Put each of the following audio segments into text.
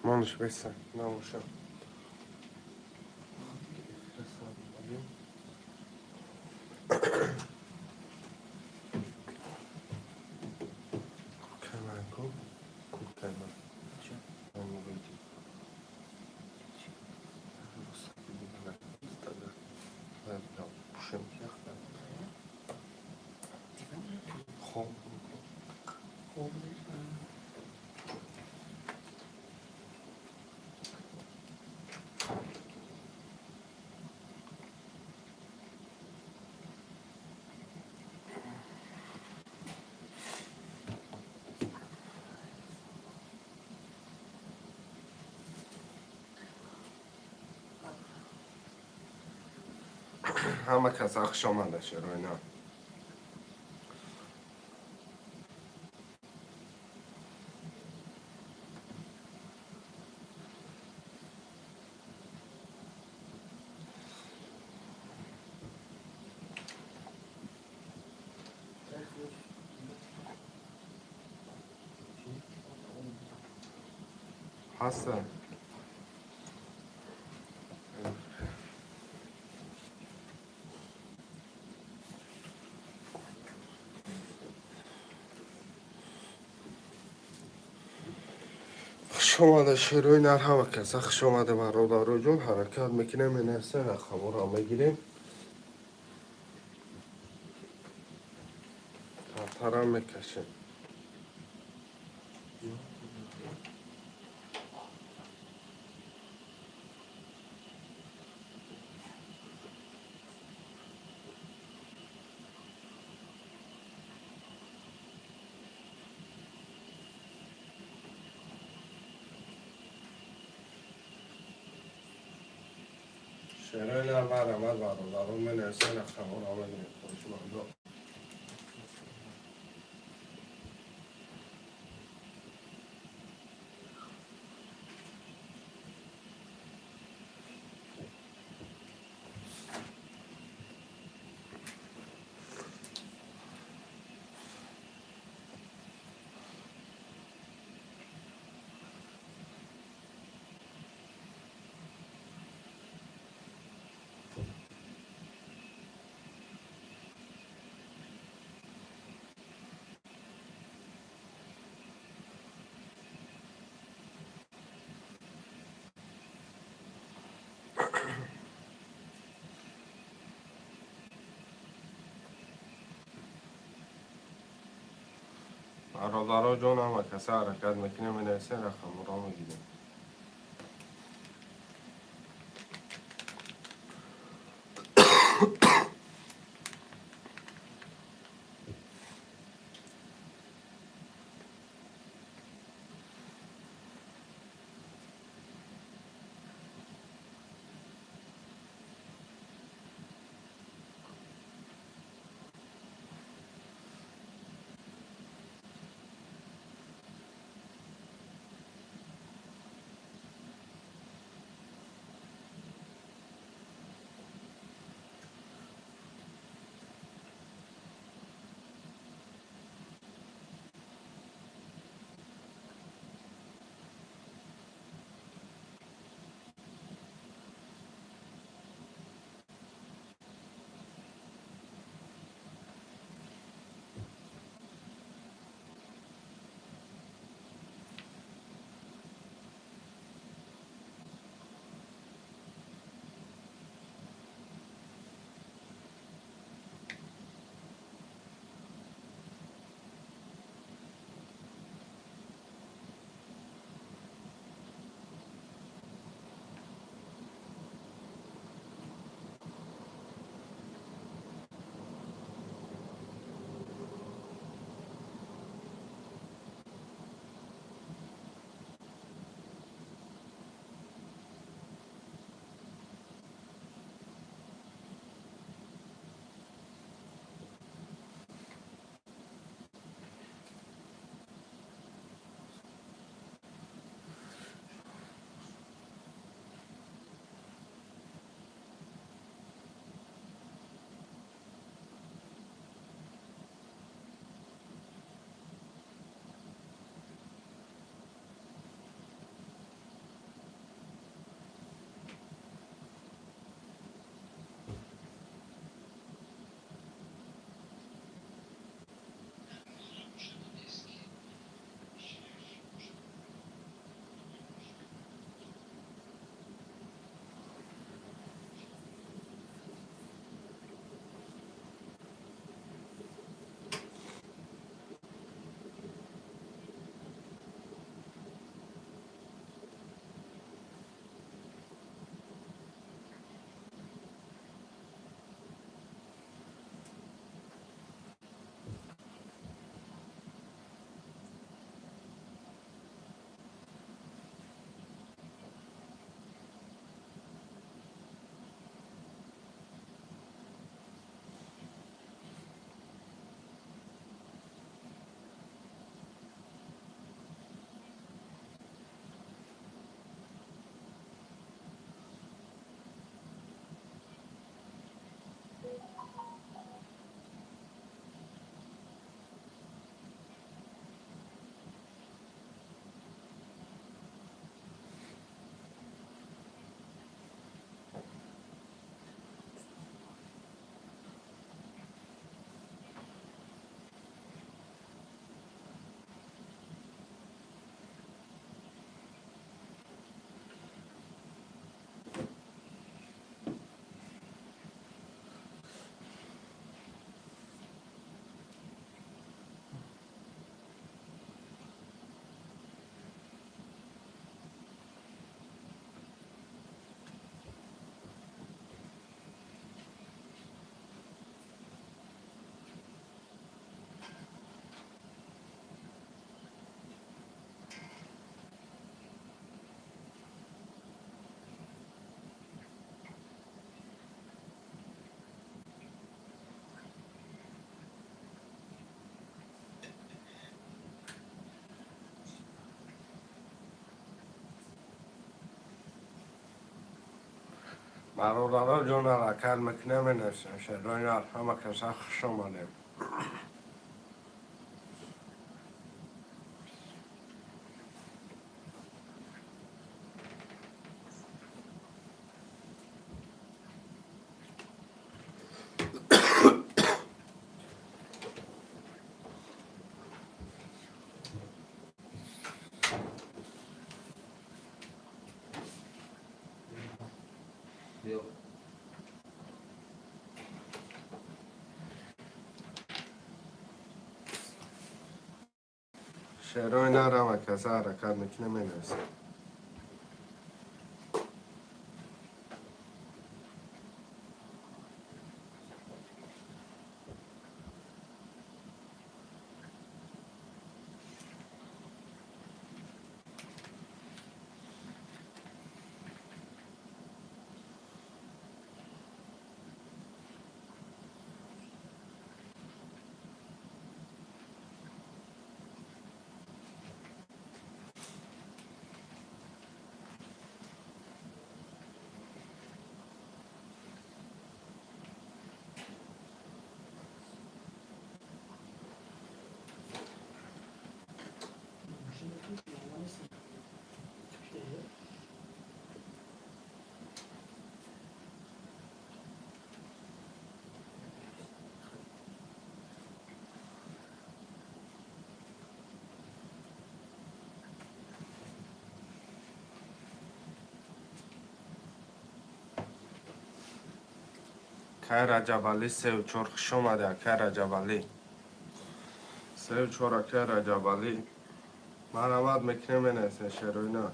Манш беса набоша. Ҳама каса хуш омада, шероина. Ҳастан. Хуш омада, шерои нар, ҳама каса хуш омада, бародароҷон. Ҳаракат мекунем, менависа, рақаморо мегирем, тартарам мекашем. Шерои нар, марҳамат, бародарон, менависа, рақаморо мегирем, хоҳишмандо. Бародаро ҷон, ҳама каса ҳаракат мекунем, менависа, рақаморо мегирем. Бародаро ҷон, ҳаракат мекунем, менависем. Шерои нар, ҳама каса хуш омадем. Биё. Шерои нар, ҳама каса ҳаракат мекунем, менависем. Кай Раҷабалӣ 34, хуш омадӣ, акай Раҷабалӣ. 34, акай Раҷабалӣ. Марҳамат мекунем, менависем, шерои нар.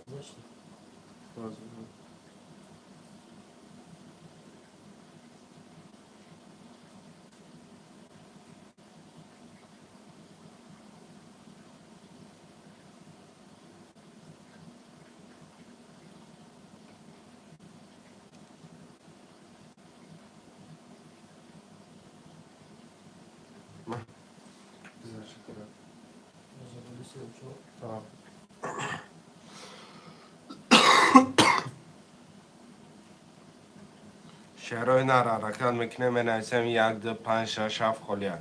Гузашти. Раҷабалӣ 34. Шерои нар, ҳаракат мекунем, менависем. Як, ду, панҷ, шаш, ҳафт холия.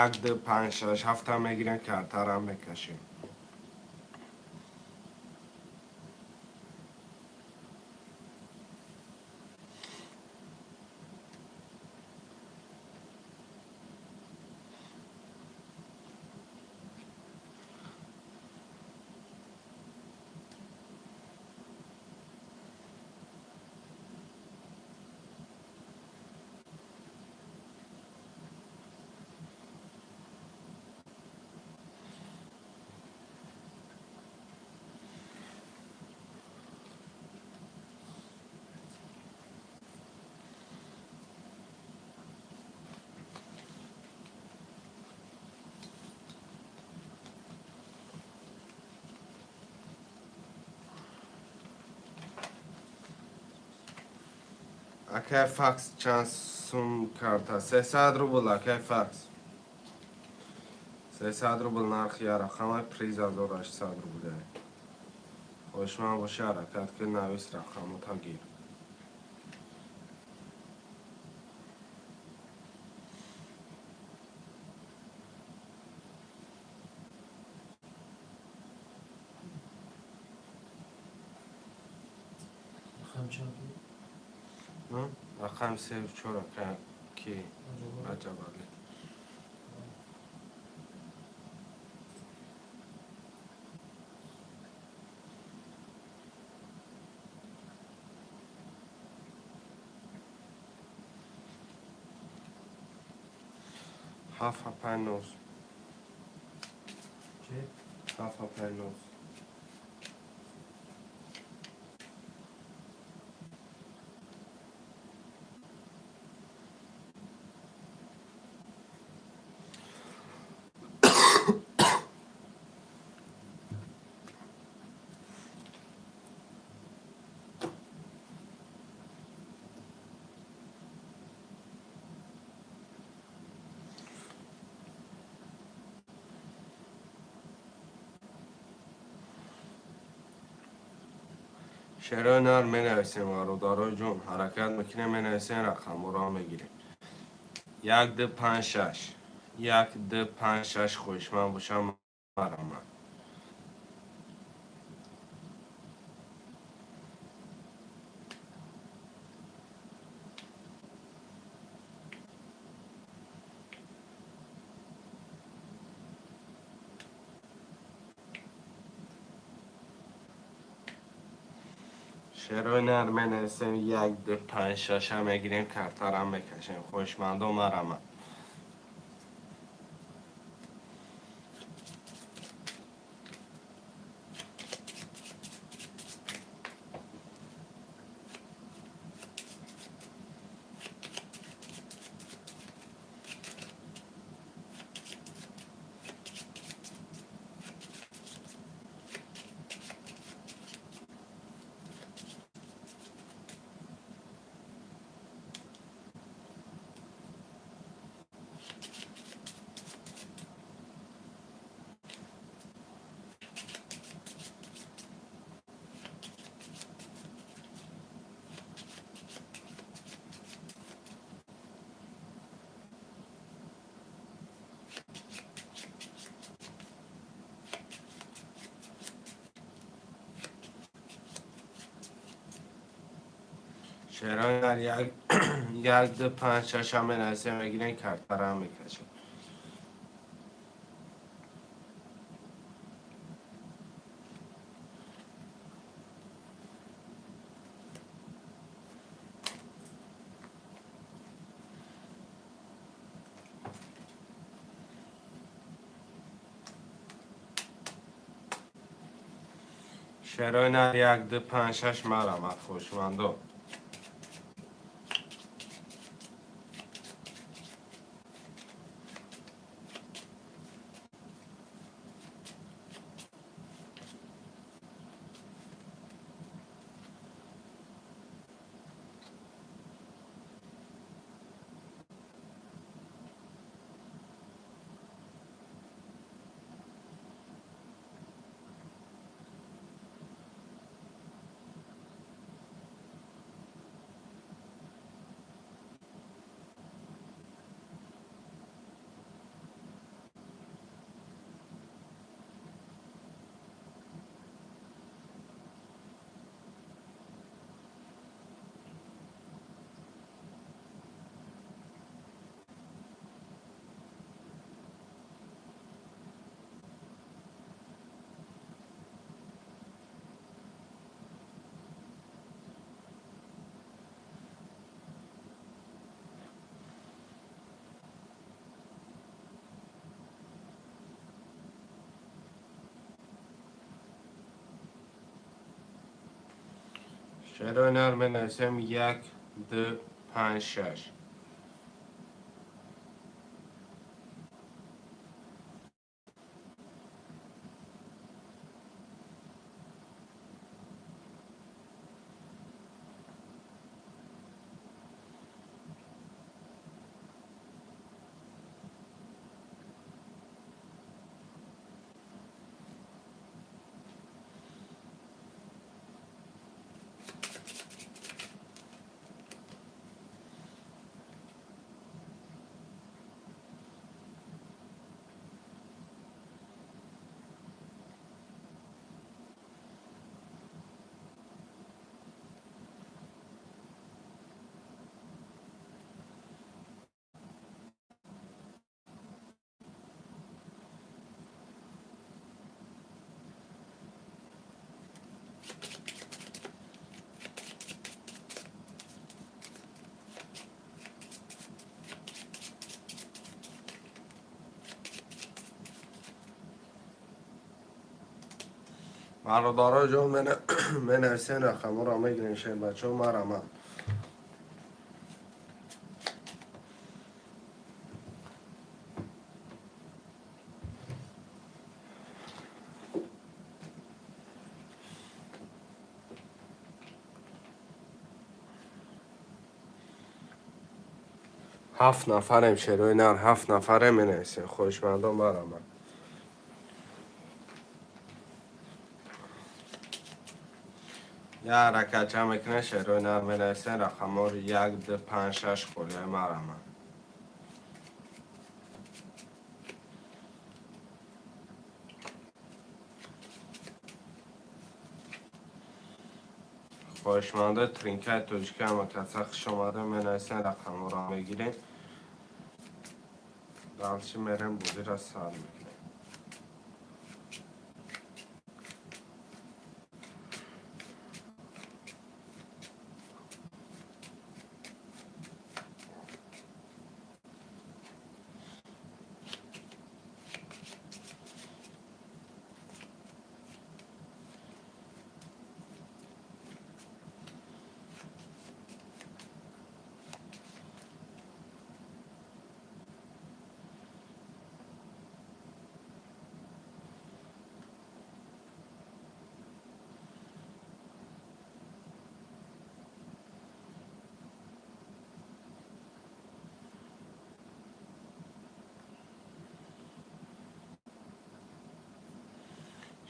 Як, ду, панҷ, шаш, ҳафта мегирем, картарам мекашем. Акай Факс, чанд сум карта? 300 рубл, акай Факс. 300 рубл нархи рақамай, приз 1800 рубл. Хоҳишманд боши, ҳаракат ки, навис рақамота, гир. Рақам чанд буд? Рақами 34, ака ки? Раҷабалӣ. Раҷабалӣ. Ҳафт панҷ нӯз. Чӣ? Ҳафт панҷ нӯз. Шерои нар менависем, бародарои ҷон, ҳаракат мекунем, менависем, рақамҳоро мегирем. 1, 2, 5, 6, 1, 2, 5, 6. Хоҳишманд бошам, марҳамат. Шерои нар менависем, 1, 2, 5, 6 мегирем, картарам мекашем. Хоҳишмандо, марҳамат. Шерои нар, 1, 2, 5, 6 менависем, мегирем, картарам мекашем. Шерои нар, 1, 2, 5, 6, марҳамат, хоҳишмандо. Шерои нар менависем, 1, 2, 5, 6. Бародаро ҷон, менависем, рақамҳоро мегирем. Шербачаҳо, марҳамат. Ҳафт нафарем, шерои нар, ҳафт нафарем, менависем. Хоҳишмандон, марҳамат. Я ҳаракатча мекунем, шеърҳои нар менависем, рақамҳоро як, ду, панҷ, шаш холиҳои марама. Хоҳишмандои тринкаи тоҷикӣ ҳама каса хуш омада, менависем, рақамҳоро мегирем. Дальше мерем, бозиро сар мекунем.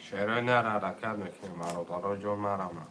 Шеърҳои нар ҳаракат мекунем, бародаро ҷон, марама.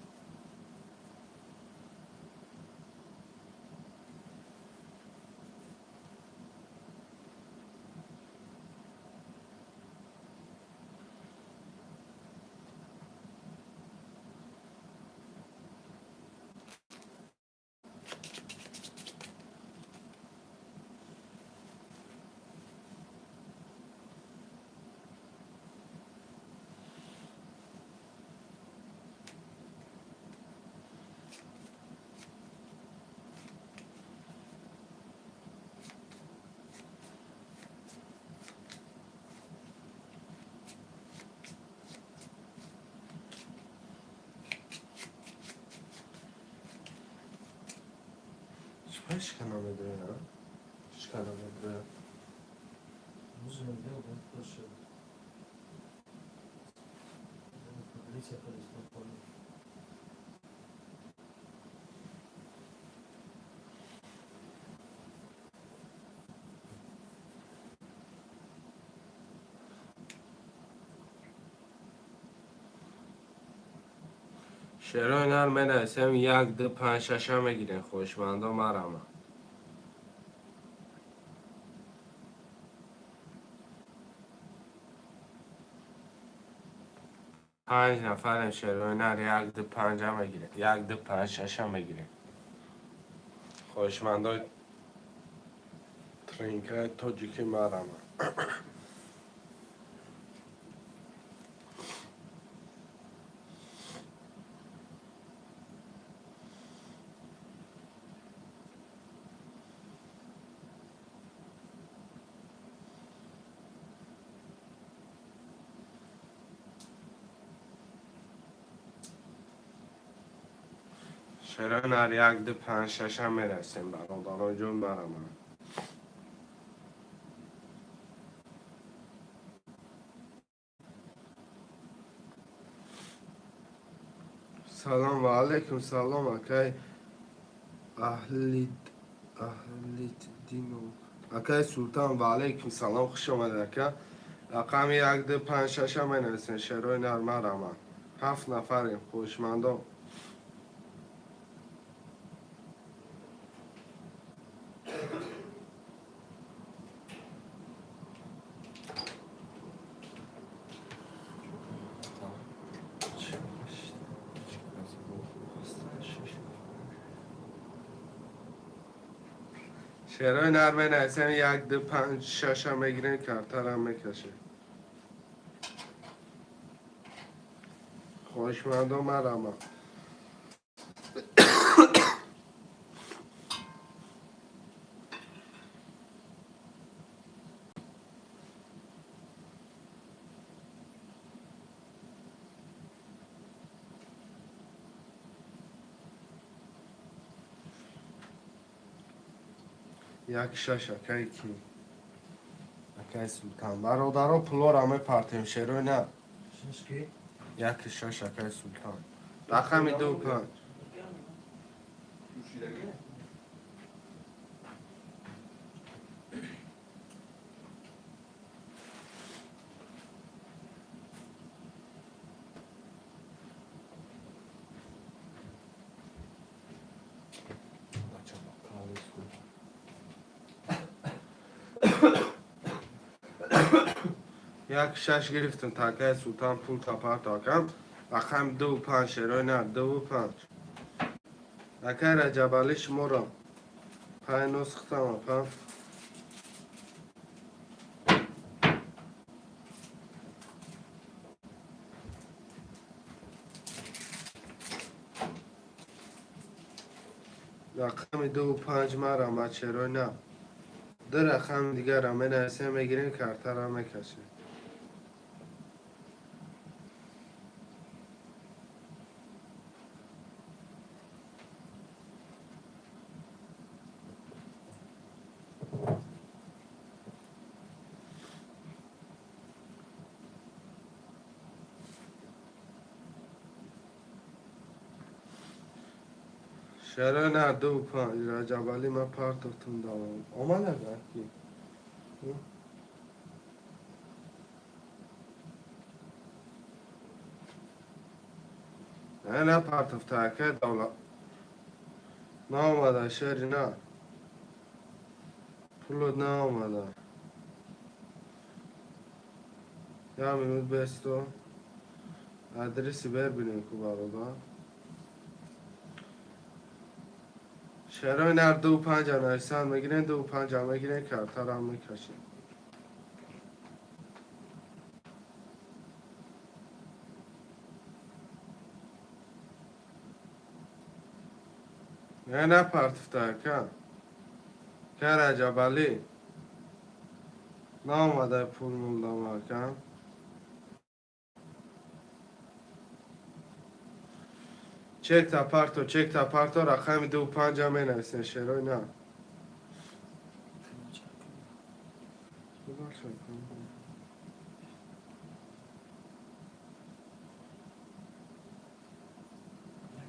Чӣ намедонам? Чӣ намедонам? Нужно делать больше. Полиция полиция. Шеърҳои нар менависем, як, ду, панҷ, шаша мегирем, хоҳишмандо марама. Панҷ нафарем, шеърҳои нар, як, ду, панҷа мегирем, як, ду, панҷ, шаша мегирем. Хоҳишмандои тринкаи тоҷикӣ марама. Шеърҳои нар, як, ду, панҷ, шаша мерасем, бародаро ҷон, марама. Салом ва алайкум салом, акай Аҳлиддинов. Акай Султан, ва алайкум салом, хуш омадед, ака. Рақами як, ду, панҷ, шаша менависем, шеърҳои нар марама. Ҳафт нафарем, хоҳишмандон. Шеърҳои нар менависем, як, ду, панҷ, шаша мегирем, картарам мекашем. Хоҳишмандон марама. Як шаш, акай ки? Акай Султан. Бародаро, пулоро мепартем, шеърҳои нар. Шаш ки? Як шаш, акай Султан. Рақами ду, панҷ. Пӯшидагӣ? Як шаш гирифтам, такай Султан пул тапарто акам. Рақами ду панҷ, шерои нар, ду панҷ. Акай Раҷабалӣ, шуморо пай нусхтам, апа. Рақами ду панҷ марама, шерои нар. Ду рақами дигара менависем, мегирем, картара мекашем. Шаро на, ду панҷ. Раҷабалӣ, ман партофтум, давом. Омада ки? Не, на партофта, ака давла. Наомада, шери на. Пулот наомада. Як минут бесто. Адреси бибинем ку, бародар. Шерои нар, ду панҷа нависан, мегирем, ду панҷа мегирем, картарам мекашем. Не, на партифта, ака. Ка Раҷабалӣ. Наомада пул мулдам, ака. Чекта парто, чекта парто, рақами ду панҷа менависем, шерои на. Чакам.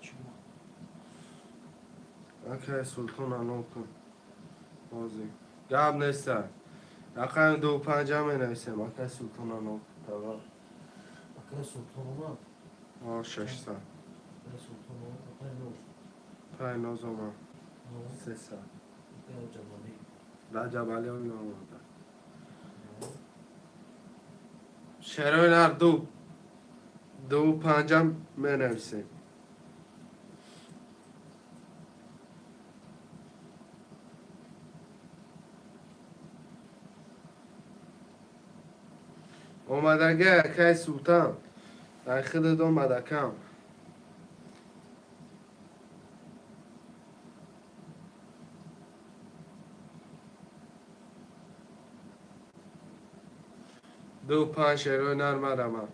Чума. Акай Султон, ано кун. Ҳозир. Гап неста. Рақами ду панҷа менависем, акай Султон, ано. Давай. Акай Султон омад. О, 600. Акай Султон омад. Акай Ноз. Пай ноз омад. Ноз. 300. Акай Раҷабалӣ. Раҷабалӣ омада. Ноз. Шерои нар, ду панҷа менависем. Омадаги, акай Султан. Дар худат омадакам. Ду панҷ, шерои нар, марама.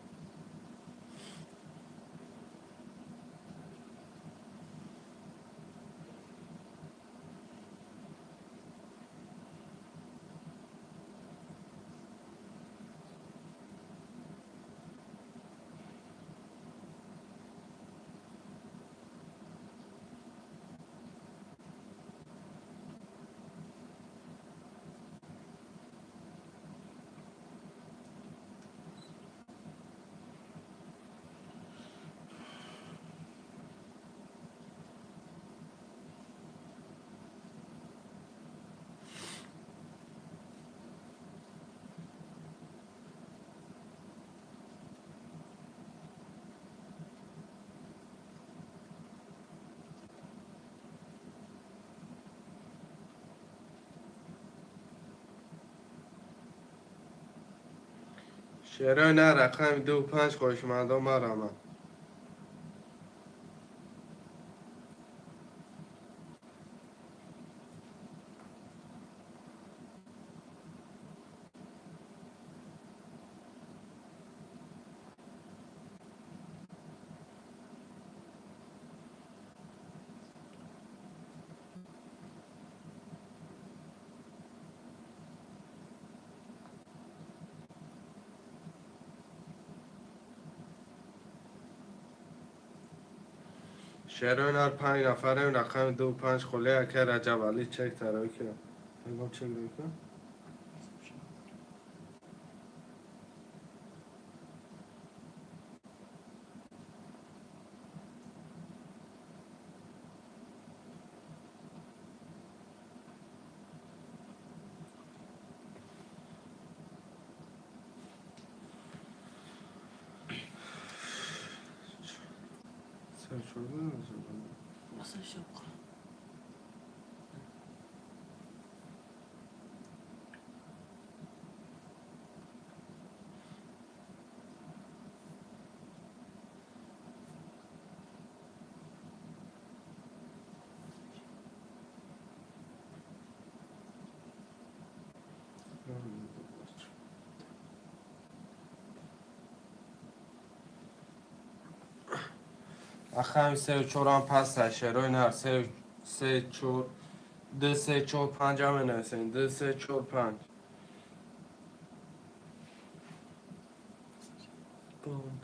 Шерои нар, рақами ду панҷ, хоҳишмандон, марама. Шерои нар, панҷ нафарем, рақами ду панҷ холе, акай Раҷабалӣ, чек тарои ки. Ягон чек дорӣ ки? Masaj yap. Ахами сею чорам паста, шерои нар се, се, чор, ду, се, чор, панҷ ам менависем. Ду, се, чор, панҷ. Бомб.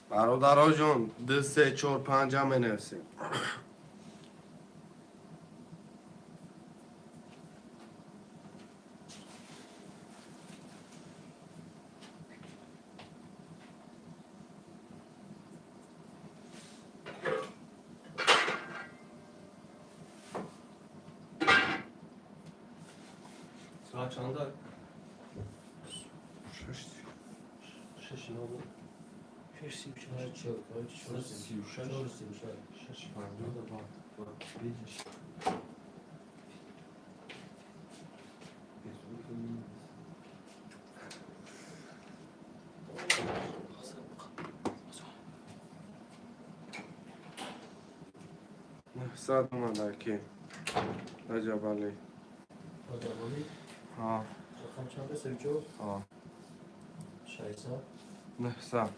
Бародаро ҷон, ду, се, чор, панҷ ам менависем. Соат чанда? Шаш нол. 6:36. 36. 4:36. Шаш панҷоҳу ва видишь. 900 омада ки Раҷабалӣ. Раҷабалӣ. Ҳа. Рақам чанда? 34? Ҳа. 600? 900.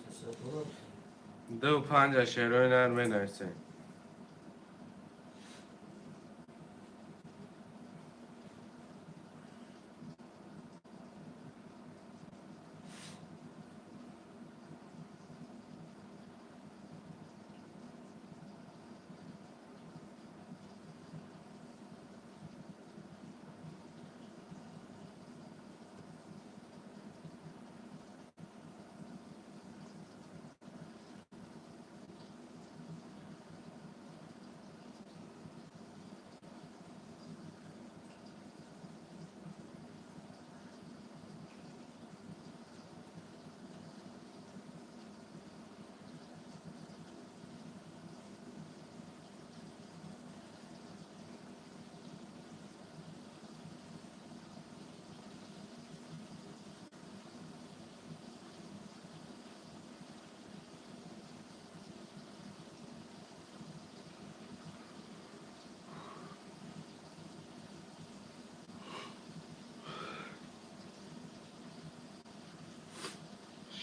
300 доллар? Ду панҷа шерои нар менависем.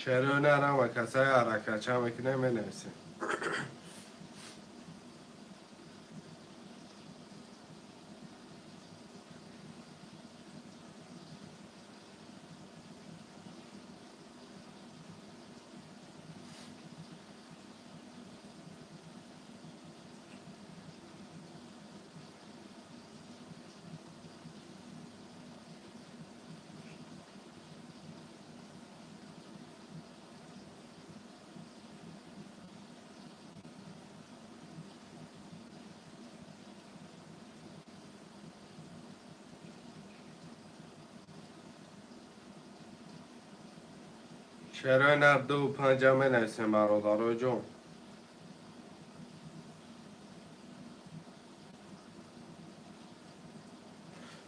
Шерои нарам ва касаи ҳаракатча мекунем, менависем. Шерои нар ду панҷа менависем, бародарои ҷон.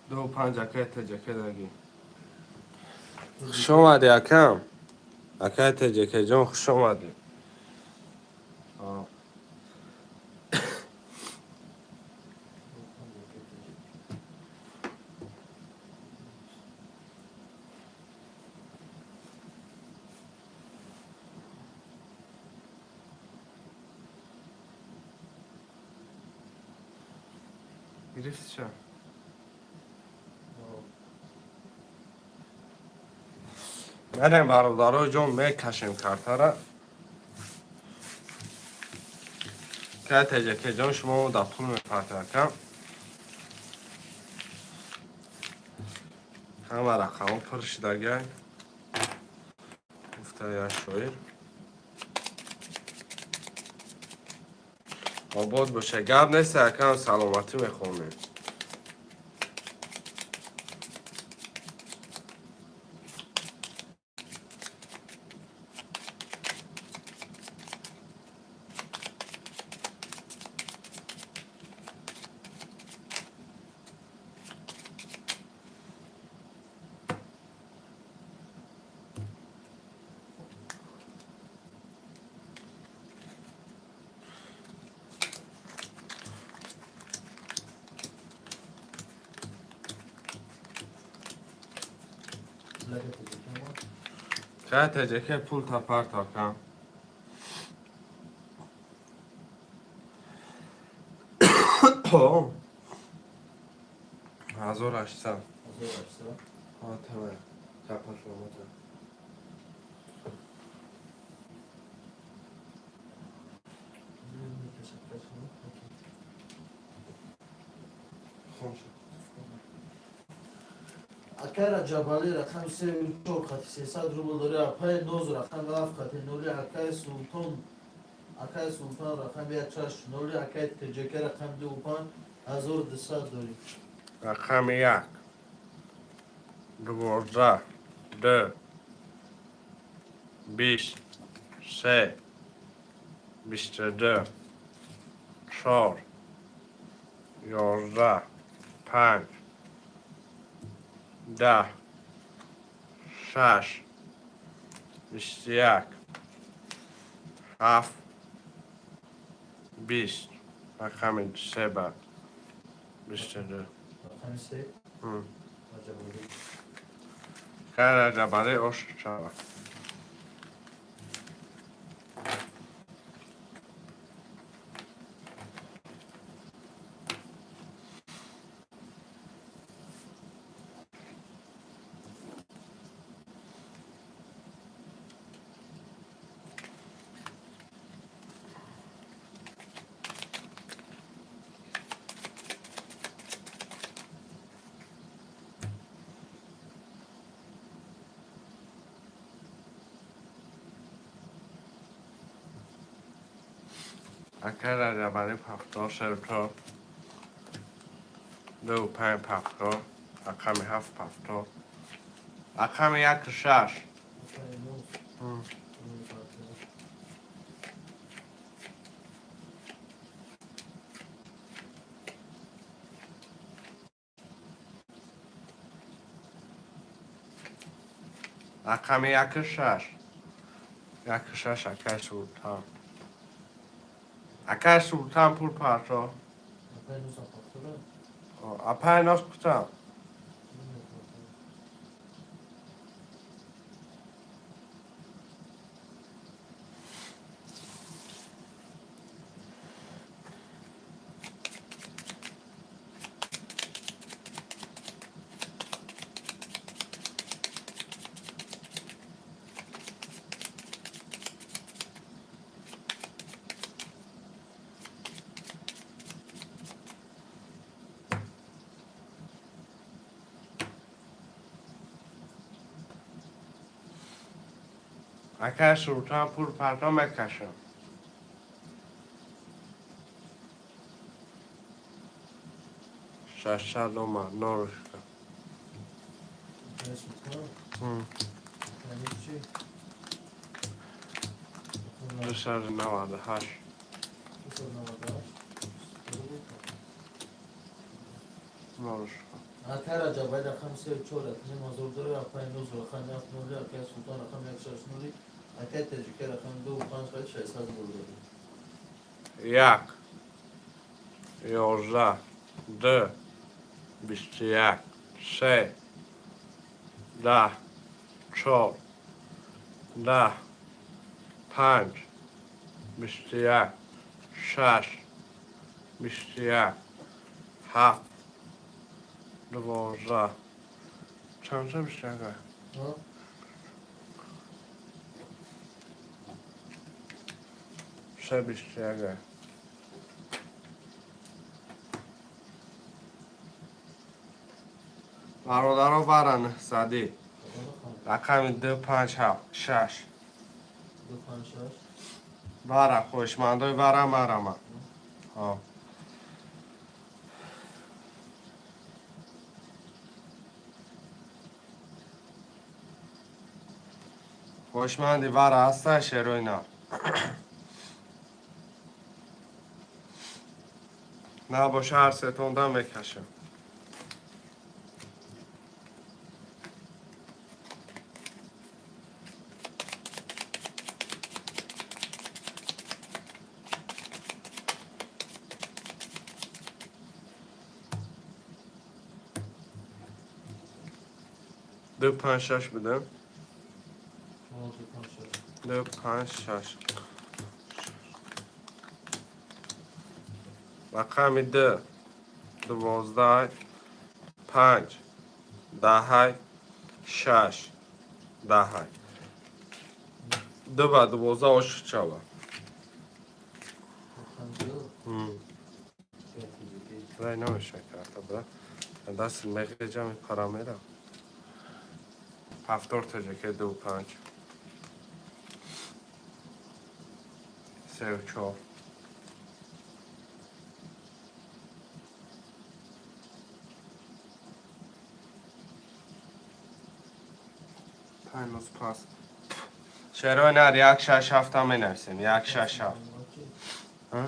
Ду панҷ, акай Таҷака даги. Хуш омадӣ, акам. Акай Таҷака ҷон, хуш омадӣ. Гирифтиша? Мерем, бародарои ҷон, мекашем картара. Ка теҷакеҷон, шумо да пул мепартакам. Ҳама рақамҳо пур шудагай. Гуфта як шоир. Обод боша. Гап нест, акам, саломатӣ мехонем. Ка теҷаке, пул тапартакам. 1800. 1800. Хотама. Капашомота. Акай Раҷабалӣ, рақами сею чор хати 300 рубл дорӣ. Апай Ноз, рақами ҳафт хати ноли. Акай Султон, акай Султон, рақами як шаш ноли. Акай Теҷака, рақами ду панҷ, 1200 дорӣ. Рақами як. 12. Ду. 20. Се. 22. Чор. 11. Панҷ. 10. Шаш. 21. Ҳафт. 20. Рақами се ба. 22. Рақами се. Раҷабалӣ. Кай Раҷабалӣ, ош шава. Акай Раҷабалӣ, пафто сертор. Ду панҷ пафто. Рақами ҳафт пафто. Рақами як шаш. Акай Ноз. Фатима. Рақами як шаш. Як шаш, акай Султан. Акай Султан, пул парто. Апай Ноз пафтора. Апай Ноз кутам. Акай Султан, пул парто, мекашам. 600 омад, норушка. Акай Султон. Акай Ноз чӣ? 298. 298. Норушка. Акай Раҷабалӣ, рақами сею чор, 1500 дорӣ. Апай Ноз, рақами ҳафт ноли. Акай Султон, рақами як шаш ноли. Акай Теҷика, рақами ду панҷ хати 600 рубл дорӣ. Як. 11. Ду. 21. Се. 10. Чор. 10. Панҷ. 21. Шаш. 21. Ҳафт. 12. Чанд 21 а? А? Се 21 а. Бародаро, вара нӯҳсадӣ, рақами ду, панҷ, ҳафт, шаш. Ду, панҷ, шаш. Вара, хоҳишмандои вара, марама. Ҳо, хоҳишманди вара ҳаста, шерои нав? Набоша, ҳар сетонда мекашам. Ду, панҷ, шаш будам. Ду, панҷ, шаш. Ду, панҷ, шаш. Рақами ду 12, панҷ даҳай, шаш даҳай. Ду ба 12 ош шава. Рақами ду. Рай намеша карта бра. Даст меғеҷа, мепара, мера. Ҳафтор таҷаке, ду, панҷ, сеу чор. Панҷ пас. Шерои нар, як, шаш, ҳафта менависем. Як, шаш, ҳафт. Ҳа?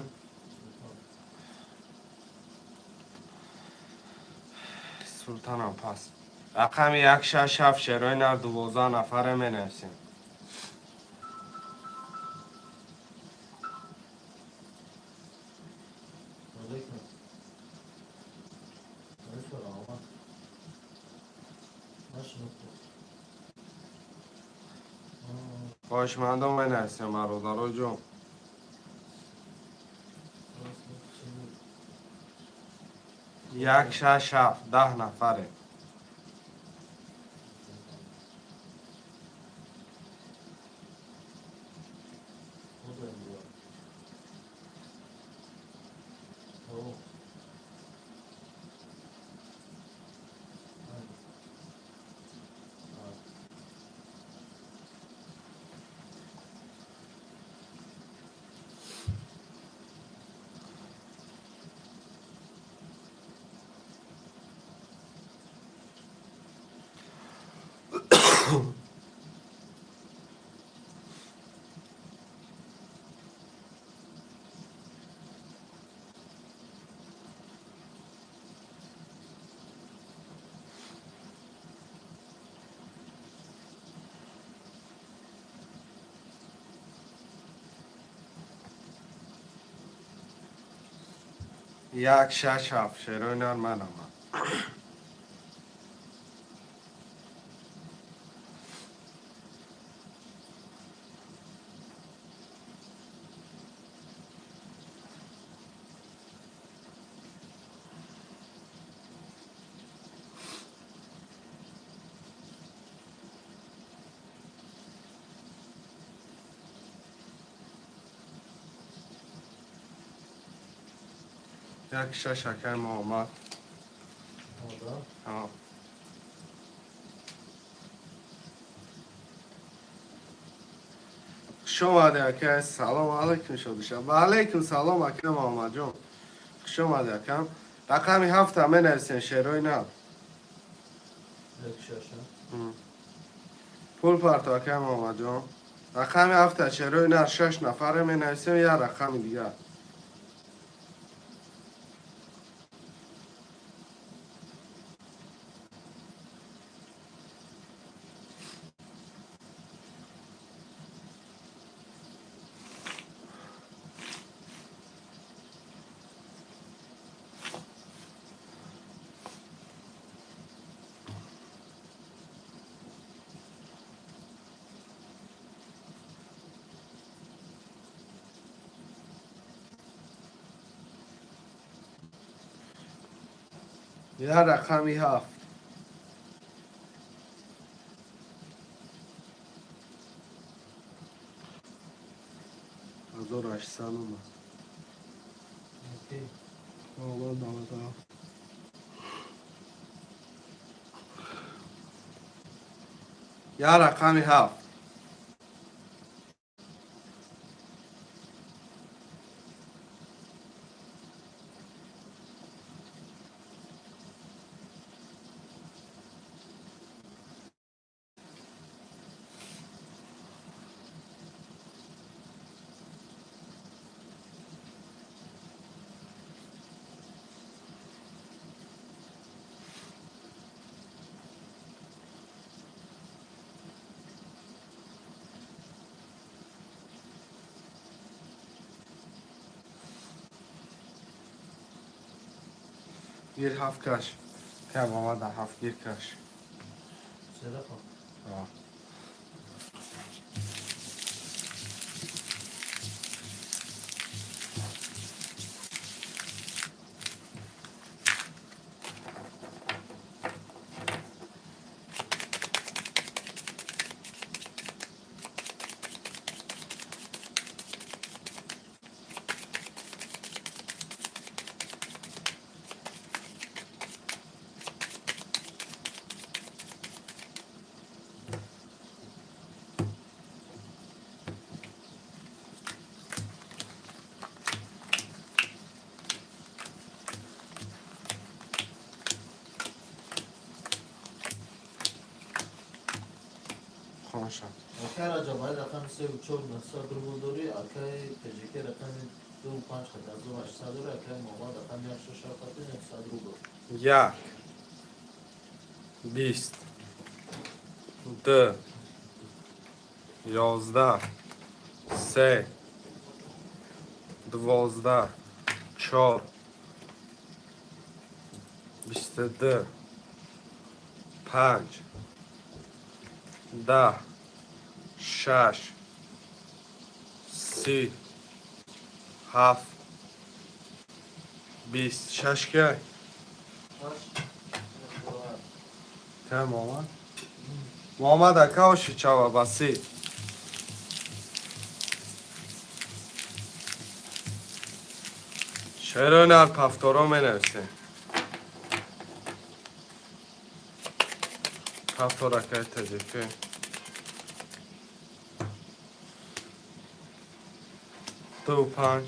Султанам пас. Рақами як, шаш, ҳафт, шерои нар, 12 нафаре менависем. Алейкум. Алейкум, салом. Нашинохтам. Хоҳишмандон менависем, бародаро ҷон. Як, шаш, ҳафт, 10 нафаре. Як, шаш, ҳафт, шерои нар, манама. Як, шаш, акай Муҳаммад. Ҳа. Хуш омадӣ, акай. Салом алайкум, шодиша. Ва алайкум салом, акай Муҳаммадҷон. Хуш омадӣ, акам. Рақами ҳафта менависем, шерои нав. Як, шаш. Пул парто, акай Муҳаммадҷон. Рақами ҳафта, шерои нар, шаш нафаре менависем, як рақами дигар. Як рақами ҳафт. 1800 омад. 97. Я рақами ҳафт. Гир ҳафт каш. Кам омада ҳафт гир каш. Се рақам. Хоншам. Акай Раҷабалӣ рақами севу чор 900 рубл дорӣ, акай ТЖК рақами дуву панҷ хати 1800 дорӣ, акай Муҳаммад рақами як шаш ҳафт хати 900 рубл. Як, 20, ду, 11, се, 12, чор, 22, панҷ, 10, шаш, 30, ҳафт, 20, шаш кай? Шаш. Кай Муҳаммад? Муҳаммад ака оши чава ба 30. Шерои нар пафторо менависем. Пафтор акай таҷикӣ. Ду панҷ.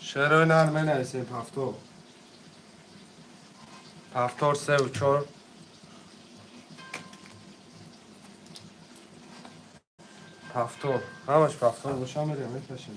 Шерои нар менависем пафтор. Пафтор севу чор. Пафтор. Ҳамаш пафтор боша мерем мекашем.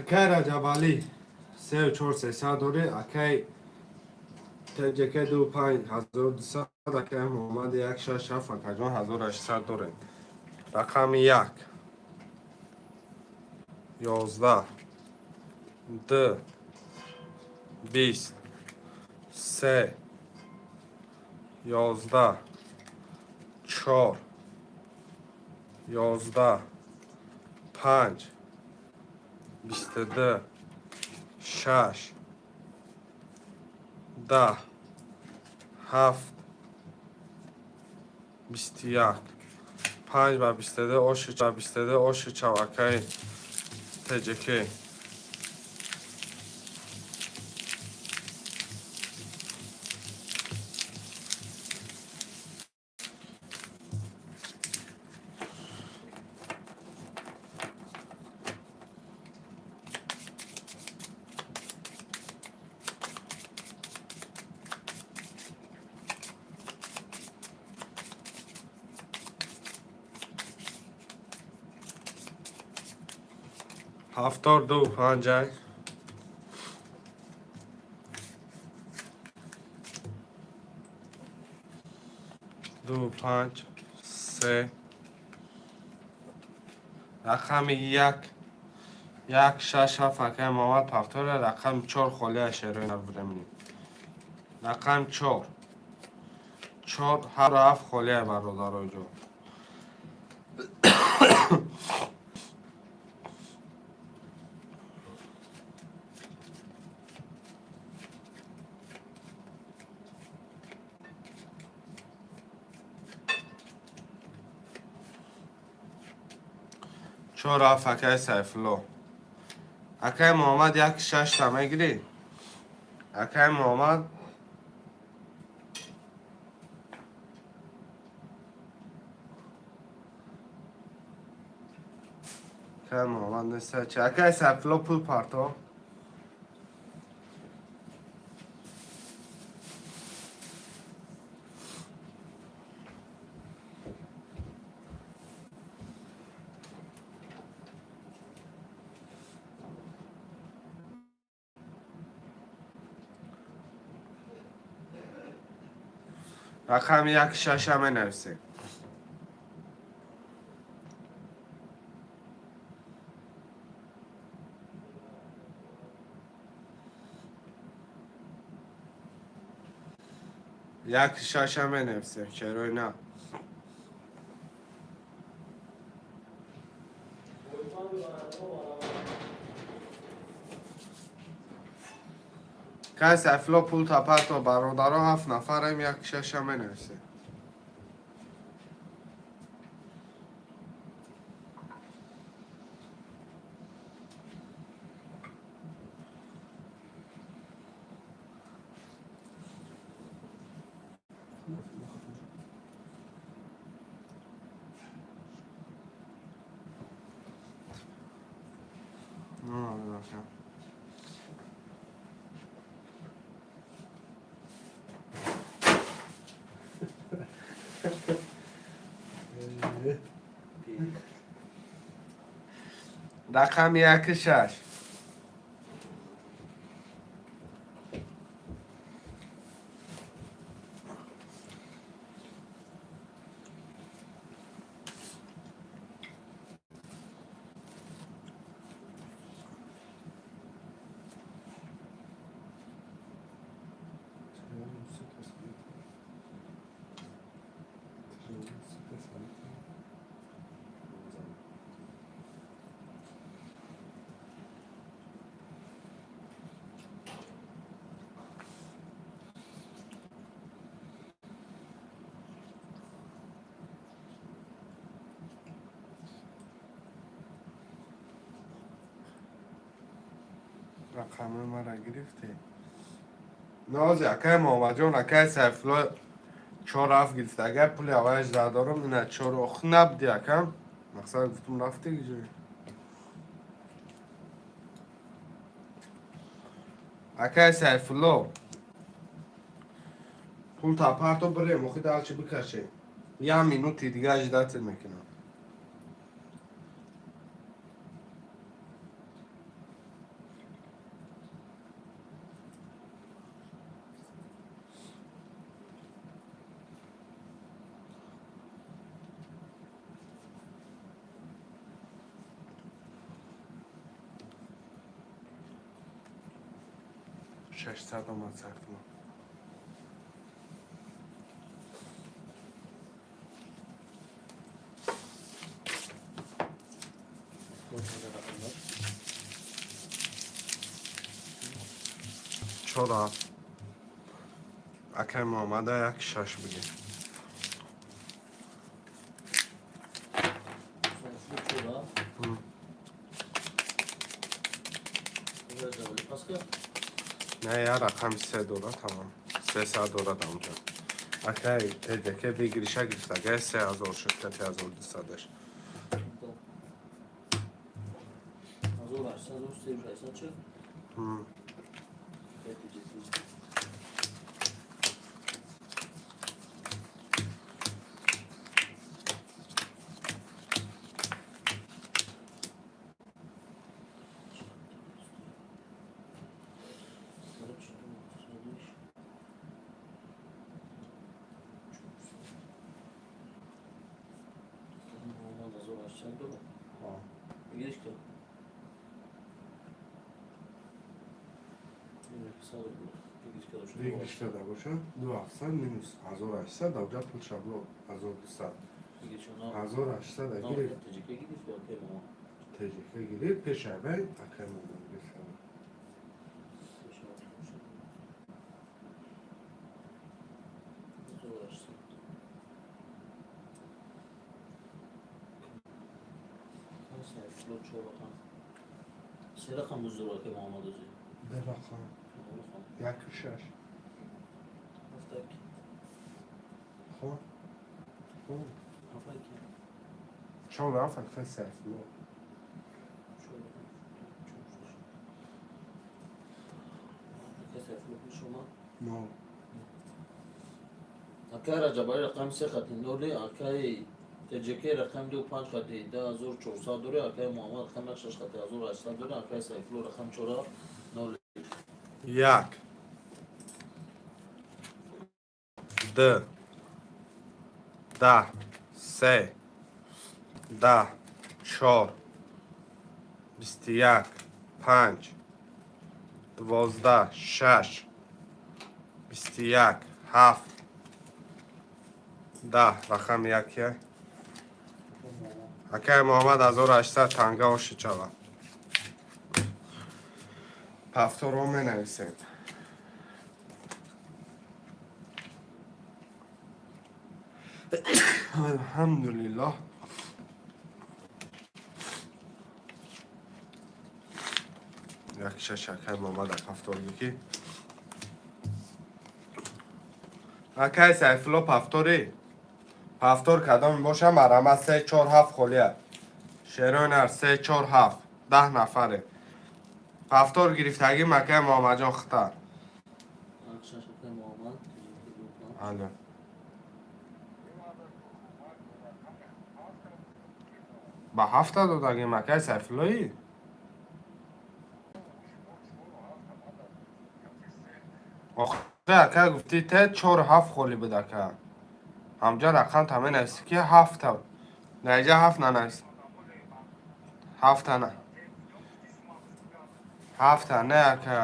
Акай Раҷабалӣ севу чор сесад дорӣ, акай ТЖК ду панҷ 1200, акай Муҳаммад як шаш ҳафт, акаҷон 1800 дорем. Рақами як, 11, ду, 20, се, 11, чор, 11, панҷ, 22, шаш, 10, ҳафт, 21, панҷ ба 22, оши ба 22, оши чавакаи ТЖК. 75. Ду, панҷ, се, рақами як, як, шаш, ҳафт. Акай Муҳаммад, повтора. Рақами чор холия, шерои времени. Рақами чор, чор, ҳафт холия, бародарои ҷон. Чор, ҳафт. Акай Сайфулло, акай Муҳаммад, як шашта мегирӣ, акай Муҳаммад? Акай Муҳаммад неста чи? Акай Сайфулло, пул парто. Рақами як шаша менависем. Як шаша менависем, чарои на? Кай Сайфулло, пул тапарто, бародаро. Ҳафт нафарем, як шаша менависем. Рақами яки шаш. Рақами мара гирифтӣ, нози? Акай Муҳаммадҷон, акай Сайфулло чор ҳафт гирифт. Агар пули аввалаш дорум, ина чор ох набди, акам. Мақсад гуфтум, рафти ҷой. Акай Сайфулло, пул тапарто, бирем, охи далчи бикашем. Як минути дига ждать мекунам. 600 омад, сартума. Чор ҳафт. Акай Муҳаммада як шаш бигир. Чора. М. Раҷабали паска. Не, я рақами се дора, тамом. 300 дорад амҷа. Акай ТДК бигириша гирифт, акай 3000 шуд, кати 1200-аш. 1800 640. М. Пять. Дорад. Бигириш ка. Выигрыш када боша, 2700 минус 1800, давҷа пул шабло 1200. 1800 гирифт. ТЖК гирифт, пешавай акай Муҳаммад гирифт. Се рақам бузург акай Муҳаммад озӣ? Ду рақам. Яку шаш. Ҳафтак. Хо. Хо. Ҳафтак. Чор ҳафт акай Сайфулло. Чор рақам. Чор шаш. Акай Сайфулло пул шума? Но. Акай Раҷабалӣ рақами се хати ноли, акай ТЖК рақами ду панҷ хати 1400 дори, акай Муҳаммад рақами як шаш хати 1800 дори, акай Сайфулло рақами чор ҳафт ноли. Як. Ду. 10. Се. 10. Чор. 21. Панҷ. 12. Шаш. 21. Ҳафт. 10. Рақами якия. Акай Муҳаммад 1800 танга оши чава. Повторро менависем. Алҳамдулиллоҳ. Як шаш акай Муҳаммад повтор ки. Акай Сайфулло повтори. Повтор кадоме боша марҳамат 3 4 7 холия. Шерои нар 3 4 7 10 нафаре. Повтор гирифтагим акай Муҳаммадҷон хитар. Як шаш акай Муҳаммад, ТЖК ду панҷ. Алло. Ба ҳафта додагим акай Сайфуллои? Охе ака гуфтӣ те чор ҳафт холӣ буд ака. Ҳамҷа рақам та менависӣ ки ҳафта. Наиҷа ҳафт нанавис. Ҳафта на. Ҳафта не ака.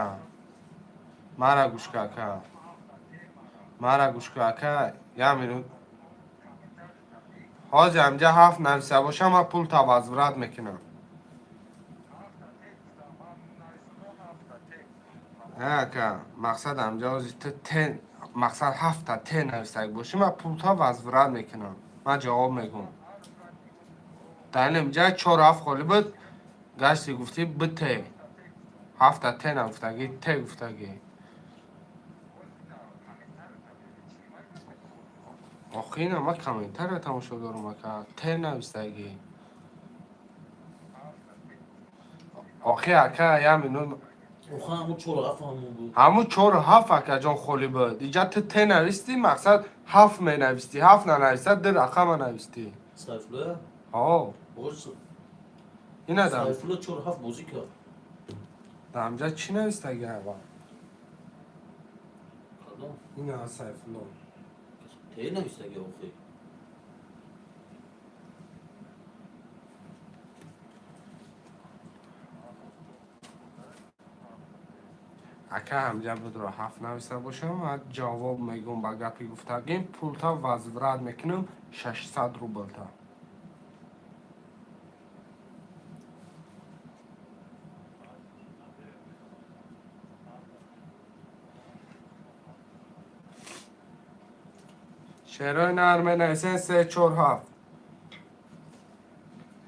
Мара гӯш ка ака. Мара гӯш ка ака. Як минут. Ҳозир ҳамҷа ҳафт нависа бошам, ман пул та возврат мекунам. Не ака, мақсад ҳамҷа ҳозир ту те мақсад ҳафта те нависак бошӣ, ман пулта возврат мекунам. Ман ҷавоб мегӯм. Дар ин ҷа чор ҳафт холӣ буд, гашти гуфтӣ бите. Ҳафта те нагуфтагӣ, те гуфтагӣ. Охи ина ман комментария тамошо дорам ака, те навистагӣ. Охи ака, як минут. Оха ҳамун чор ҳафт ҳамун буд. Ҳамун чор ҳафт акаҷон холӣ буд. Иҷа ту те навистӣ, мақсад ҳафт менавистӣ, ҳафт нанависта, ду рақама навистӣ. Сайфулло? Ҳо. Боз Ина дам. Сайфулло чор ҳафт бозӣ кард. Дамҷа чӣ навистагӣ аввал? Кадом? Ина Сайфулло. Те навистагӣ охи. Ака ҳамҷа будро ҳафт нависта бошам, ман ҷавоб мегӯм ба гапи гуфтагим, пулта возврат мекунам 600 рублта. Шерои нар менависен 3 4 7.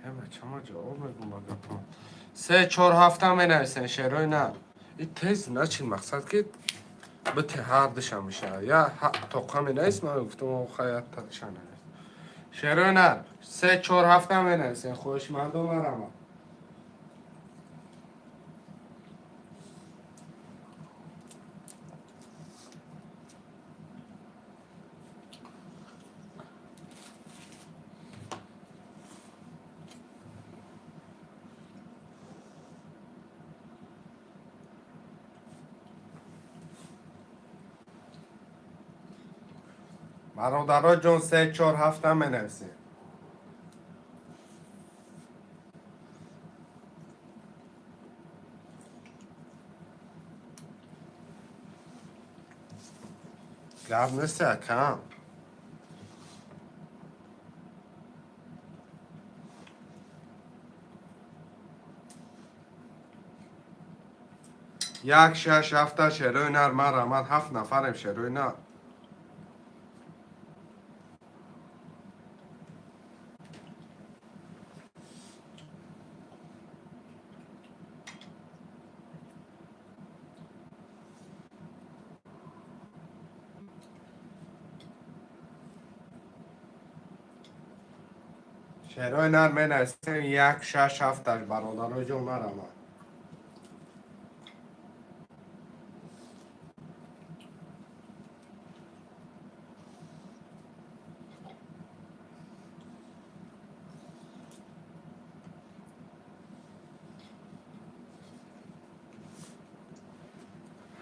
Е бача, ма ҷавоб мегӯм ба гапам. 3 4 7 менависен шерои нар. И тез начин мақсад ки бите ҳар душа мешавад. Я тоқа менавис, ман гуфтам охай я таша навис. Шерои нар 3 4 7 менависен, хоҳишмандо марама. Бародаро ҷон, 3 4 7 менависем. Гап нест, акам. Як, шаш, ҳафта, шерои нар, ман рамад, ҳафт нафарем, шерои нар. Шерои нар менависем, як, шаш, ҳафташ, бародарои ҷон, нарамад.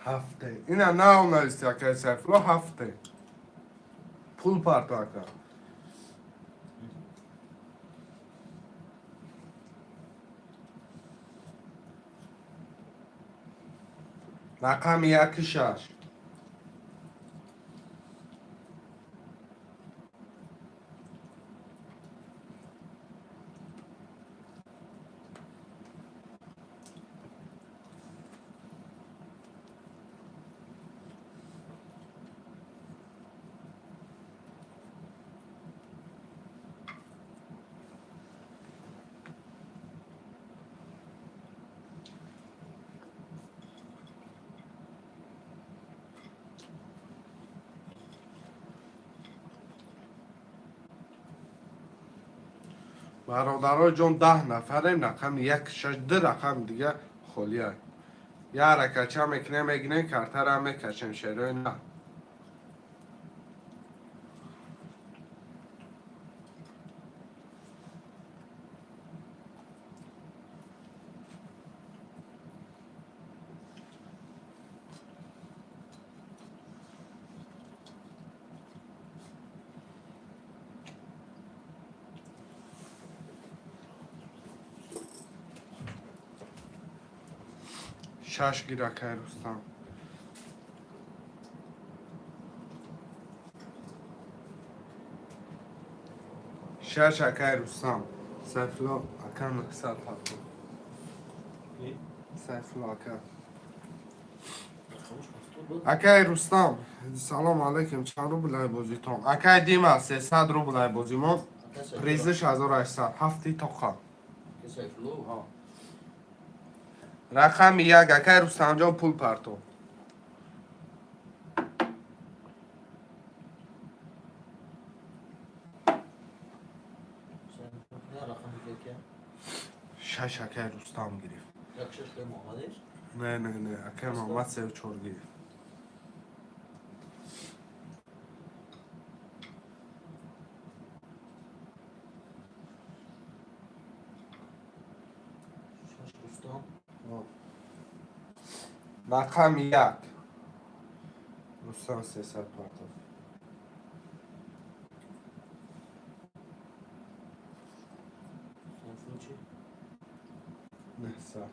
Ҳафте. Ина нав нависти, акай Сайфулло, ҳафте. Пул парто, ака. Рақами яки шаш. Бародарои ҷон, 10 нафарем, рақами як шаш, ду рақам дига холия. Як ракача мекунем, мегирем, картара мекашем, шерои на. Шаш гир, акай Рустам. Шаш, акай Рустам. Сайфулло ака, 900 парто. Сайфулло ака. Акай Рустам, салом алейкум, чанд рублай бозитон? Акай Дима, 300 рублай бозимон. Призиш 1800, ҳафти тоқа. Рақами як, акай Рустамҷон, пул парто. Шаш акай Рустам гирифт. Не, не, не, акай Муҳаммад сеу чор гирифт. Рақами як. Рустам 300 партов. 900.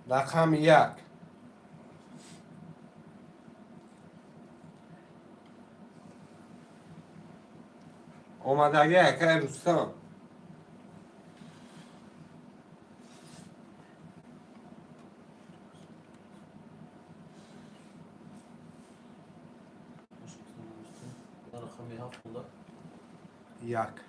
Рақами як. Омадаги, акай Рустам. Як.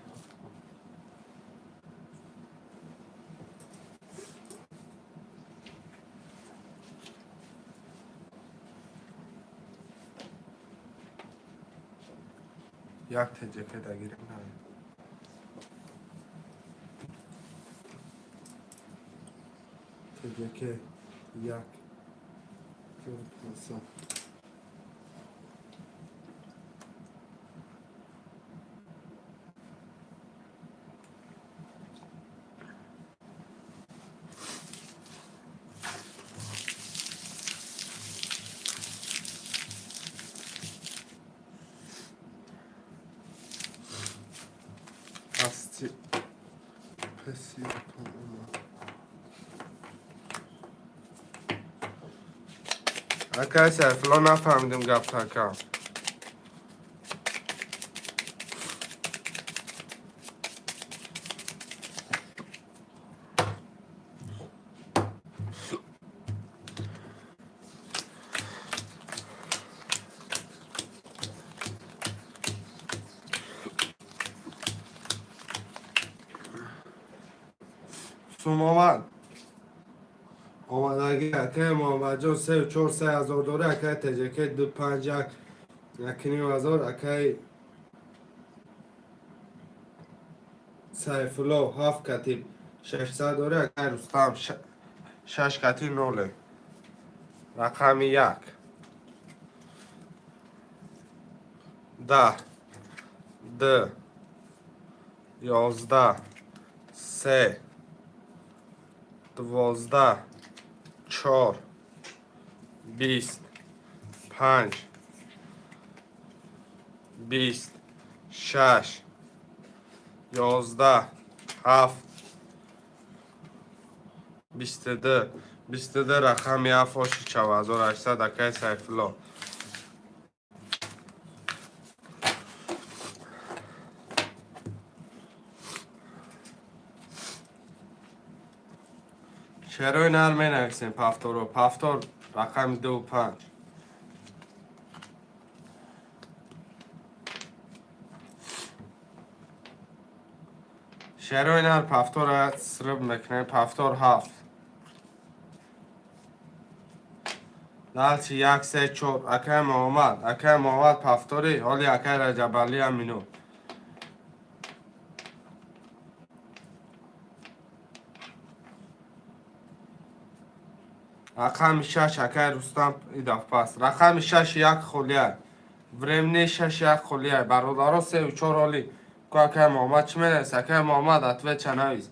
Як ТҶК дагирем. ТҶК як. 500. Песи омад. Акай Сайфулло, нафаҳмидим гапта, ака. Сум омад. Омадаги, акай Муҳаммадҷон, сеу чор 3000 дорӣ, акай ТЖК ду панҷ як 1500, акай Сайфулло ҳафт катиб 600 дорӣ, акай Рустам шаш кати ноле. Рақами як. 10, ду, 11, се, 12, чор, 20, панҷ, 20, шаш, 11, ҳафт, 22, 22. Рақами ҳафт оши чава 1800, акай Сайфулло. Шерои нар менависем. Пафторо, пафтор рақами ду панҷ. Шерои нар пафтора сриб мекунем. Пафтор ҳафт. Дальше як, се, чор. Акай Муҳаммад, акай Муҳаммад, пафтори ҳоли акай Раҷабалӣ Амино. Рақами шаш, акай Рустам, идаф пас. Рақами шаш як холияй. Времени шаш як холияй. Бародаро, севу чор оли. Ку акай Муҳаммад чӣ менавис? Акай Муҳаммад, ответ ча навис.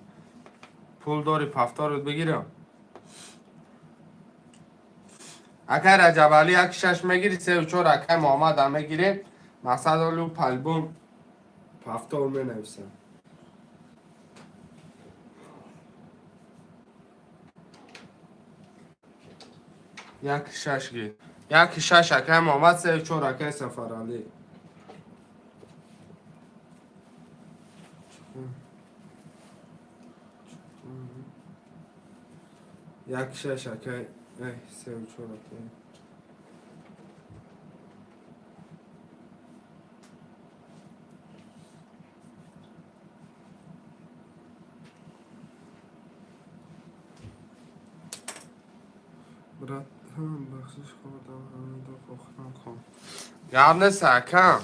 Пул дори, пафторот бигирам. Акай Раҷабалӣ, як шаш мегири, севу чор акай Муҳаммадам мегирем. Мақсад оли палбум пафтор менависам. Як шаш гир. Як шаш акай Муҳаммад, севу чор акай Сафаралӣ. Як шаш акай, севу чор акай. Брат, бахшиш хӯрдам, ҳамидо охирам хон. Гап нест, акам.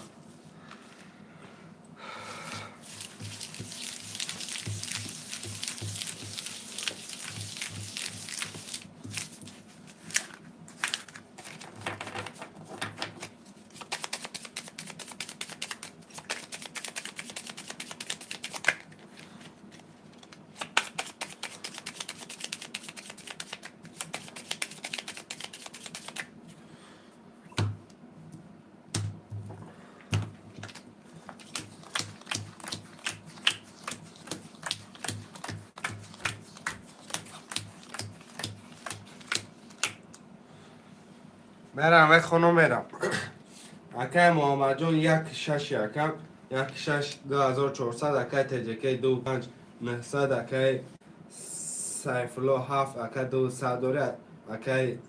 Мерам, мехонам, мерам. Акай Муҳаммадҷон, як шаши акам, як шаш 2400, акай ТЖК ду панҷ 900, акай Сайфулло ҳафт, акай ду сад дори, акай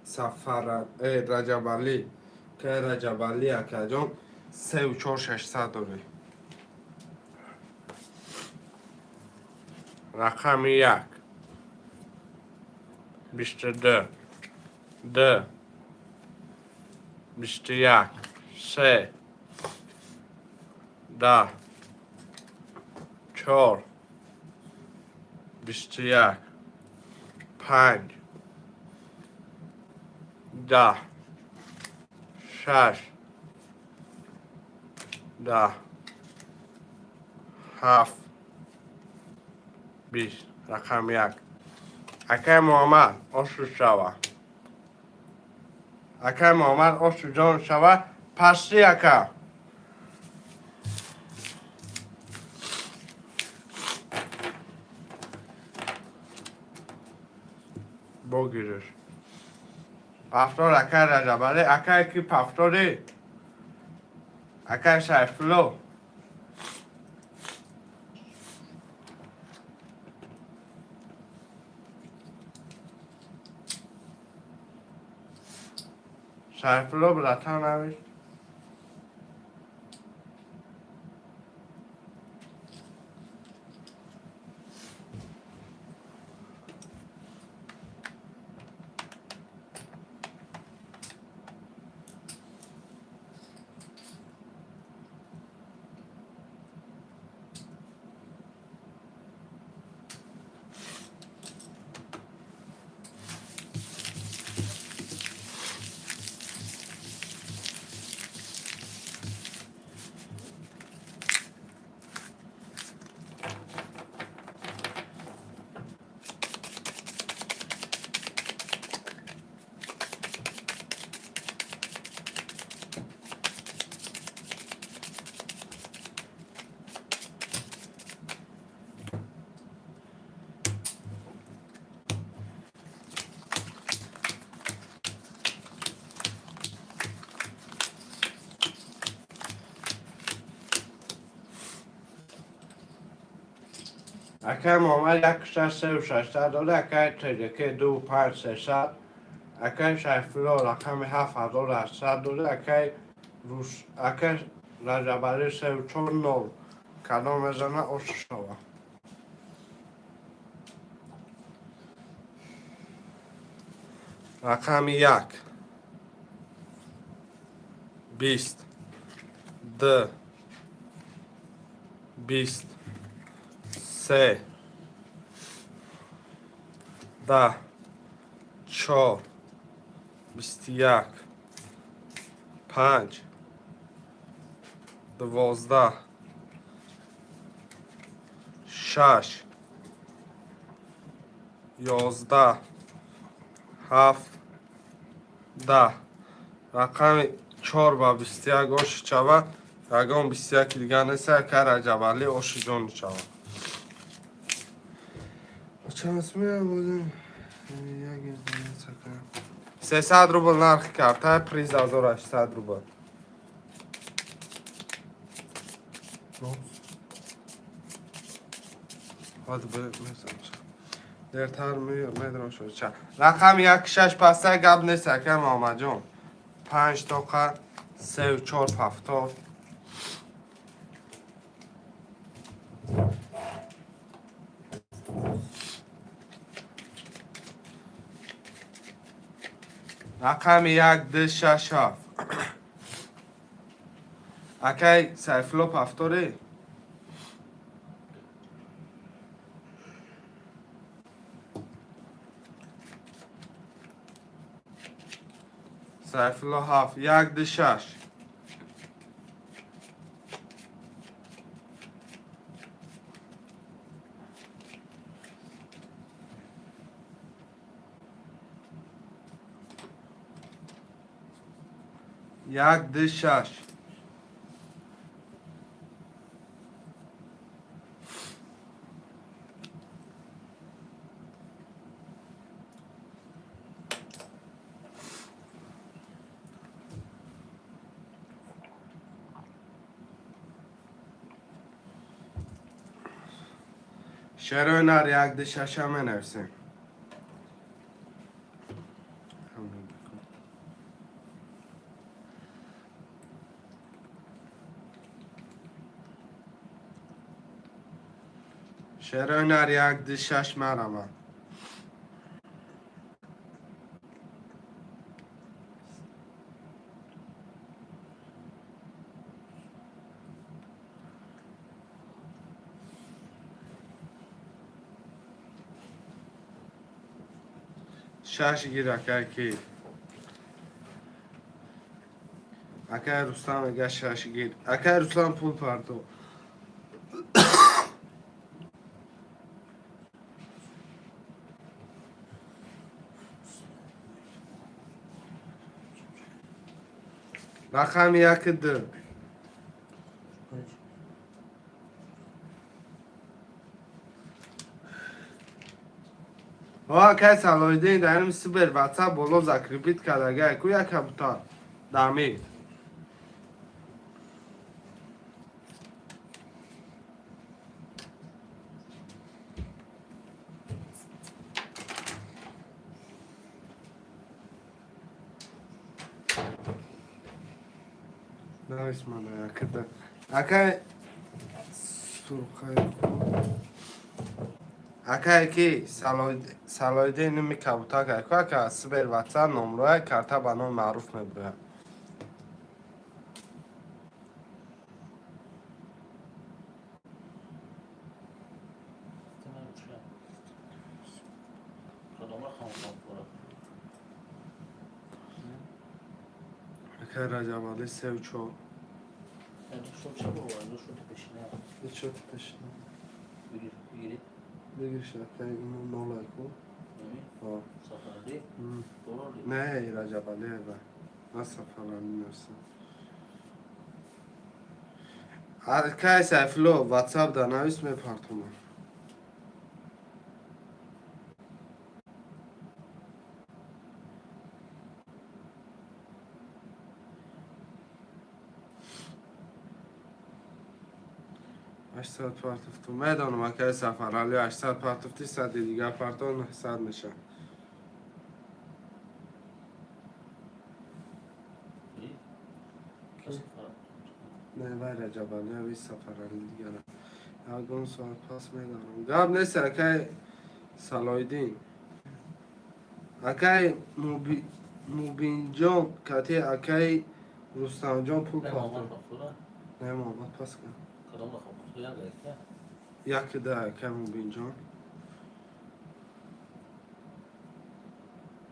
Сафара Раҷабалӣ, акай Раҷабалӣ, акаҷон, севу чор 600 дори. Рақами як. 22, ду, 21, се, 10, чор, 21, панҷ, 10, шаш, 10, ҳафт, 20. Рақами як. Акай Муҳаммад, ошу шава. Акай Муҳаммад, ошу ҷон шава. Пашти, ака. Богириш. Пафтор акай Раҷабалӣ, акай ки пафтори? Акай Сайфулло. Сайфулло братан навис. Акай Муҳаммад як шаш сеу шашсад дорад, акай ТДК ду панҷ сесад, акай Сайфулло рақами 7800 дорад, акай Рус, акай Раҷабалӣ сеу чор нол. Кадом мезана ош шава. Рақами як. 20. Д. 20. Се. 10. Чор. 21. 5. 12. 6. 11. 7. 10. Рақами чор ба 21 оши чава, ягон 21 дигар нест, ака Раҷабалӣ оши ҷони чава. Чанд 300 рубл нархи карта, приз 1800 рубл. Дертар медонам шуд. Рақами як шаш паста гап нест, ака Муҳаммадҷон. Панҷ тоқа, сеу чор ҳафтод. Рақами як ду шаш ҳафт. Акай Сайфулло пафторӣ? Сайфулло ҳафт, як ду шаш. Як ду шаш. Шерои нар як ду шаша менависем. Шерои нар як ду шаш марамад. Шаш гир акай ки. Акай Рустам мега шаш гир. Акай Руслан пул парто. Рақами як ду. Акай Салоҳиддин, дар ин супер ватсап боло закрепить кардага ку як кабутар дамир. Навис мана якда. Акай сурхай. Акай ки Салоҳиддин ними кабутак ку ака супер ватсап номроя карта ба номи маъруф мебояд. Акай Раҷабалӣ севу чор. Чо пешина. Бигирш, акай, ину нолай ку. Не, Раҷабалӣ ва. На Сафаралӣ нерса. Акай Сайфулло, ватсап да навис, мепартонам. 800 партофту. Медонам, акай Сафаралӣ, 800 партофти, сади дигар парто 900 мешавад. Не, вай Раҷабалӣ, ави Сафаралӣ дигара. Ягон соат пас медонам. Гап нест, акай Салоҳиддин. Акай Мубинҷон кати акай Рустамҷон пул партофт. Не, Муҳаммад пас кард. Яке да акай Мубинҷон.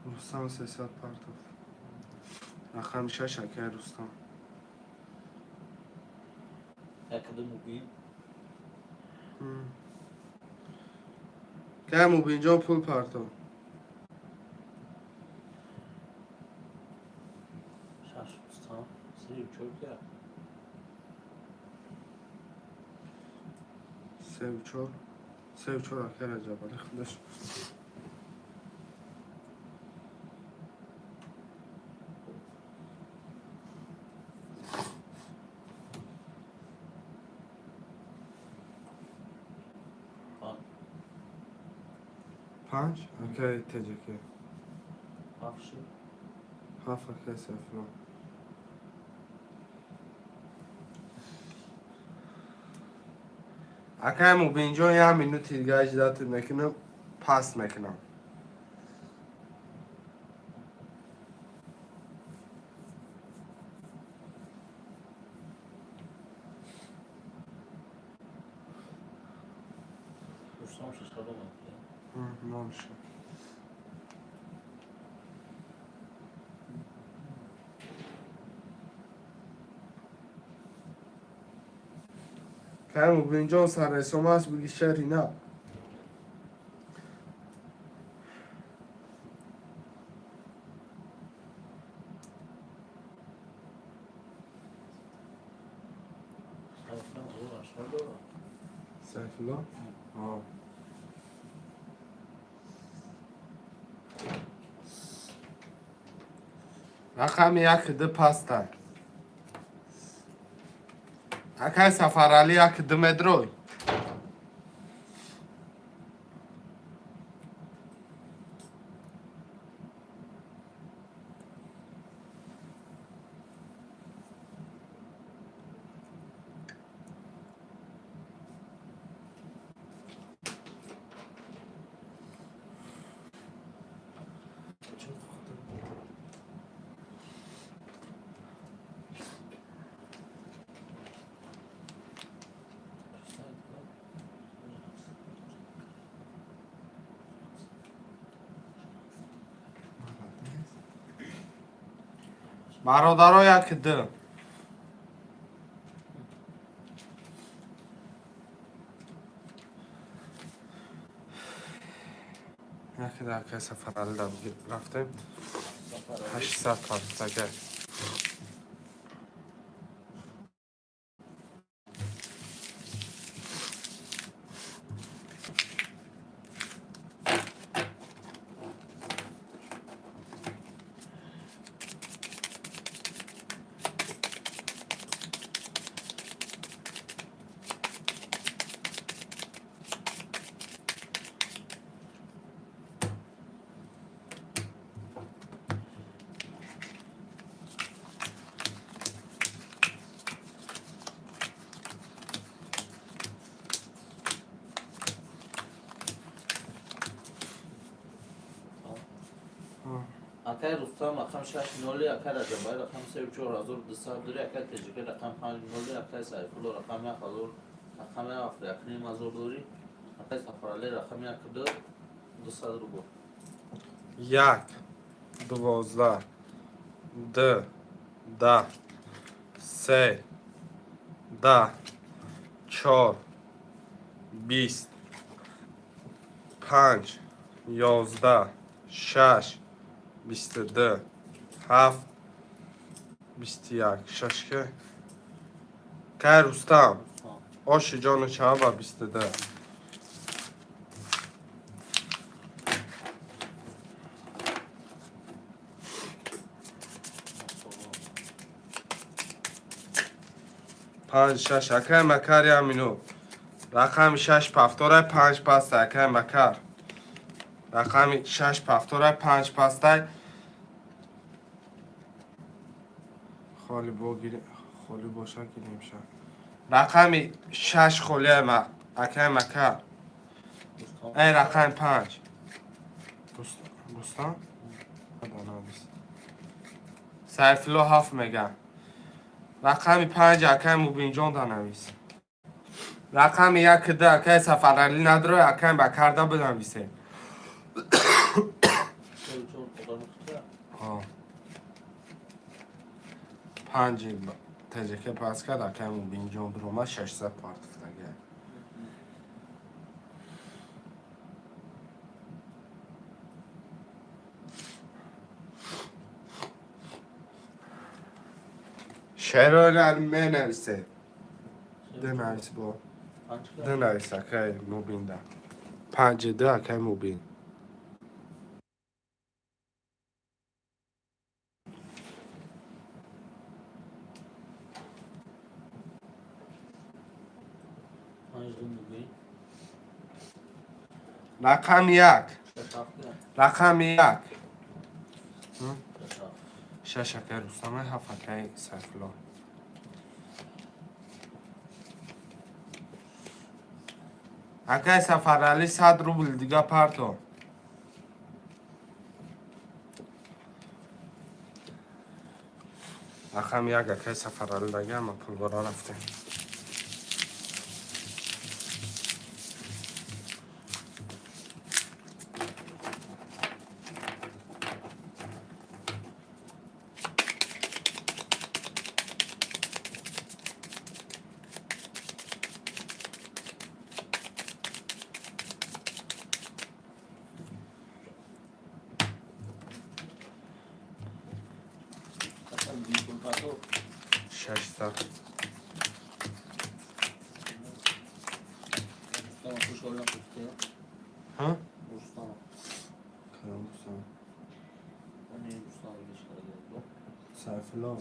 Рустам 300 партофт. Рақами шаш акай Рустам. Акай Мубинҷон пул партофт. Шаш Рустам, сею чор ки. Севу чор. Севу чор акай Раҷабалӣ худаш. Панҷ акай Теҷаке. Ҳафт акай Сайфулло. Акай Мубинҷон, як минути дига ждать мекунам, паст мекунам. Нол шуд. Акай Мубинҷон сарресом аст, биги шери на. Сайфулло? Ҳо. Рақами як ду паста. Акай Сафаралӣ, як ду медрой. Бародаро, як ду. Як ду акай Сафаралӣ да рафтем. 800 партага. Акай Рустам рақами шаш ноли, акай Раҷабалӣ рақами сею чор ҳазору дусад дорӣ, акай Теҷика рақами панҷ ноли, акай Сайфулло рақами як ҳазор, рақами ҳафт якним ҳазор дорӣ, акай Сафаралӣ рақами як ду 200 рубл. Як, 12, ду, 10, се, 10, чор, 20, панҷ, 11, шаш, 22, ҳафт, 21, шашка. Кай Рустам, оши ҷону чаба 22. Панҷ, шаш, акай Макар ямину. Рақами шаш пафторай, панҷ пастай, акай Макар. Рақами шаш пафторай, панҷ пастай. Холи бо холи боша гирем ша. Рақами шаш холия ма, акай Макар. Эй, рақами панҷ. Рустам? Сайфулло ҳафт мега. Рақами панҷ акай Мубинҷон данавис. Рақами як ду акай Сафаралӣ надорад, акай Бакарда бинависем. Сею чор одами хутра. Панҷи ТЖК пас кард, акай Мубинҷон биромад, 600 партифтага. Шерола менависе. Динавис бо. Панҷ ка? Динавис акай Мубинда. Панҷи ду акай Мубин. Панҷ ду Мубин. Рақами як. Шаш ҳафт ка? Рақами як. Шаш ҳафт. Шаш акай Рустама, ҳафт акай Сайфулло. Акай Сафаралӣ 100 рубл дига парто. Рақами як акай Сафаралӣ дага, ама пулбора рафтем. Акай Мубин пул парто. 600. Рустама хуш ҳол напурсида? Ҳа? Рустама. Кадом Рустам? Ани Рустама бишкара бо. Сайфулло.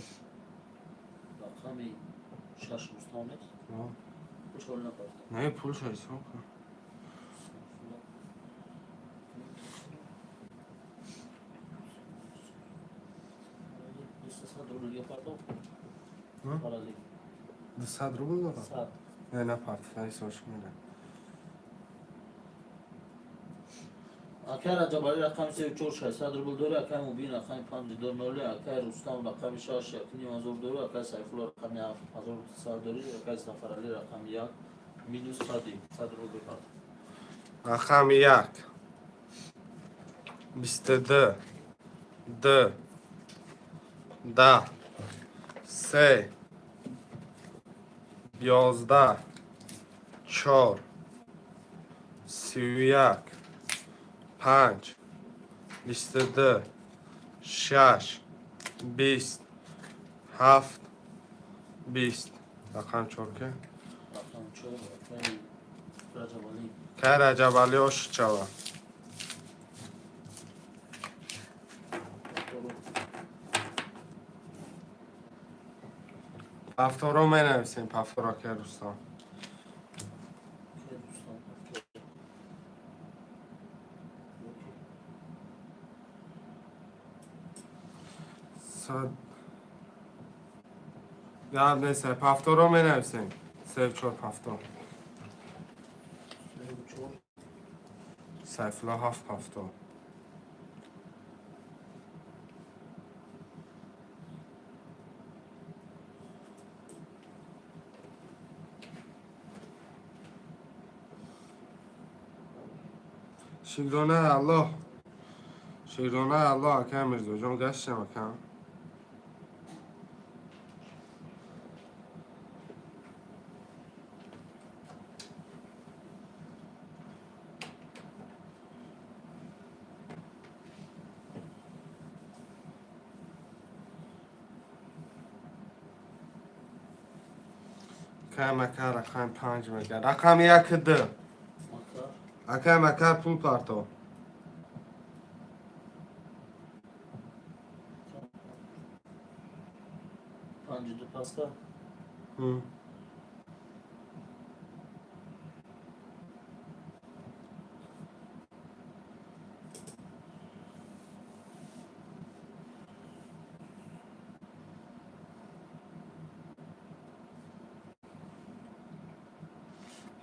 Рақами шаш Рустам нест? Ҳа. Хуш ҳол напарто. Не, пулша ҳисоб кун. 100 рубл парто. Ҳа? Парали. 200 рубл дорад? Сад. Не, на партифта ҳисобш мера. Акай Раҷабалӣ рақами сею чор 600 рубл дорӣ, акай Мубин рақами панҷ ду ноли, акай Рустам рақами шаш якним ҳазор дорӣ, акай Сайфулло рақами ҳафт ҳазору дусад дорӣ, акай Сафаралӣ рақами як минус сади 100 рубл парто. Рақами як. 22. Ду. 10. Се. 11. Чор. 31. Панҷ. 22. Шаш. 20. Ҳафт. 20. Рақам чор ки? Рақами чор акай Раҷабалӣ. Кай Раҷабалӣ ошид шава. Повтору. Повторо менависем, повторо акай Рустам. Акай Рустам повтор. 100 гап нест, повторо менависем. Се чор повтор. Сею чор. Сайфулло ҳафт повтор. Шукронаи Аллоҳ, шукронаи Аллоҳ, акай Мирзоҷон, гаштем, акам. Акай Макар рақами панҷ мега, рақами як д. Макар. Акай Макар, пул парто. Панҷу ду паста.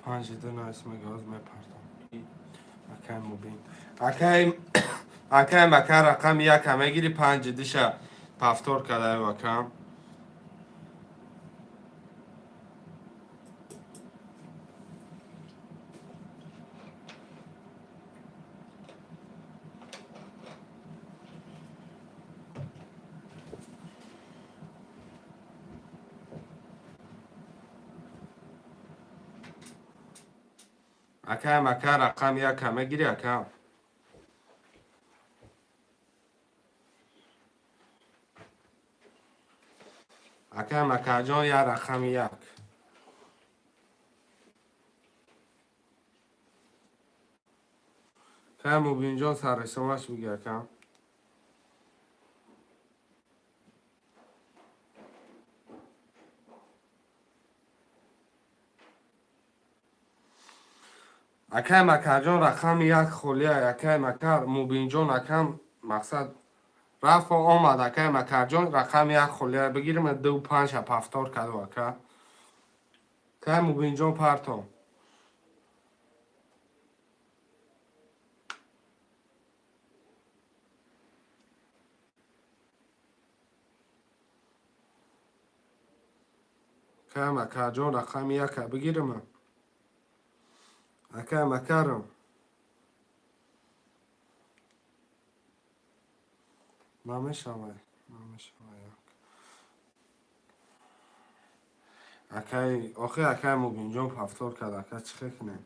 Панҷи ду найс мега, оз мепартом. Акай Мубин, акай Макар рақами яка мегири, панҷи диша повтор кадаев, акам. Акай Макар рақами яка мегири, акам. Акай Макарҷон, як рақами як. Акай Мубинҷон, сарресомаш биги, акам. Акай Макарҷон, рақами як холия. Акай Макар, Мубинҷон, акам, мақсад рафо омад. Акай Макарҷон, рақами як холия, бигирим, ду панҷа повтор каду, ака. Акай Мубинҷон, парто. Акай Макарҷон, рақами яка бигирим. Акай Макаром, намешавай, намешавай. Акай, охи, акай Мубинҷон повтор кард, ака, чӣ хел кунем?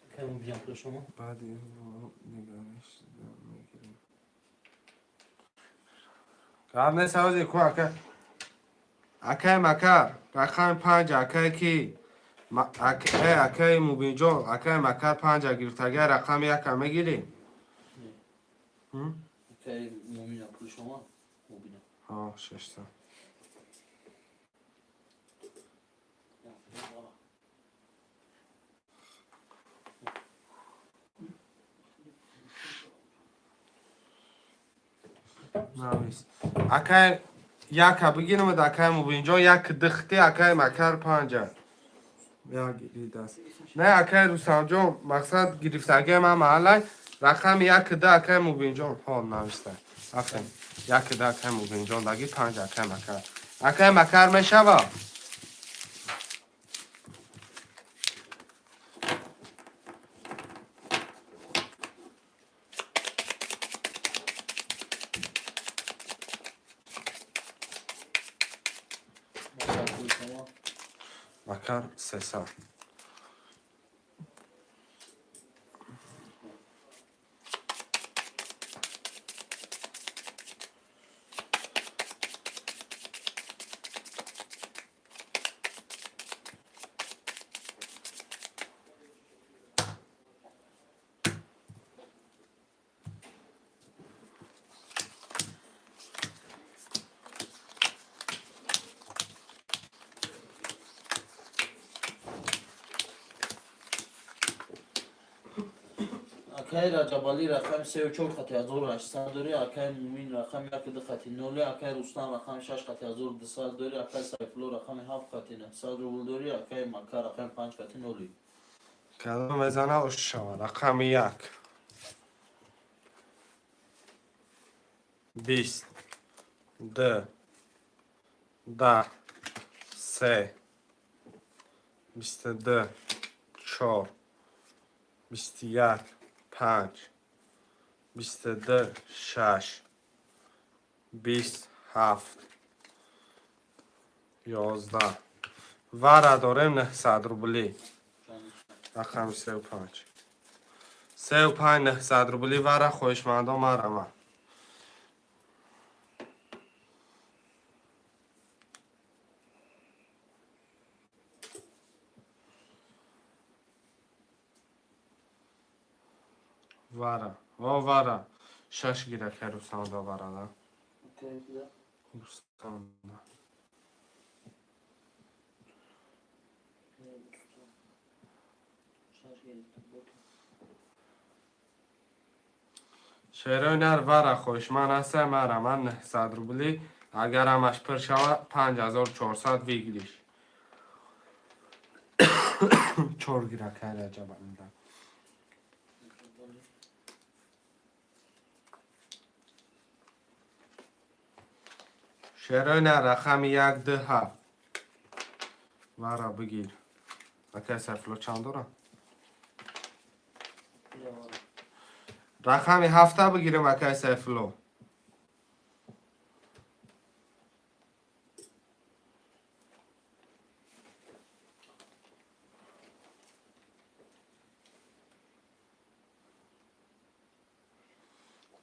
Акай Мубинҷон, пули шумо. Баъди нигариш мегирем. Гап нест, ҳози ку, ака. Акай Макар рақами панҷ, акай ки акай Мубинҷон, акай Макар панҷа гирифтагай, рақами яка мегирӣ? Акай Мумина, пули шумо. Мубина. Ҳо, шашта. Навис. Акай яка бигирам, акай Мубинҷон, як дихти, акай Макар панҷа. Як гиридаст. Не, акай Рустамҷон, мақсад гирифтагай ман маҳаллай, рақами як д, акай Мубинҷон. Ҳо, нависта. Африн. Як д, акай Мубинҷон, даги панҷ, акай Макар. Акай Макар, мешава? Макар, пули шумо. Макар сесад. Акай Раҷабалӣ рақами сею чор қати 1800 дорӣ, акай Мумин рақами яку ду қати нолӣ, акай Рустам рақами шаш қати 1200 дорӣ, акай Сайфулло рақами ҳафт қати 900 рубл дорӣ, акай Макар рақами панҷ қати нолӣ. Кадом мезана, ош шава. Рақами як. 20. Д, 10, се, 22, чор, 21, панҷ, 22, шаш, 20, ҳафт, 11. Вара дорем 900 рублӣ. Рақами сеу панҷ. Сеу панҷ 900 рублӣ вара хоҳишмандон марама. Вара. О, вара. Шаш гира кай Рустамда варада. Рустамда. Шерои нар вара хоҳишманд ҳастам марама 900 рублӣ. Агар ҳамаш пур шавад 5400 выигрыш. Чор гира кай Раҷабалида. Шерои нар рақами як ду ҳафт. Вара бигир. Акай Сайфулло чанд дорам? Рақами ҳафта бигирем акай Сайфулло.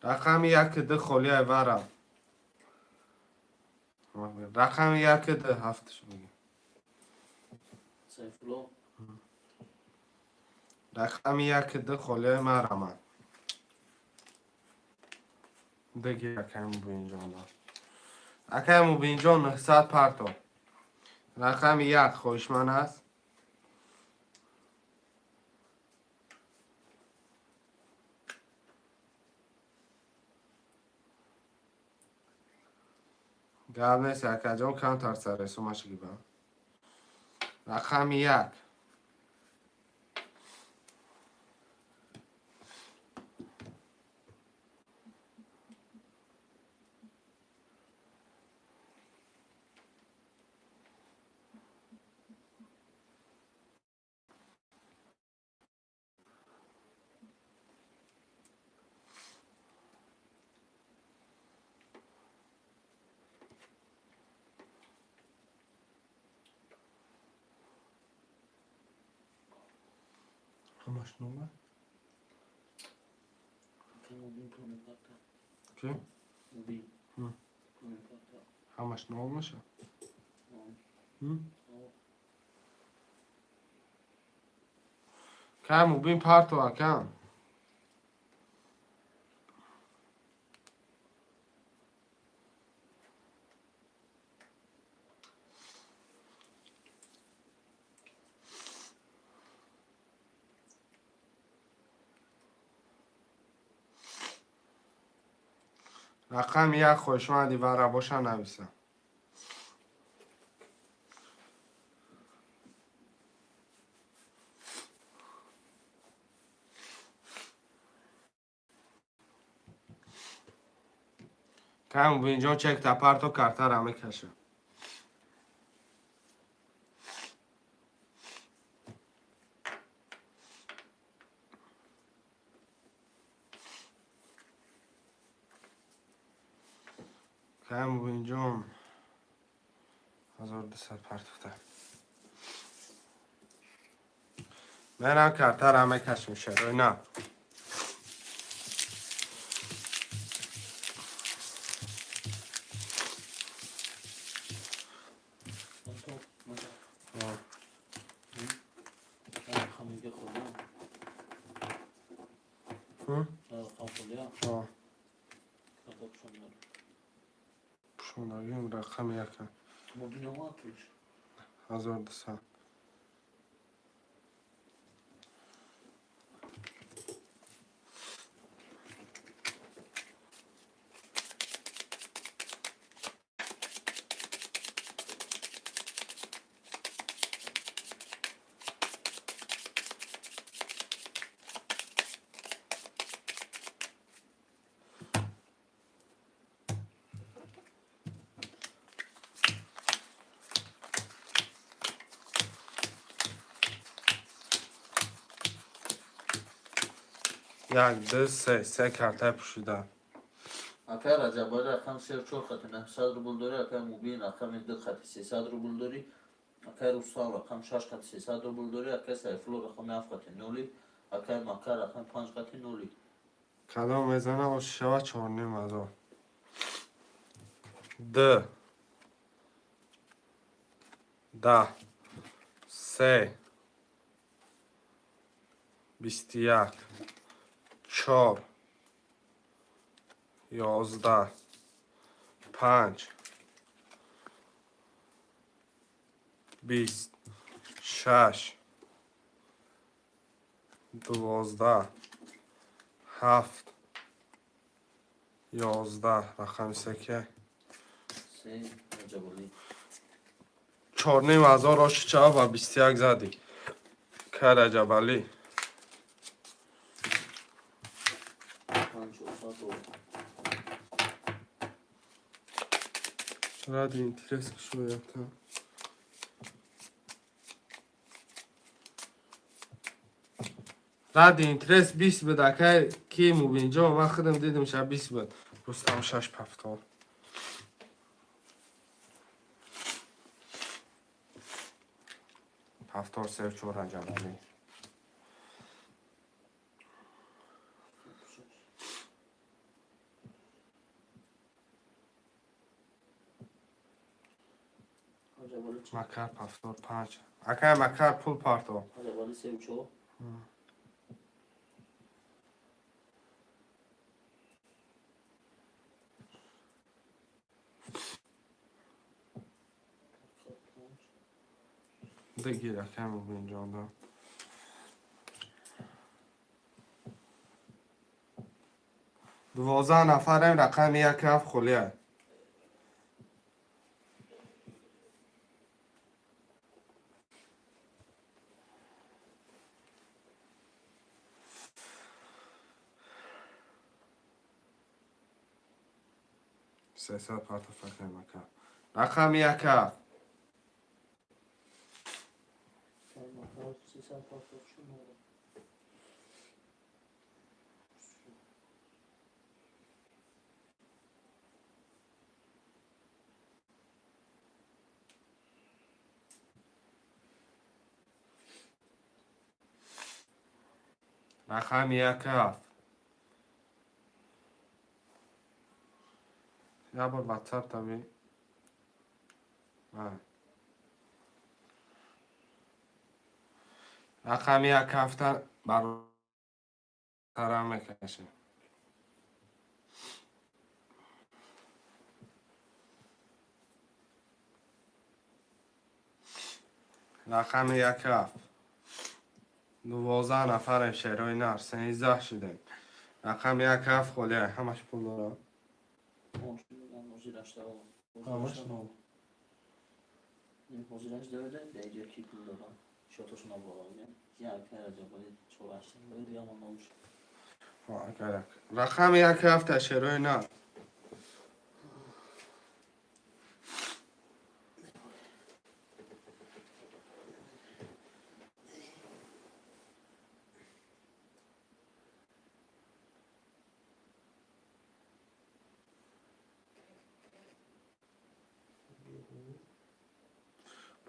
Рақами як ду холиай вара. Рақами як ду ҳафташ бигир. Сайфулло. Рақами як ду холиай марама. Дигир акай Мубинҷон. Акай Мубинҷон 900 парто. Рақами як хоҳишманд аст. Гап нест акаҷон, камтар сарресумаш гибам. Рақами як. Ҳамаш номер? Ки? Ҳамаш нол мешавад? Кай Мубин парто акам. Рақами як хоҳишманди вара боша нависам. Кай Мубинҷон чекта парто картара мекашам. Кай Мубинҷон 1200 партохта. Манам картара мекашам шерои на. Пушондагим рақами якам. 1200. Як, ду, се. Се картаи пӯшида. Акай Раҷабалӣ рақами сеу чор хати 900 рубл дорӣ, акай Мубин рақами ду хати 300 рубл дорӣ, акай Рустам рақами шаш хати 300 рубл дорӣ, акай Сайфулло рақами ҳафт хати ноли, акай Макар рақами панҷ хати ноли. Кадом мезана, ош шава 4500. Ду. 10. Се. 21. Чор. 11. Панҷ. 20. Шаш. 12. Ҳафт. 11. Рақами се ки? Се Раҷабалӣ. 4500 оши чава ба 21 задӣ. Кай Раҷабалӣ. Панҷ 400 доллар. Ради интерес кушоята. Ради интерес 20 буд, акай ки Мубинҷо, ман худам дидам, ша 20 буд. Рустам шаш пафтор. Пафтор сев чор Раҷабалӣ. Раҷабалӣ чӣ? Макар пафтор панҷ. Акай Макар пул парто. Раҷабалӣ сеу чор. Бигир, акай Мубинҷон да. 12 нафарем, рақами як рафт холия. 300 партоф акай Макар. Рақами як рафт. Макар 300 партоф чӣ надо? Рақами як рафт. Як бор WhatsApp таби. Рақами як ҳафта бародарам мекашем. Рақами як ҳафт. 12 нафарем шерои нар, 13 шудем. Рақами як ҳафт холия, ҳамаш пул дорам. Ҳамаш нол. Ҳозираш дорда, дар иҷо ки пул дорам. Шотошо набовардем. Як Раҷабалӣ чор ҳашт, дигамо нол шуд. Рақами як ҳафта шерои нар.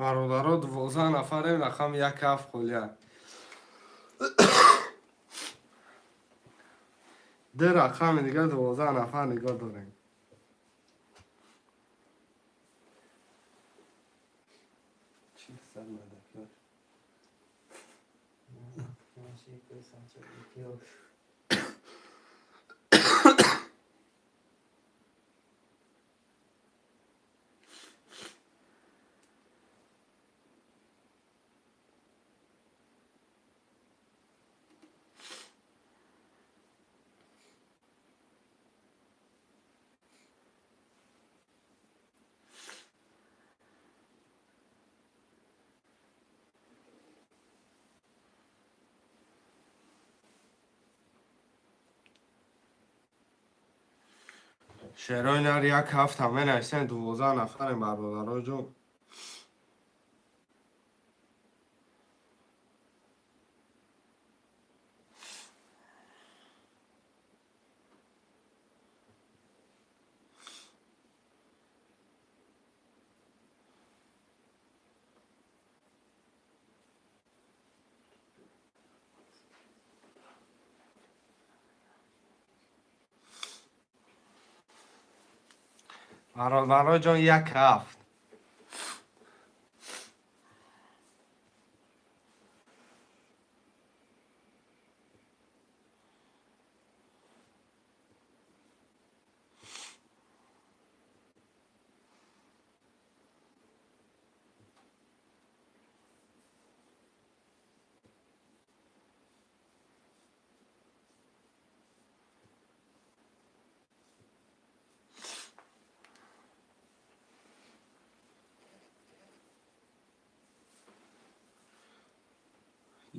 Бародаро, 12 нафарем, рақами як ҳафт холия. Ду рақами дигар 12 нафар нигоҳ дорем. Чӣ сад мадакар? Шерои нар як ҳафта менависем, 12 нафарем бародаро ҷон. Бародароҷон, як ҳафт.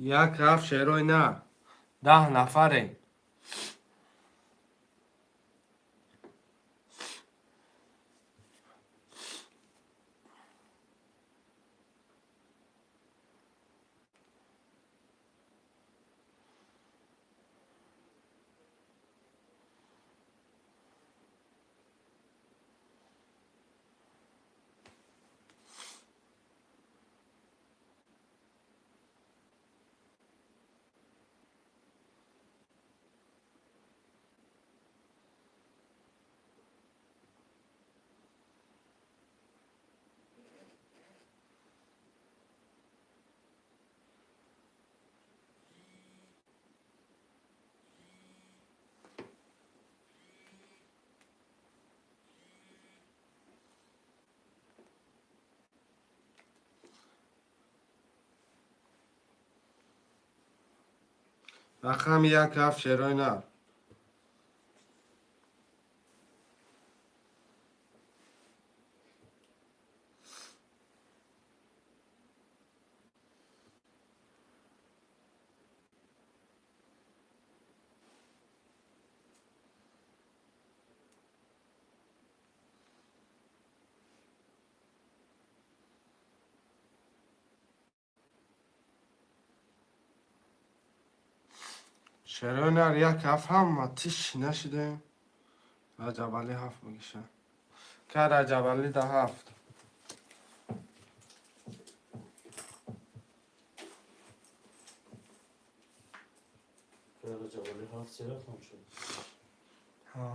Як ҳафт, шерои на, 10 нафарем. Рақами як ҳафт, шерои нар. Шерои нар, як ҳафт, ҳама тиш нашидаем. Раҷабалӣ ҳафт мегиша. Ка Раҷабалӣ да ҳафт. Раҷабалӣ ҳафт се рақам шуд. Ҳа.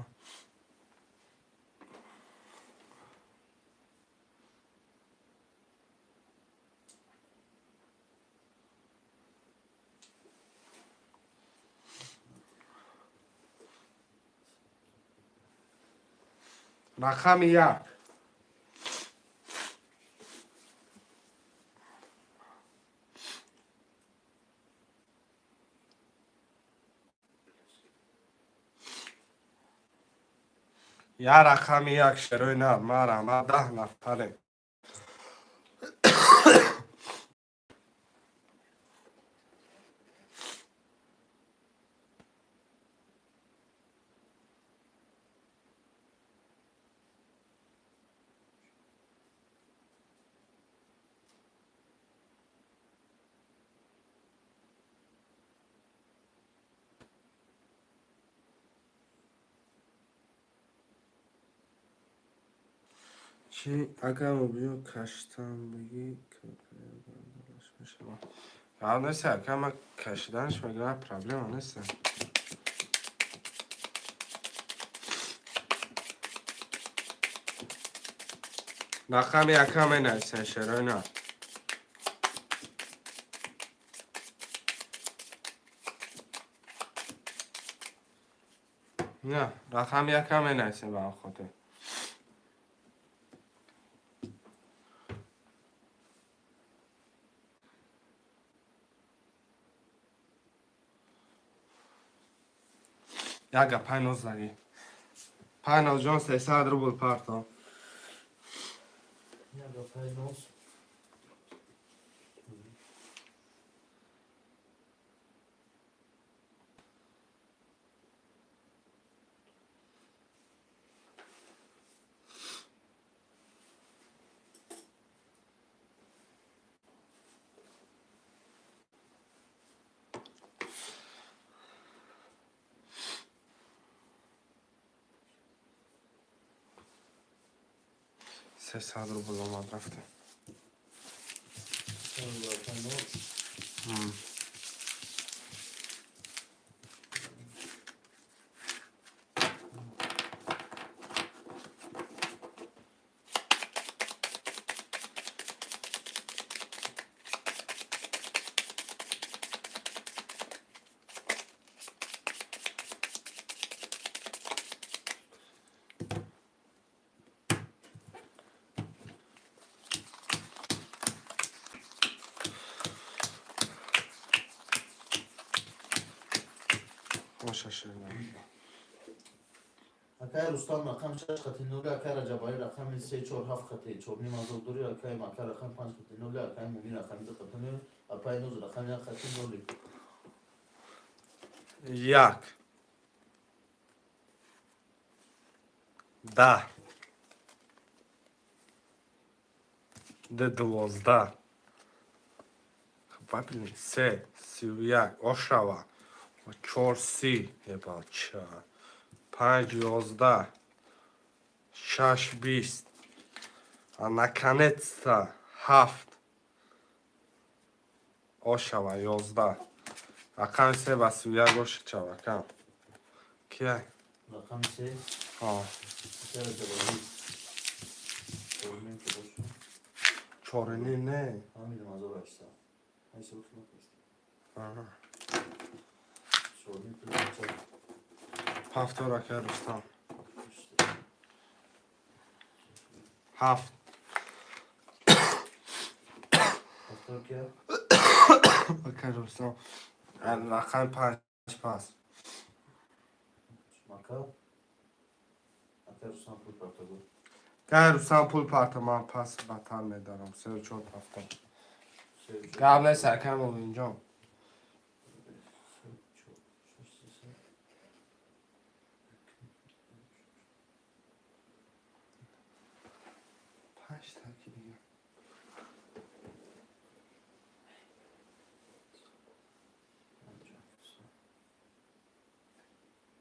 Рақами як. Я рақами як, шерои нар, мара, ма 10 нафарем. Чӣ агар мобилиро каштан бигӣ, мешавад? Гап нест, ака, ма кашиданаш мегӯям, проблема нест. Рақами яка менависем, шерои нар. На, рақами яка менависем ба он хотир. Як гап Пайноз заги. Пайноз ҷон, 300 рубл парто. Як гап Пайноз. 300 рубл омад, рафтем. Пайноз. Оша шерна. Акай Рустам рақами 6 хати 0, акай Раҷабалӣ рақами 3 4 7 хати 4,5 ҳазор дорӣ, акай Мака рақами 5 хати 0, акай Мумин рақами 2 хати 0, апай Ноз рақами 1 хати 0. Як. 10. Д 12. Папили се, 31, ошава. Чор 30, ебача. 5 11. 6 20. А наконец-то 7. Ошава 11. Рақами се ва 31 ошичава кам. Кия? Рақами 3. Ҳа. Акай Раҷабалӣ. 4,5 ки боша. 4,5 не. Фаҳмидам, 1800. Ҳисоб накард. Аҳа. 4,5 пул бача. Ҳафтор акай Рустам. 7. Ҳафтор кия? Акай Рустам. Рақами 5 пас. Мака. Акай Рустам пул партагу. Акай Рустам пул парта, ман пас батар медарам. 3 4 ҳафта. Се чор. Гап нест акай Муминҷон. Се чор шаш се. Панҷ таки дига.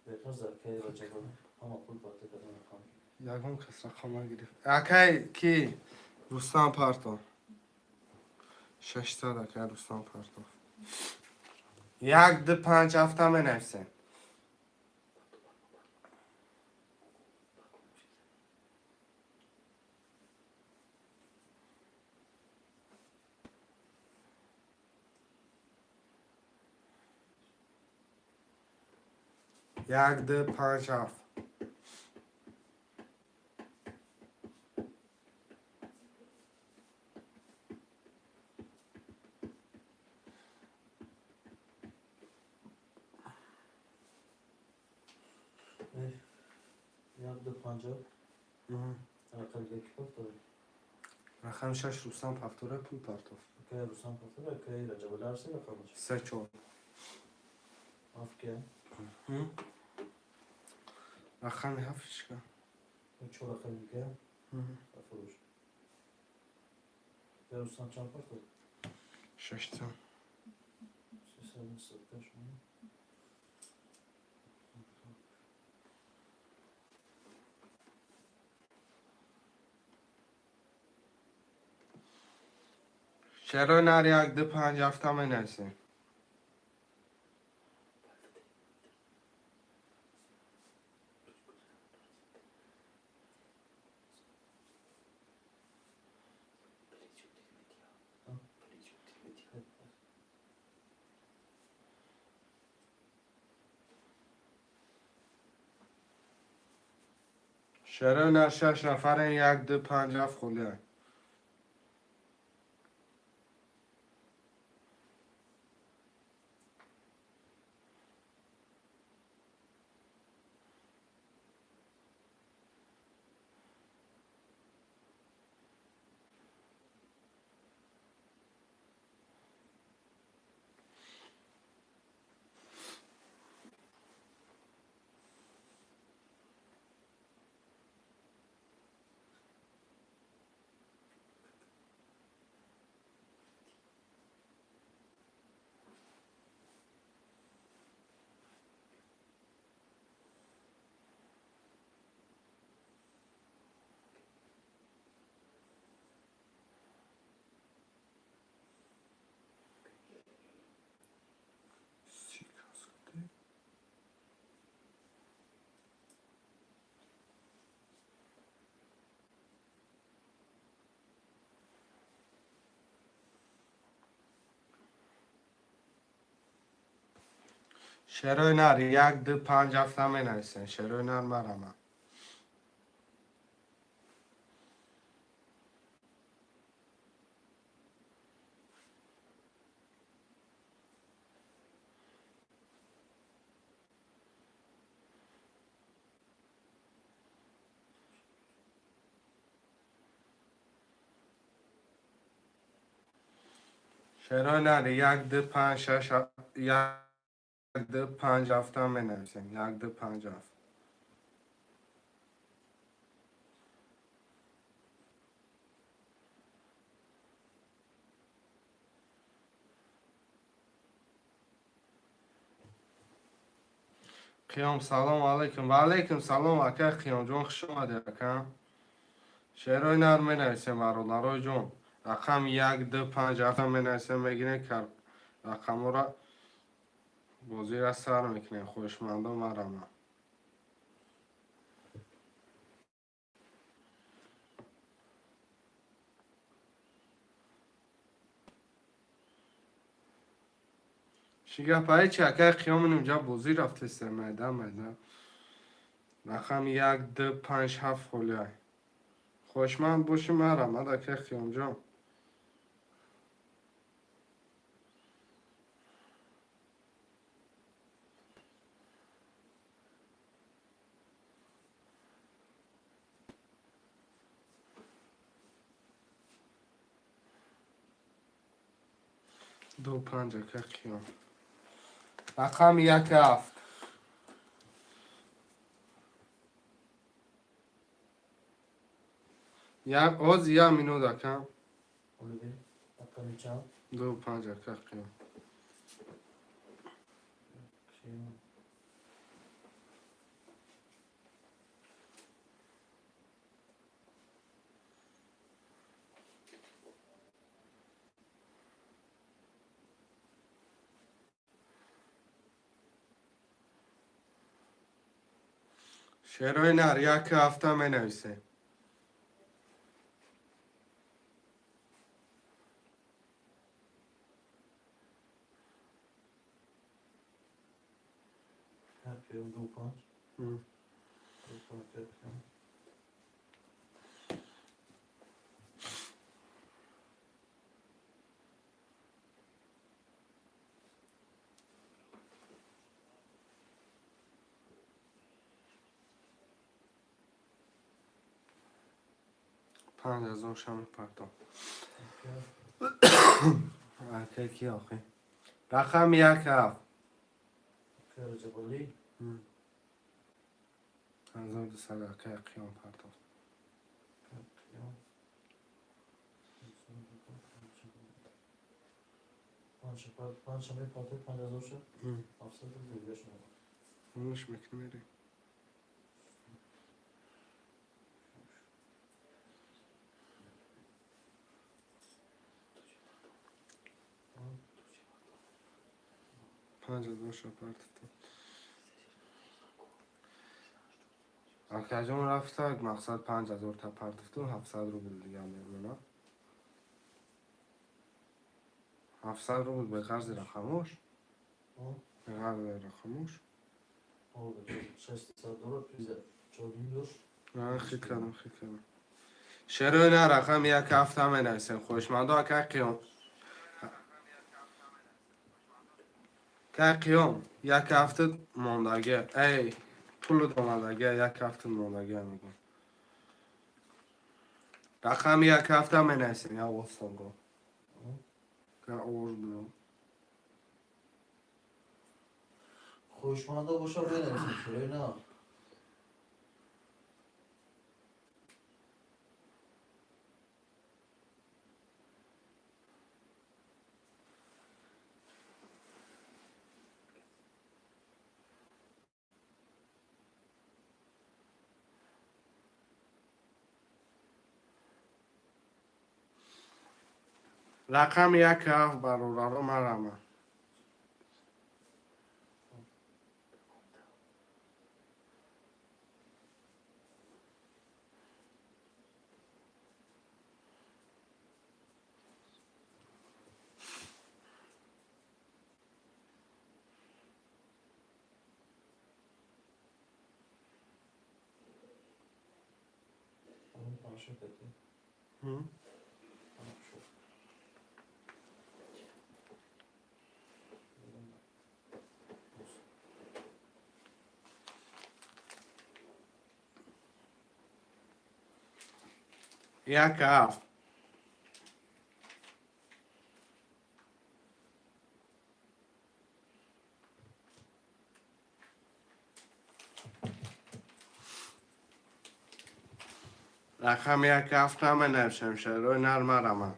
Беҳтар акай Раҷабалӣ. Ҳама пул парта кардан рақам. Ягон кас рақам нагирифт. Акай ки Рустам парто. 600 акай Рустам парто. 1 2 5 ҳафта менависем. 1 2 5 7. 1 2 5 7. Рақами яки партовӣ. Рақами 6 Рустам пафтора пул партов. Акай Рустам партовӣ, акай Раҷабалӣ ҳар се рақамаш. 3 4. 7 кия? Рақами 7 чика? Чор рақами дига? Рафурӯш. Акай Рустам чанд партов? 600. 300 шумо. Шерои нар 1 2 5 ҳафта менависем. Шерои нар 6 нафарен 1 2 5 7 холия. Шерои нар 1 2 5 ҳафта менависем. Шерои нар марама. Шерои нари як ду панҷ шаш як ду панҷ ҳафтам менависем. Як ду панҷ ҳафт. Қиём, салом алайкум. Ва алайкум салом, ака Қиёмҷон, хуш омадед, ака. Шерои нар менависем, бародарои ҷон. Рақам як ду панҷ ҳафтам менависем, мегирем рақамҳоро, бозиро сар мекунем. Хоҳишмандон, марама. Чӣ гап, ай чи, акай Қиём, инҷа бозӣ рафтеста, майда майда. Рақам як ду панҷ ҳафт холиай. Хоҳишманд бошӣ, марҳамат, акай Қиёмҷон. Ду панҷ, акай Қиём. Рақами як ҳафт. Як оз як минут, ака. Рақами чанд? Ду панҷ, ака Қиём. Қиём. Шерои нар як ҳафта менависем. Қиём ду панҷ. Ду панҷ, Қиём. 5000 шами партом. Акай ки охи? Рақами як ҳафт. Акай Раҷабалӣ. 1200, акай Қиём партофт. Қиём. Панҷ мепартоед, 5000 ша? 700 рубл дигар шумо. Муш мекунем, мерем. 5000 ша партофтам. Акаҷон рафтак, мақсад 5000 та партофту, 700 рубл дигар мемонад. 700 рубл беғарзи рақамош? Беғарзи рақамош? 600 доллар приза чорним дошт. Хит кардам, хит кардам. Шерои на рақам як ҳафта менависем. Хоҳишмандо, акай Қиём. Акай Қиём, як ҳафта мондагӣ. Эй, пулу омадагӣ, як ҳафта мондагӣ мегӯм. Рақами як ҳафта менависем, як остонго. Овоз бидам. Хоҳишмандо боша, менависем шерои на. Рақами як ҳафт, бародаро, марама. Тамошо кардем. Тамошо. Як ҳафт. Рақами як ҳафт наменависем, шерои нар марама.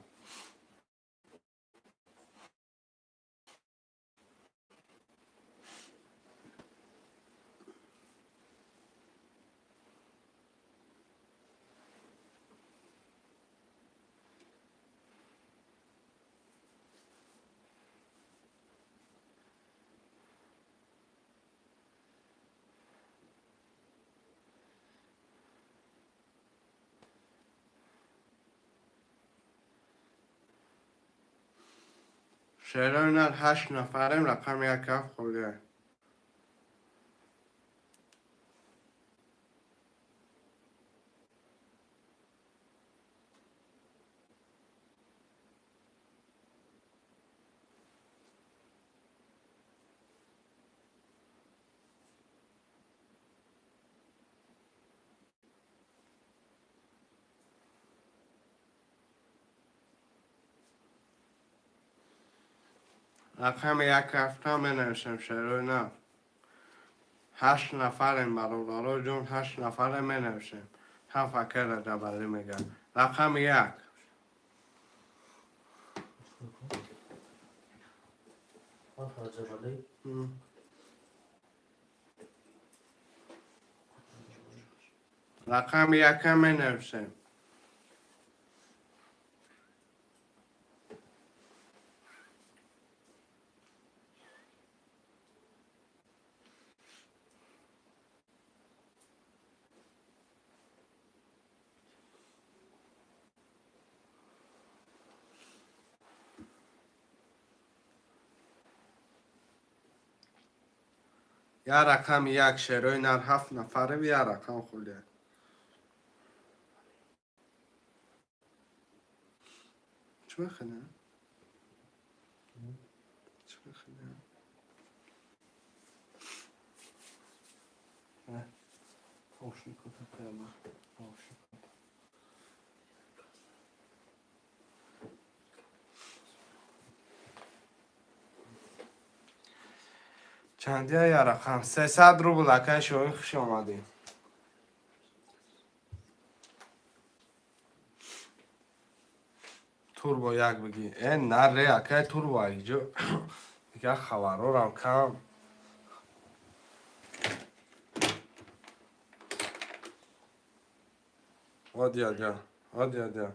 Шерои нар ҳашт нафарем, рақами як ҳафт холия. Рақами як ҳафта менависем, шерои нар. Ҳашт нафарем, бародаро ҷон, ҳашт нафаре менависем. Ҳафт акай Раҷабалӣ мегӯяд. Рақами як. Ҳафт Раҷабалӣ. Рақами яка менависем. Я рақами як, шерои нар ҳафт нафарем, я рақам холия. Чӣ мехӯрӣ? Чӣ мехӯрӣ? Наушникота прямо. Наушникота. Чандия я рақам? 300 рубл, акай Шоҳин, хуш омадӣ. Турбо як бигӣ. Э, наре, акай турбо иҷо. Дигар хабарорам кам. Одя, одя, одя, одя.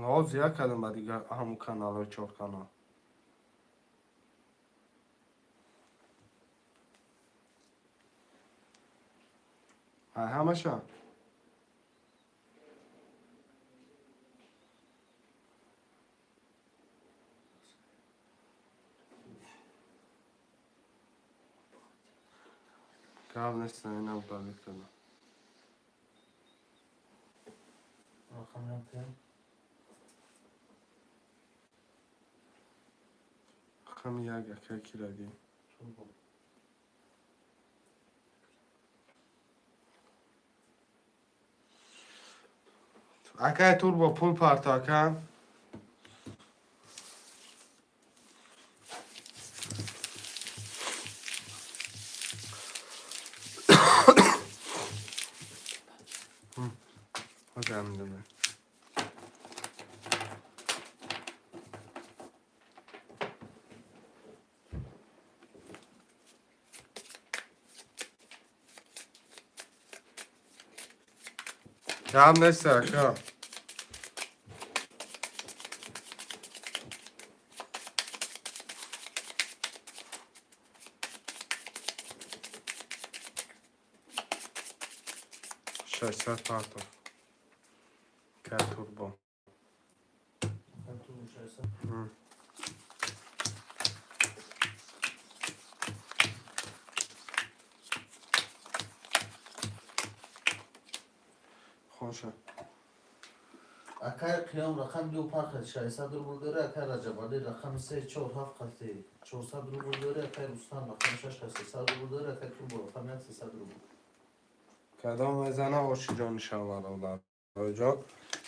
Ҳозир як кардам ба дигар ҳамун каналҳои чор канал. Ай ҳамаша? Гап нест, ина удалить кардам. Рақами як. Рақами як акай кирадӣ? Турбо. Акай турбо пул парто, ака. Ҳозир ҳамин. Гап нест, ака. 600 партов. Акай турбо. Акай турбо 600. Хоша. Акай Қиём рақами ду панҷ қати 600 рубл дорӣ, акай Раҷабалӣ рақами се чор ҳафт қати 400 рубл дорӣ, акай Рустам рақами шаш қати 300 рубл дорӣ, акай Турбо рақами як 300 рубл. Кадом мезана оши ҷони шава, бародароҷон?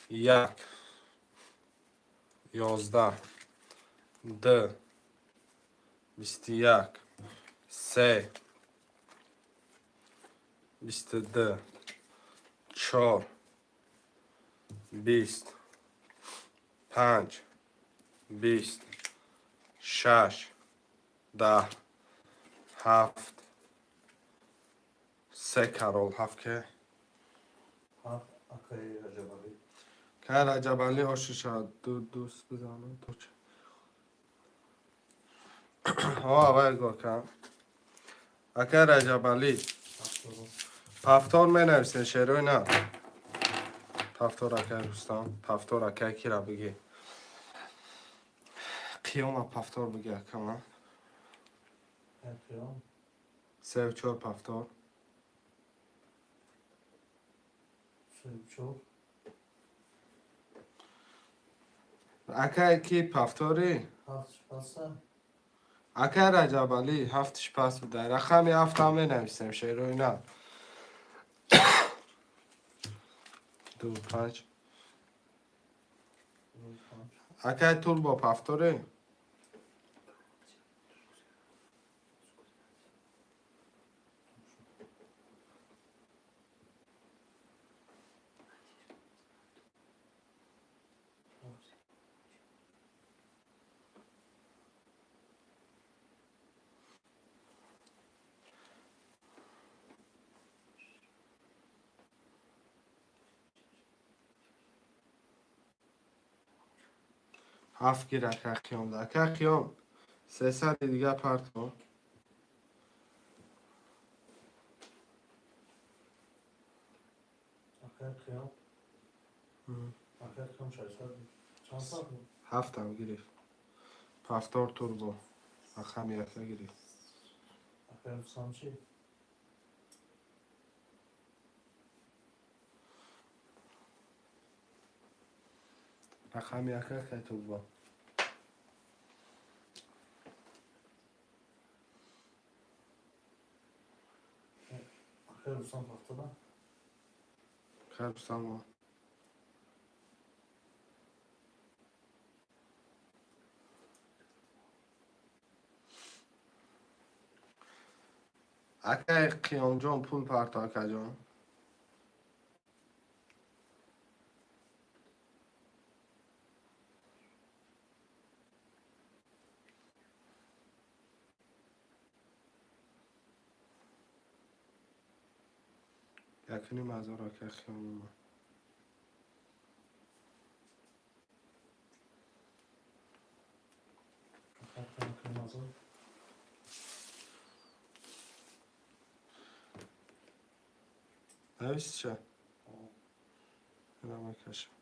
Як. 11. Д, 21, се, 22, чор, 20, панҷ, 20, шаш, 10, ҳафт, се карол, ҳафт ке? Ҳафт акаи Раҷабалӣ. Кай Раҷабалӣ ошиша ду дӯст бизанам то ча. Ҳо, аввал гор кам. Акай Раҷабалӣ. Пафтор менависен шерои на. Пафтор акай Рустам, пафтор акай кира бигӣ. Қиёма пафтор бигӣ акама. Қиём. Сев чор пафтор. Сев чор. Акай ки пафторӣ? Ҳафт паса. Акай Раҷабалӣ ҳафтиш пас буда. Рақами ҳафтам менависем шерои на. Ду панҷ. Акай Турбо пафторӣ? Ҳафт гир ака Қиём. Ака Қиём, сесади дига парто. Акай Қиём. Акай Қиём шашсад. Чанд сад буд? Ҳафтам гирифт. Пафтор турбо. Рақами яка гирифт. Акай Рустам чӣ? Рақами яка кай турбо. Акай Рустам пафтора? Кай Рустам. Акай Қиёмҷон пул парто акаҷон. Якуним ҳазор акай Қиём омад. Акай Қиём якуним ҳазор. Нависиша? Ина мекашам.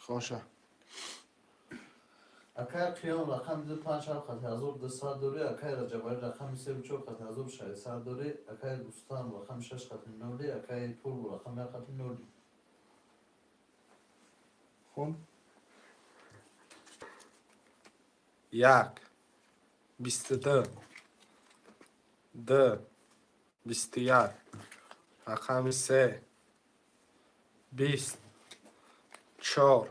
Хоша. Акай Қиём рақами ду панҷ ҳафт хати ҳазору дусад дорӣ, акай Раҷабалӣ рақами севу чор хати ҳазору шашсад дорӣ, акай Рустам рақами шаш хати ноли, акай Турбо рақами як хати ноли. Хон. Як. 22. Д. 21. Рақами се. 20. Чор.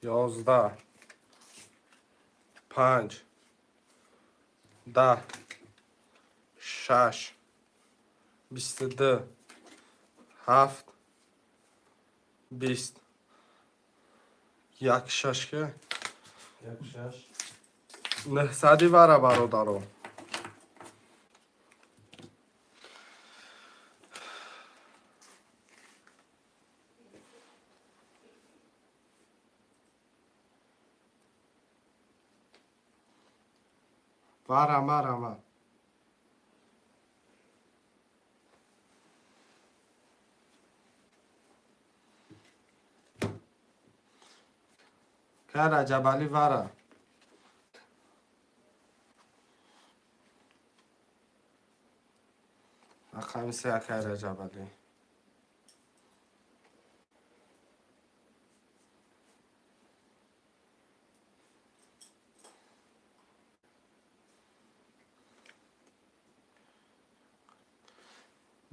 11. Панҷ. 10. Шаш. 22. Ҳафт. 20. Як шаш ке? Як шаш. Нӯҳсади вара бародаро. Вара марама. Ка Раҷабалӣ вара. Рақами се, акай Раҷабалӣ.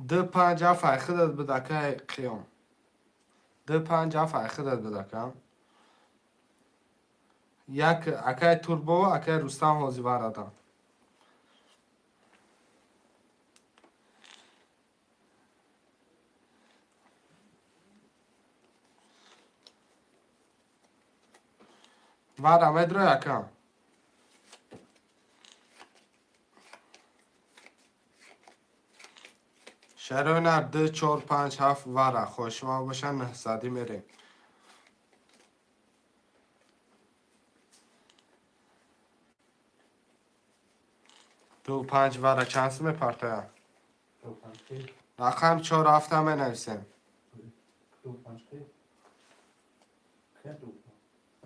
Ду панҷ ҳафт ай худат буд, акай Қиём. Ду панҷ ҳафт ай худат буд, ака. Як акай Турбо, акай Рустам ҳозир варадан. Вара медрои, ака? Шарои нар, ду чор панҷ ҳафт вара. Хоҳишманд бошанд, 900-ӣ мерем. Ду панҷ вара чанд сум мепартояд? Ду панҷ ки? Рақам чор ҳафта менависем. Ду панҷ ки? Ки ду панҷ?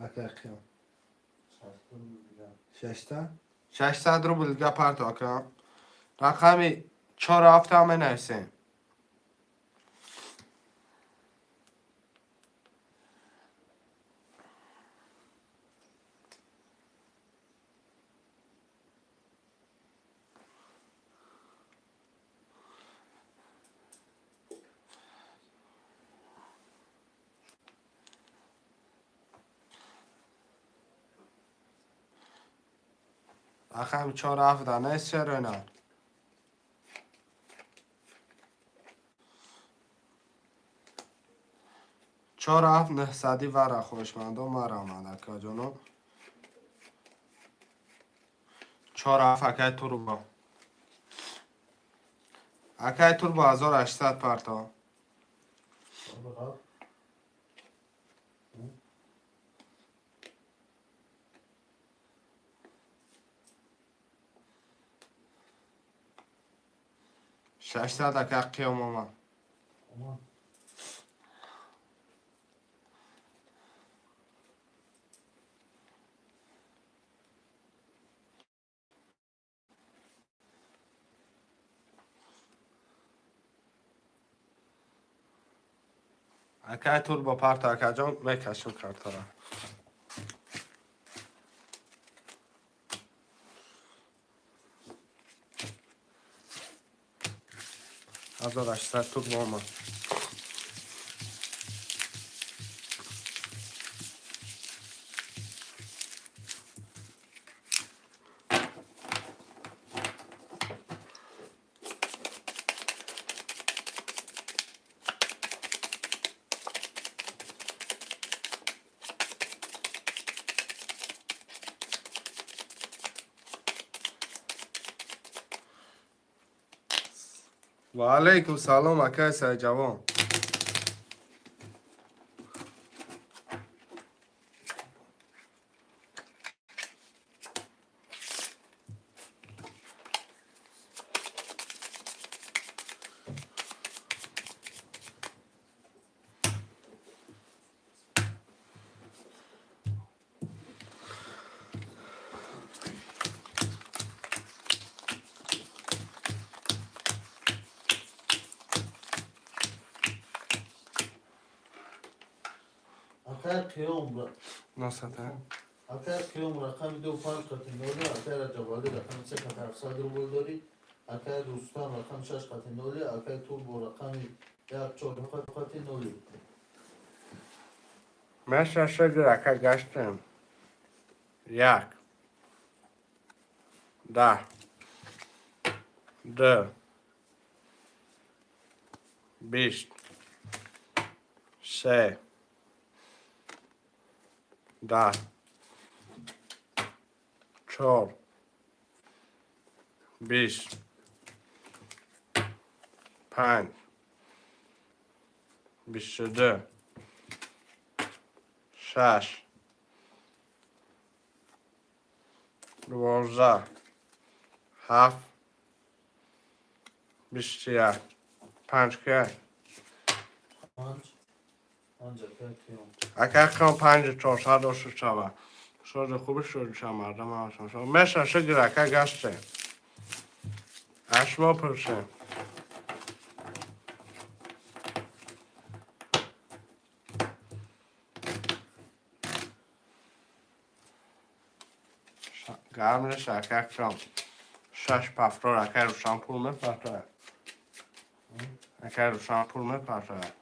Акай Қиём. 600 рубл дига. Шашта? 600 рубл дига парто, ака. Рақами чор ҳафта менависем. Рақами чор ҳафта нест, чаро на? Чор ҳафт 900-ӣ вара, хоҳишмандон, марамад, акаҷоно. Чор ҳафт, акай Турбо. Акай Турбо, 1800 парто. Чор ҳафт. 600, ака Қиём омад. Омад. Акай Турбо, парто, акаҷон, мекашем картара. 1800, Турбо омад. Ва алайкум салом, акай Сайҷавон. Акай Қиём. Носата. Акай Қиём рақами ду панҷ қати ноли, акай Раҷабалӣ рақами се қати 700 рубл дорӣ, акай Рустам рақами шаш қати ноли, акай Турбо рақами як чор қати ноли. Меша шугр, ака, гаштем. Як. 10. Ду. 20. Се. 10. Чор. 20. Панҷ. 22. Шаш. 12. Ҳафт. 21. Панҷ ка? Панҷ. Панҷ, акай Қиём. Акай Қиём, панҷу чорсад ошу шава. Сози хуби шуд, мардам ҳастам. Меша, шукр, ака, гаште. Аз шумо пурсем. Гарм нест, акай Қиём. Шаш пафтор, акай Рушан пул мепартояд. Акай Рушан пул мепартояд.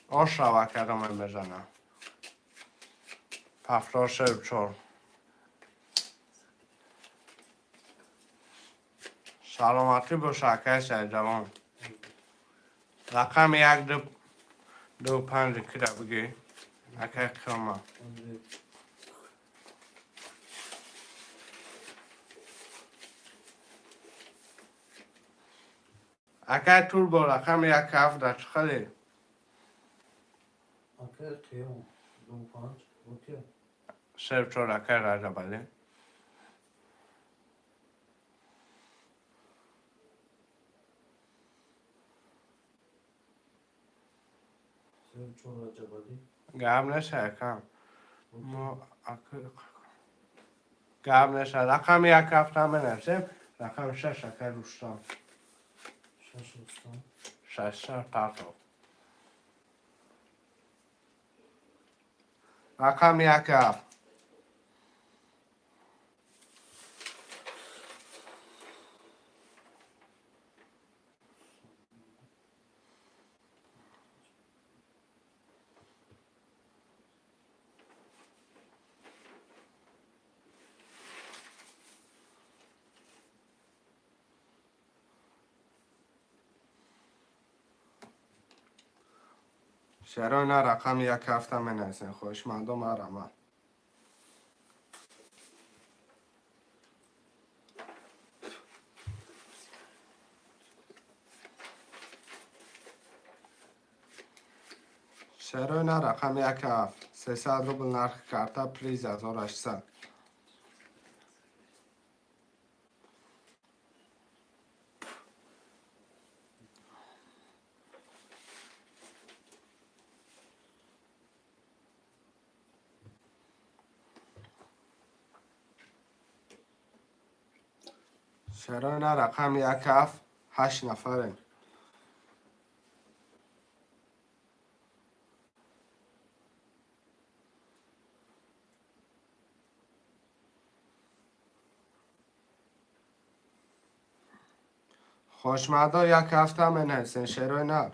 Ош шава, кадоме мезанам. Пафтор сеу чор. Саломатӣ боша, акай Сайҷавон. Рақами як ду ду панҷ кира бигӣ. Акай Қиёма. Андрей. Акай Турбо, рақами як ҳафт дар чӣ хеле? Акай Қиём. Ду панҷ. Окей. Сеу чор, акай Раҷабалӣ. Сеу чор, Раҷабалӣ. Гап нест, акам. Мо гап нест. Рақами як ҳафта менависем. Рақами шаш, акай Рустам. Шаш, Рустам. Шашсад партов. Рақами як ҳафт. Чаро на рақами як ҳафта менависем? Хоҳишмандо, марҳамат. Чаро на рақами як ҳафт? 300 рубл нархи карта, приз 1800. Чаро на рақами як ҳафт? Ҳашт нафарем. Хоҳишмандо, як ҳафта менависем, шерои нар.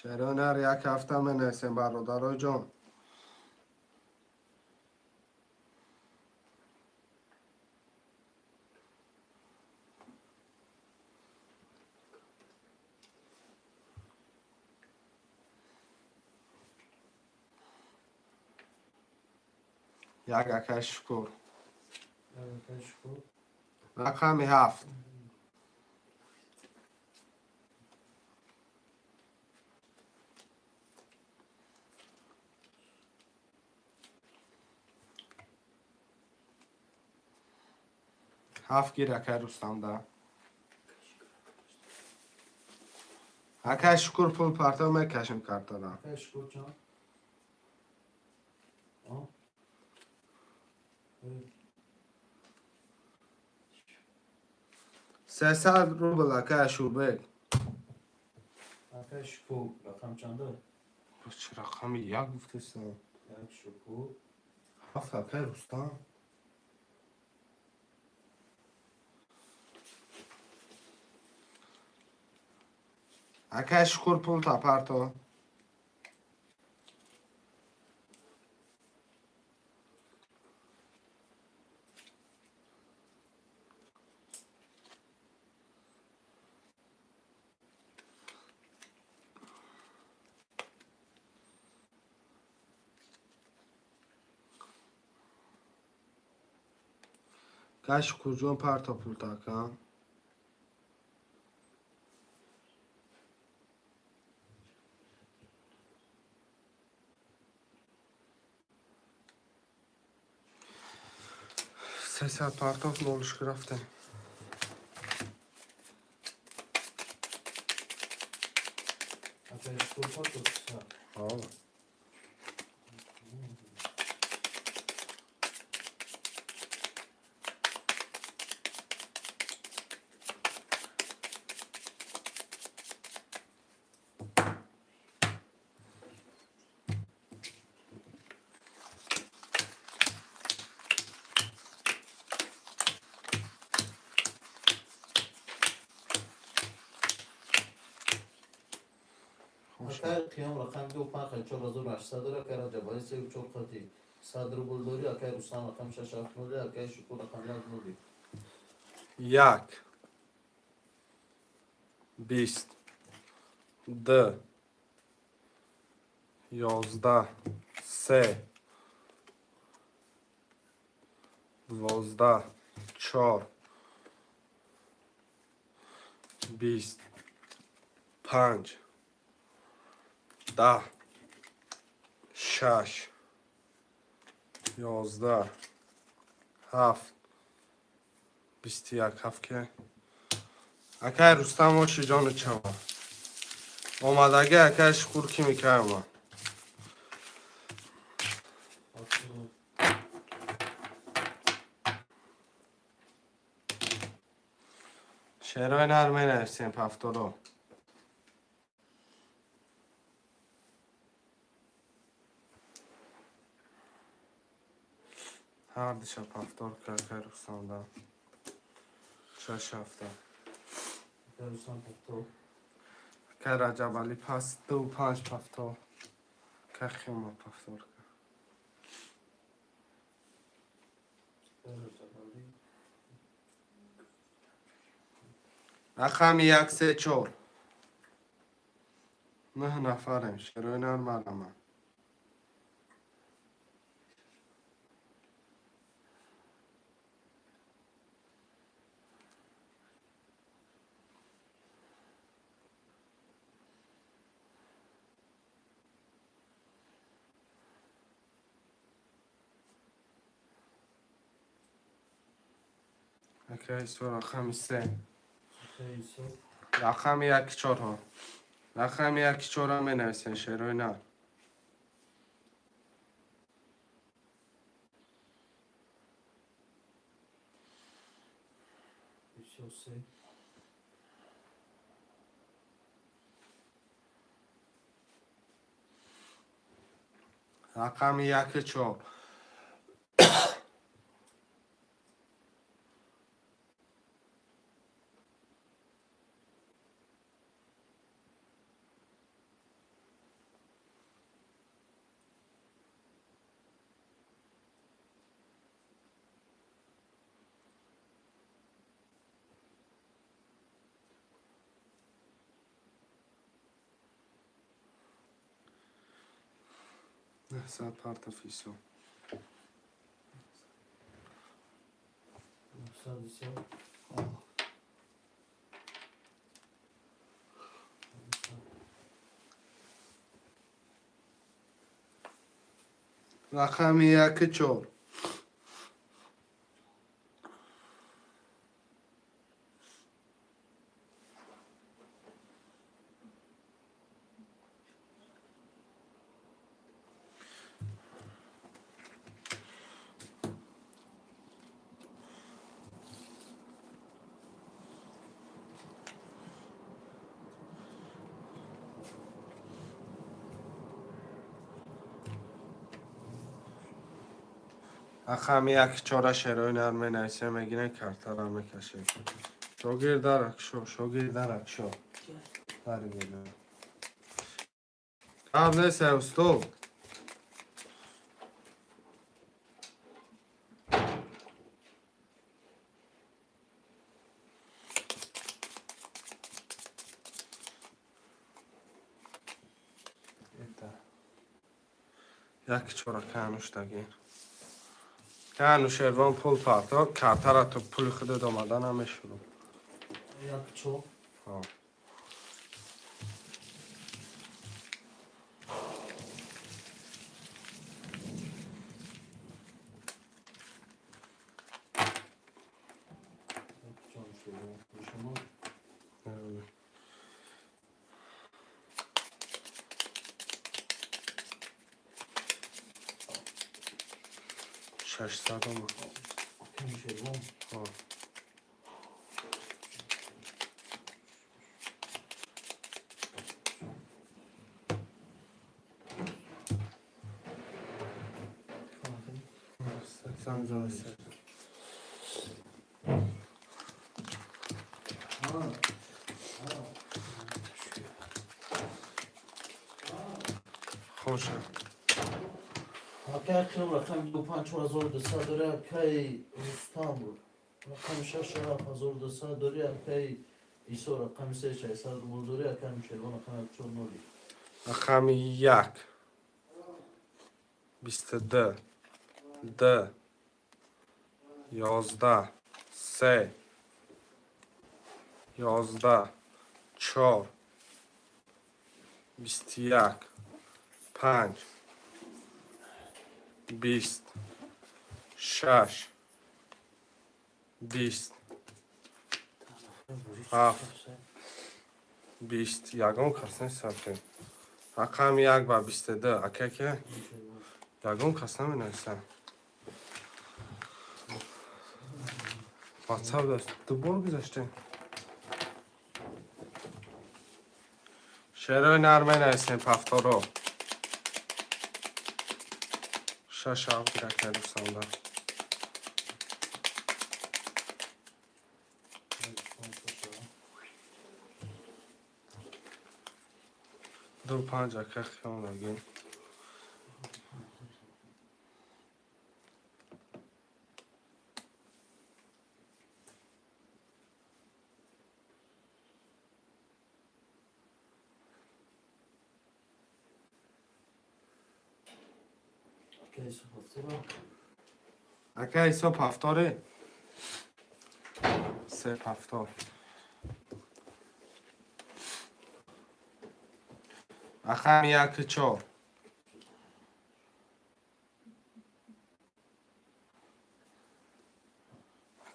Шерои нар, як ҳафта менависем, бародарои ҷон. Як, акай Шукур. Як, акай Шукур. Рақами ҳафт. Ҳафт гир, акай Рустамда. Акай Шукур, пул партов, мекашем картара. Акай Шукур чанд? А? Э, 300 рубл, акай Шурбек. Акай Шукур. Рақам чанда? Чӣ рақами як гуфтесам? Як, Шукур. Ҳафт, акай Рустам. Акай Шукур, пул тапарто. Акай Шукурҷон, парто пулта, ака. 300 партов, нолушки рафтем. Акай Шукур партофтса. Ҳо. Акай Қиём рақами ду панҷ қати 4800 дорӣ, акай Раҷабалӣ севу чор қати 100 рубл дорӣ, акай Рустам рақами шаш ҳафт ноли, акай Шукур рақами як ноли. Як, 20, д, 11, се, 12, чор, 20, панҷ, 10, шаш, 11, ҳафт, 21, ҳафт ки. Акай Рустам, очи ҷону чава омадаги. Акай Шукур, ки мекарма? Ҳафту. Шерои нар менависем, ҳафторо. Ҳар дишаб ҳафтор ки акай Рустамда шаш ҳафта. Акай Рустам ҳафтор. Акай Раҷабалӣ пас ду панҷ ҳафтор, акай Хиёма ҳафтор. Акай Раҷабалӣ. Рақами як, се, чор. Нӯҳ нафарем. Шерои нар марама. Акай Исо, рақами се. Акай Исо. Рақами яки чорҳо, рақами яки чорро менависем, шерои нар. Исо се. Рақами яки чор. 900 партов, Исо. 900, Исо. Рақами яки чор. Рақами яки чора, шерои нар менависем, мегирем, картара мекашем. Шогирд, даракшо, шогирд, даракшо, дари гирда. Гап нест, устод. Яки чора кануштагин. Канушервон, пул парто, картара то пули худат омада намешуру. Як чор. Ҳо. Шумо 600 омад. Акай Шервон. Ҳо. Занг зада. Хоша. Акай Қиём рақами ду панҷ 4200 дори, акай Рустам рақами шаш 7200 дори, акай Исо рақами се 600 рубл дори, акай Шервон рақами як чор ноли. Рақами як, 22, д, 11, се, 11, чор, 21, панҷ, 20, шаш, 20, ҳафт, 20. Ягон кас нест. Рақами як ба 22, ака ки ягон кас наменависад. Ватсап даст дубор гузаштем. Шерои нар менависем, пафторо. Шаш, ҳафт гирак рустамда. Ду панҷ, ака хиёл нагин. Акай Исо ҳафтора. Ака Исо пафторе, се пафтор. Рақами як, чор.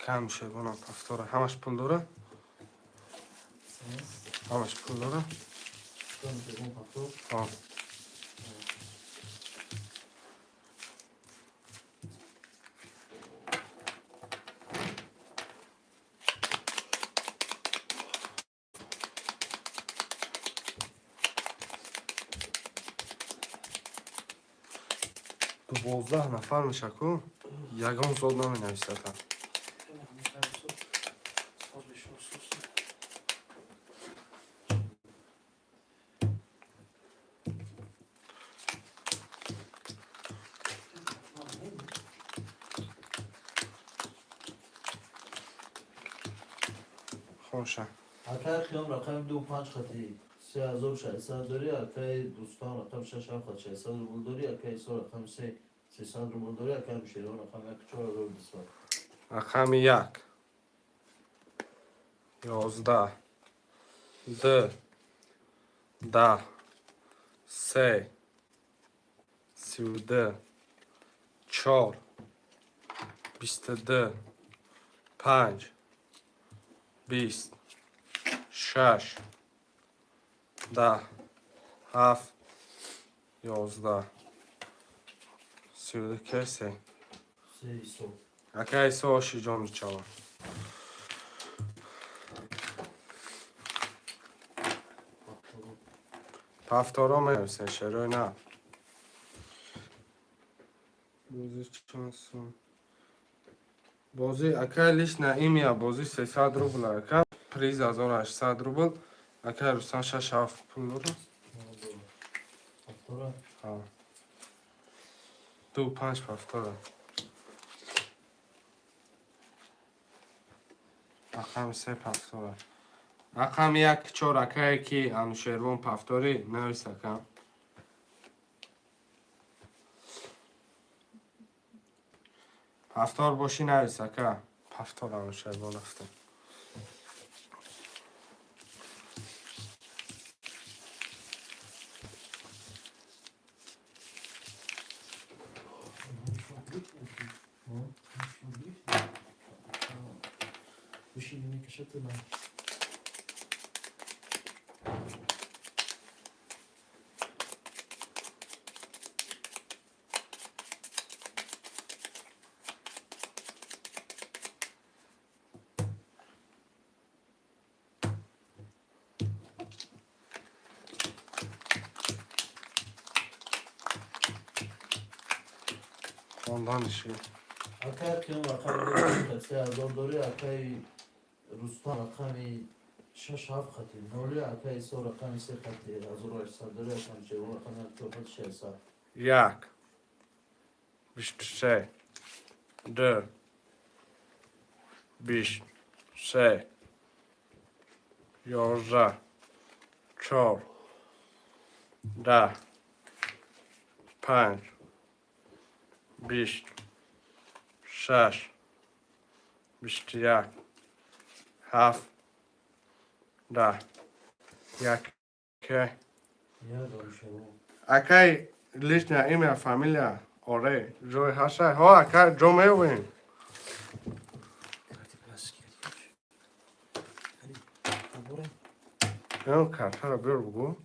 Кам шебона пафтора. Ҳамаш пул дора, ҳамаш пул дора. Шервон ҳафтор. Ҳо. 12 нафар мешаку, ягон зод наменависата. Хоша. Акай Қиём рақами ду панҷ хати 3600 дори, акай Рустам рақами шаш ҳафт хати 600 рубл дори, акай Исо рақами се 300 рубл дори, акай Шервон рақами як 4200. Рақами як, 11, д, 10, се, 32, чор, 22, панҷ, 20, шаш, 10, ҳафт, 11, 32. Ке се? Се Исо. Ака Исо, оши ҷон чава. Ҳафторо. Пафторо менависем, шерои на. Бозӣ чанд сум? Бозӣ, ака, лично имя, бозӣ 300 рубл, ака, приз 1800 рубл. Ака Рустам шаш ҳафт пул дора. Ҳафтора. Ҳа. Ду панҷ пафтора. Рақами се пафтора. Рақами як, чор, акае ки Анушервон пафторӣ, навис, ака. Пафтор бошӣ, навис, ака. Пафтор Анушервон рафтем. Бишин мекашад на. Ондан иши. Акай Қиём рақами 3000 дорӣ, акай Рустам рақами 6 7 хати 0, акай Исо рақами 3 хати 1800 дорӣ, акай Ҷевон рақами 4 хати 600. 1, 23, 2, 23, 11, 4, 10, 5, 20, 6, 21, 7, 10, 1. Я дорушаво. Акай, личное имя, фамилия, оре, ҷой ҳаста? Ҳо, ака, ҷо меёбем. Ин картаро биёр, бугӯ.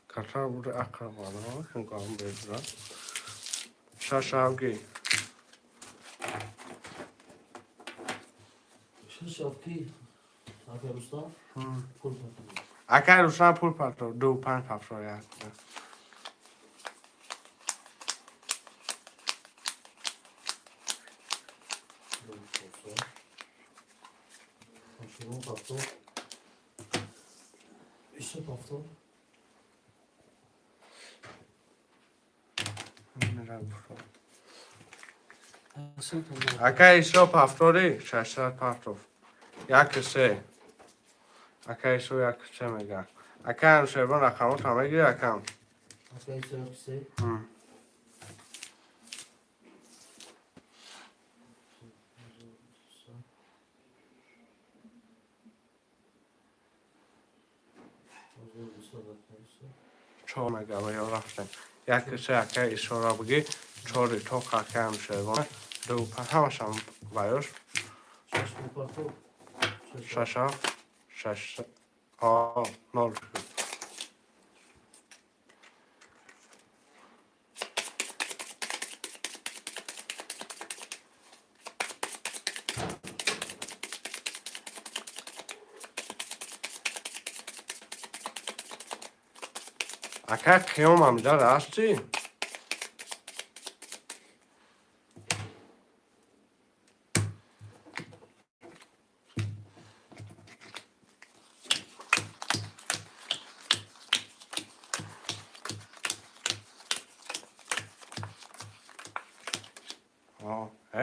Картаро бури ақра бадама, ҳангом бедра. Шаш ҳавги. 6 7 ки? Акай Рустам? Пул партов. Акай Рустам пул партов, 2 5 ҳафтод як. Ҷевон партов. Исо партов. Мира Акай Исо ҳафтоди, 600 партов. Як се. Акай Исо як се мега. Акай Анушервон рақамотро мегири, акам? Акай Исо як се. Чор мега ва ё рафтем. Як се акай Исоро буги, чори тоқ акай Анушервон, 2 5 ҳамашам ваёш. Шаш пул партов. Шаш ҳафт, шаш, ҳо, нол. Акай Қиёмам дар ҳастӣ?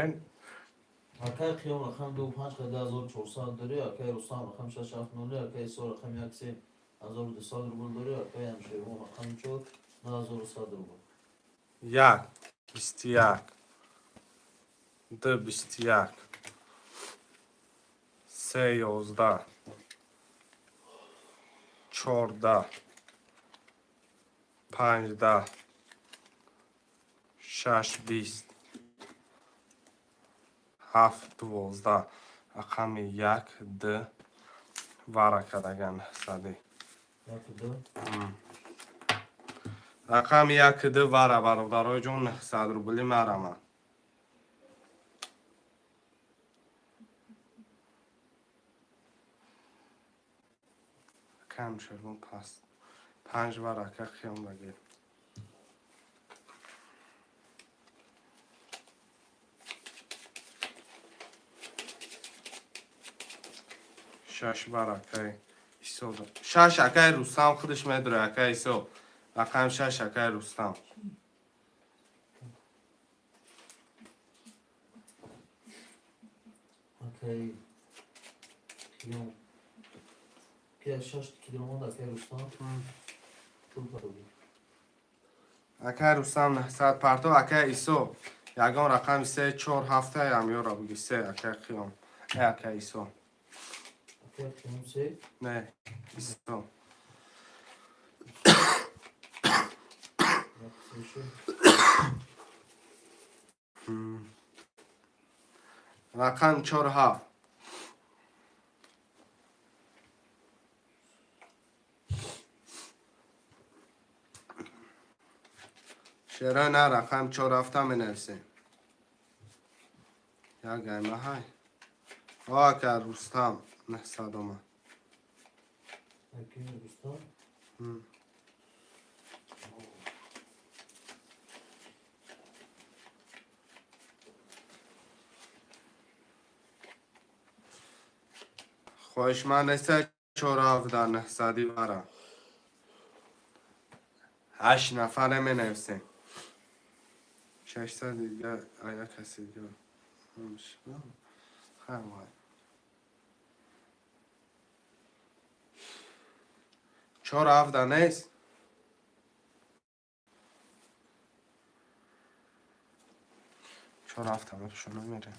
Эн Акай Қиём рақами 2 5 хати 1400 дорӣ, акай Рустам рақами 6 7 0, акай Исо рақами 1 3 1200 рубл дорӣ, акай Анушервон рақами 4 9100 рубл. 1, 21, 2, 21, 3, 11, 14, 5, 6, 20, 7, 12, рақами 1, 2 вара кардаган сади. 1 2. Рақами 1 2 вара, бародарои ҷон, 900 рубли марама. Кам шервон паст. 5 вара ака Қиём багир. 6 вара акай Исо. 6 акай Рустам худаш медура, акай Исо. Рақами 6 акай Рустам. Акай Қиём. Ки 6 киломон акай Рустам пул партовӣ. Акай Рустам 900 партов, акай Исо. Ягон рақами 3, 4, 7 ям ёра буги 3 акай Қиём. Э, акай Исо. Акай Қиём 3. Не, Исо. 1 3 шуд. Рақам 4 7. Шера на рақам чор ҳафта менависем. Як гайма ҳай. О, ака Рустам 900 омад. Акаи Рустам. Хоҳишманд неста чор ҳафта нӯҳсади бара. Ҳашт нафаре менависем. 600 дига ая каси дига. Хайр вай. Чор ҳафта нест? Чор ҳафта мепушо намерем.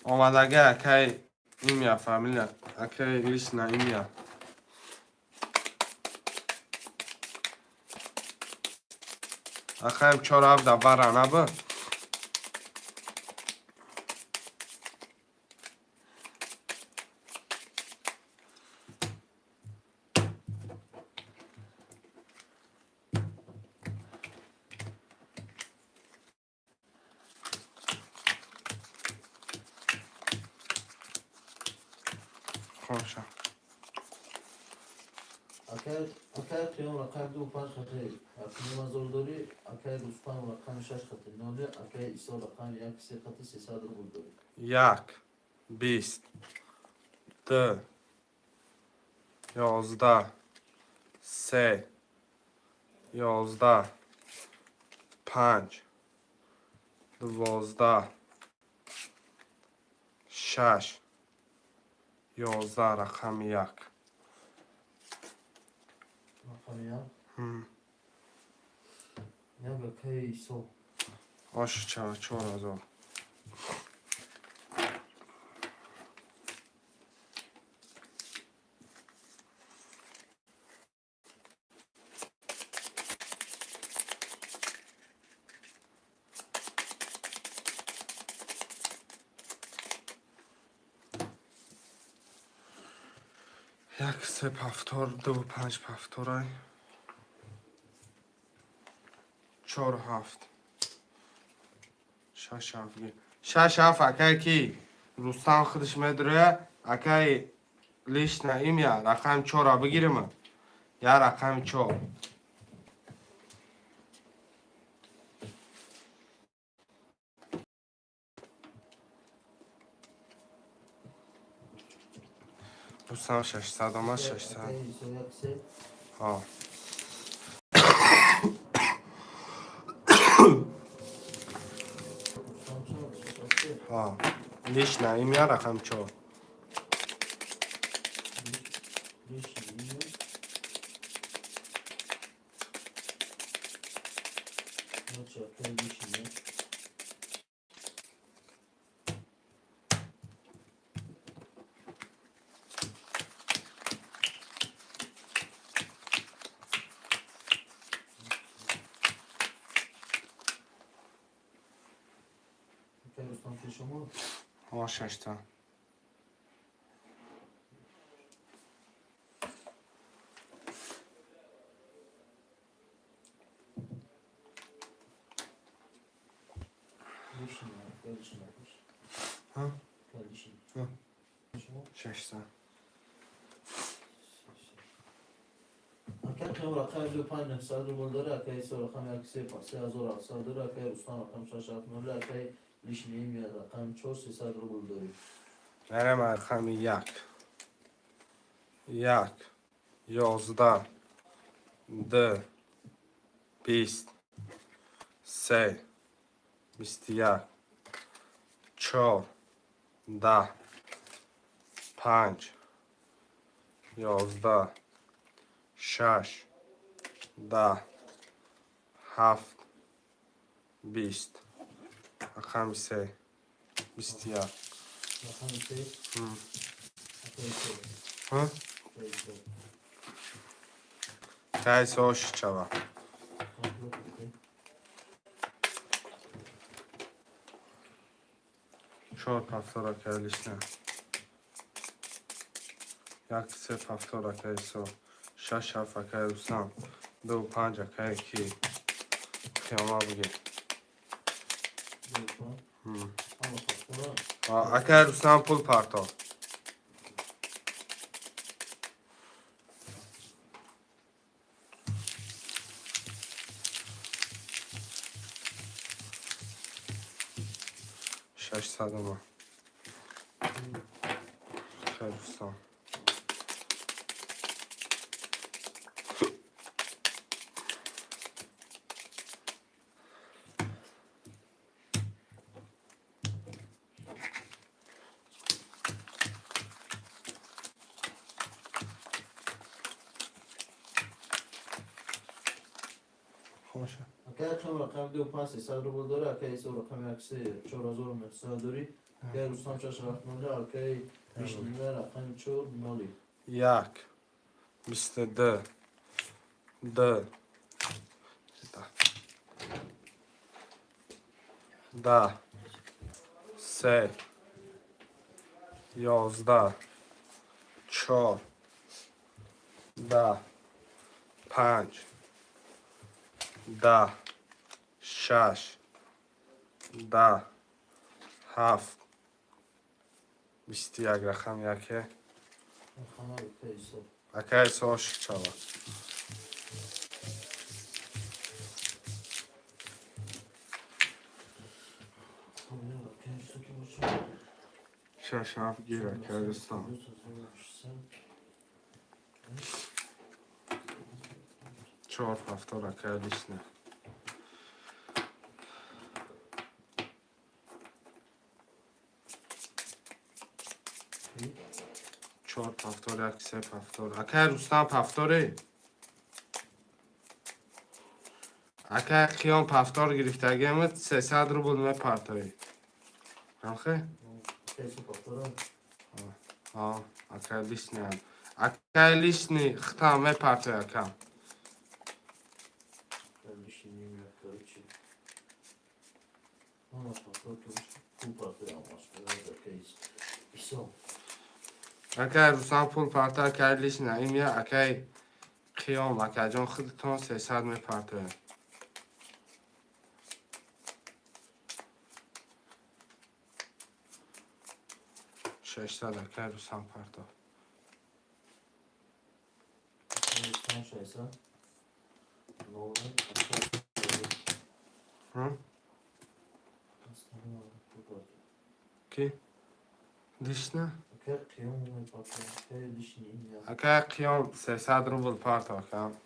Омадаги акай имя, фамилия, акай лично имя. Акаем чор ҳафта бара набуд? Хоша. Акаи Қиём рақами ду панҷ хати ҳафтним ҳазор дорӣ, акаи Рустам рақами шаш хати ноли, акаи Исо рақами як се хати 300 рубл дорӣ. Як, бист, ду, 11, се, 11, панҷ, 12, шаш, 11, рақами як. Рақами як? Як акаи Исо. Ош чава 4000. Як се повтор, ду панҷ повторай. Чор ҳафт. Шаш ҳафт. Шаш ҳафт акай ки Рустам худаш медуроя, акай лично имя рақами чора бигирим. Я рақами чор. Рустам 600 омад, 600. Акаи Исо як се. Ҳо. Рустам чанд? Шаш се. Ҳо. Лично имя рақами чор. Лично имя. Ночи акаи лично имя. Акаи Рустам пешомо? Ҳо, шашта. Лично, акаи лично. Ҳа? Акаи лично. Ҳа. Пешомо? Шашта. Акаи Қиём рақами ду панҷ 900 рубл дорӣ, акаи Исо рақами як се 3700 дорӣ, акаи Рустам рақами шаш ҳафт ноли, акаи лично имя рақами чор 300 рубл дорӣ. Мерем рақами як. Як, 11, ду, 20, се, 21, чор, 10, панҷ, 11, шаш, 10, ҳафт, 20. Рақами се, 21. Рақами се? Акаи Исо. Ҳа? Акаи Исо. Кай сош чава. Комплект акаи. Чор повтор, акай лишний. Як се повтор, акай Исо. Шаш ҳафт, акай Рустам. Ду панҷ, акай ки қиёма бигир. Акай Рустам пул партов. Шашсадама. Акай Рустам. Хоша. Акай Қиём рақами ду панҷ 300 рубл дорӣ, акай Исо рақами як се 4900 дорӣ, акай Рустам шаш ҳафт ноли, акай Вишнина рақами чор ноли. Як, 22, ду, 10, се, 11, чор, 10, панҷ, 10, шаш, 10, ҳафт, 21, рақам яке. Хама акай Исо. Акай Исо ошиқ шавад. Акай Исо ки бошад? Шаш ҳафт гир, акай Рустам. Чор повтор, акай лишний. Чор повтор, як се повтор. Акай Рустам повторӣ? Акай Қиём повтор гирифтагиамад 300 рубл мепартоӣ. Ҳамхе? Акай Исо повтора? Ҳа, акай лишний. Акай лишний хитам мепартоӣ, акам. Лишний короче. Ҳама повтор ки бошад, пул партои амаш. Акай Исо. Акай Рустам пул парта, акай лишний. Им я акай Қиём, акайҷон худатон 300 мепартоед. 600, акай Рустам партов. Рустам 600. Ноль. Ҳм? Ки? Лишний? Акай Қиём мепартои, акай лишний. Акай Қиём 300 рубл партов, акам.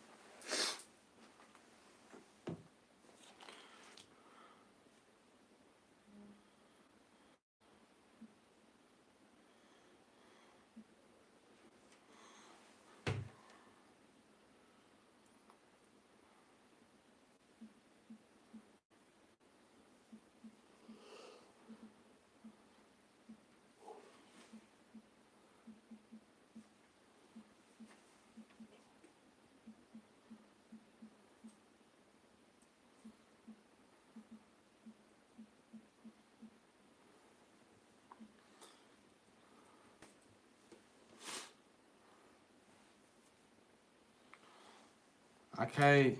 Акай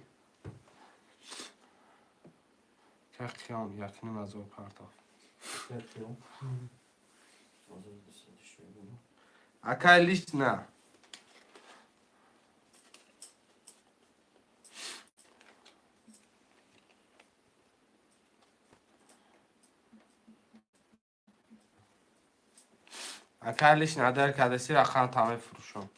Қиём 1500 партов. Акай Қиём. Ҳозир десад. Акай лишний. Акай лишний адар кадаси рақам та мефурӯшам.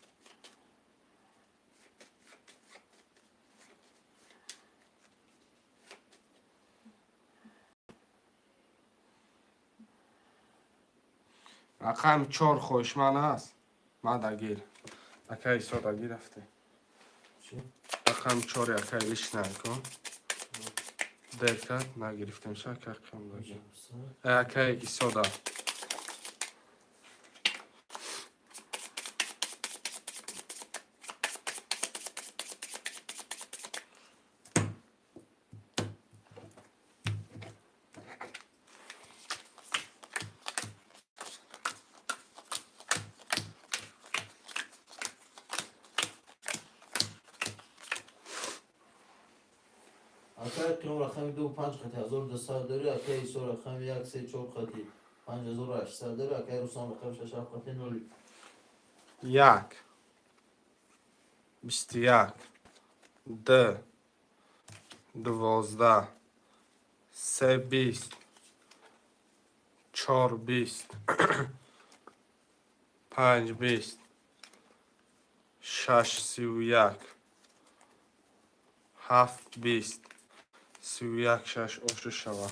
Рақами чор хоҳишманд аст? Ман дагир. Акай Исо дагир рафте. Чӣ? Рақами чори акай лишний кун. Дер кард, нагирифтемша, акай Қиём дагир. Акай Исо да. Акай Қиём рақами ду панҷ хати 1200 дори, акай Исо рақами як се чор хати 5800 дори, акай Рустам рақами шаш ҳафт хати ноли. Як, 21, ду, 12, се, 20, чор, 20, панҷ, 20, шаш, 31, ҳафт, 20, 31, шаш. Ошу шава,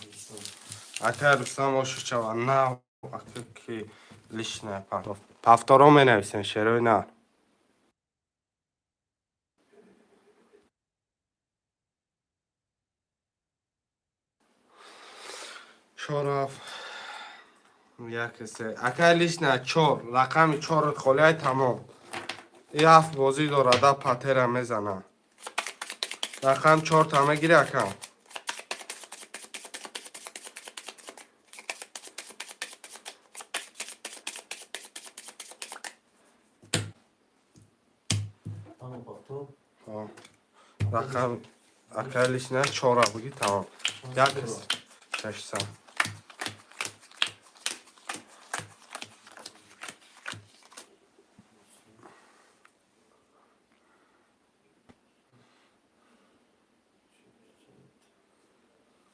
акай Рустам, ошу шава. Нав ака ки лишняя повторо менависем, шерои нар. Чор, ҳафт, як, се. Акай лишняя чор, рақами чорот холиай, тамом. И ҳафт бозӣ дорада, патера мезана. Рақам чорта мегири, акам? Ҳама повтор. Ҳо. Рақам, акай лишняя чора буги, тамом. Як, 600.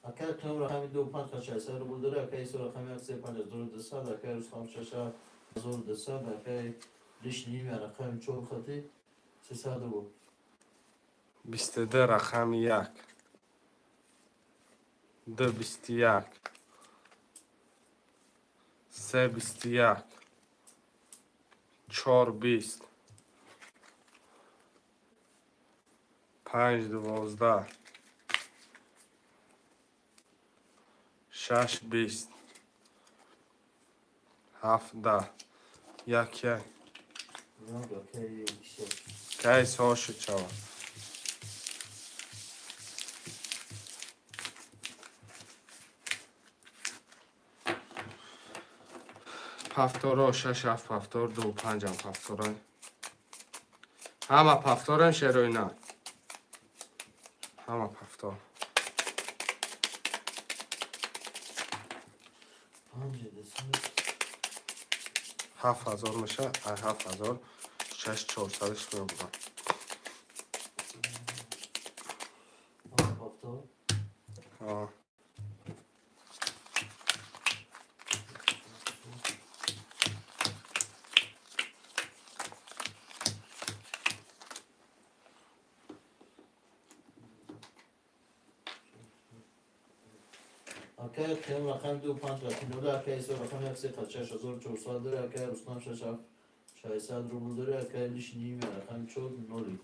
Акай Қиём рақами ду панҷ хати 600 рубл дори, акай Исо рақами як се панҷ 1200, акай Рустам шаш ҳафт 1200, акай лишний имя рақами чор хати 300 рубл. 22, рақами як, ду, 21, се, 21, чор, 20, панҷ, 12, шаш, 20, ҳафт, 10. Як, як. Ранг акай Исо. Кай сошу чава. Повторо шаш, ҳафт повтор, ду, панҷам повтора. Ҳама повторам, шерои на. Ҳама повтор. Панҷ 200. 7000 меша, ай 7000 шаш чорсадаш мебурам. Ҳама повтор. Ҳо. Акай Қиём рақами ду панҷ хати ноли, акай Исо рақами як се хати 6400 дори, акай Рустам шаш ҳафт 600 рубл дори, акай лишний имя рақами чор ноли.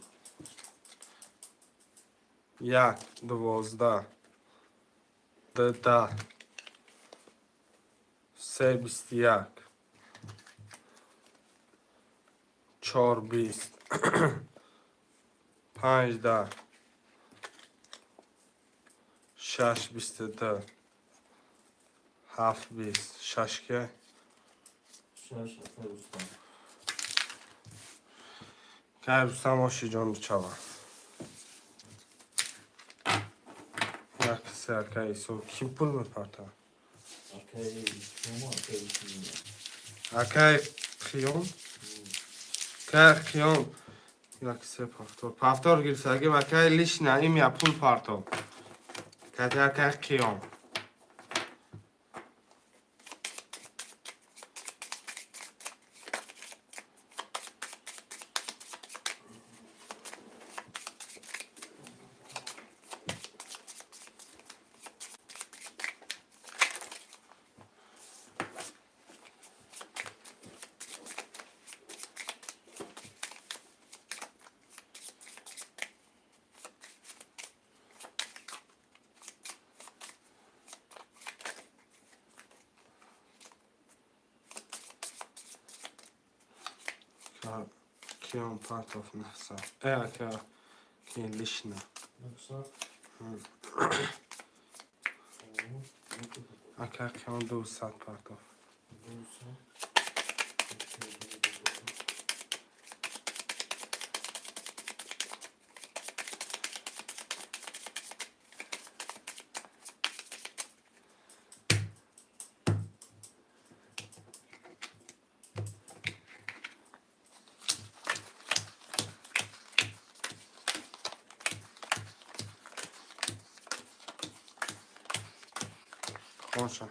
Як, 12, ду, 10, се, 21, чор, 20, панҷ, 10, шаш, 22, ҳафт, 20, шаш ке? Шаш, акай Рустам. Кай Рустам, ошиҷон чава. Як, се, акай Исо. Ким пул мепарта? Акай Қиём, акай лишний имя. Акай Қиём, акай Қиём. Як, се, повтор, повтор гирифтагим. Акай лишняя имя пул парто кати акай Қиём. Қиём партов 900. Ака ки лишна. 900. Ака Қиём 200 партов. 200. Хонша.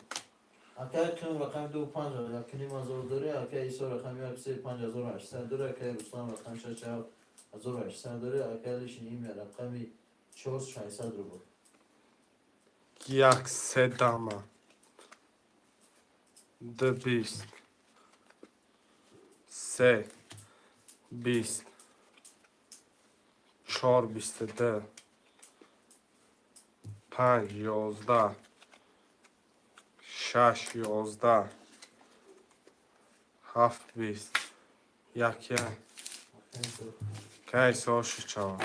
Акай Қим рақами ду панҷ 1500 дорӣ, акай Исо рақами як се 5800 дорӣ, акай Руслан рақами шаш ҳафт 1800 дорӣ, акай Лишни имя рақами чор 600 рубл. Як се дама. Ду бист. Се бист. Чор 22. Панҷ 11. Шаш 11. Ҳафт бист. Як як. Кай соши чава.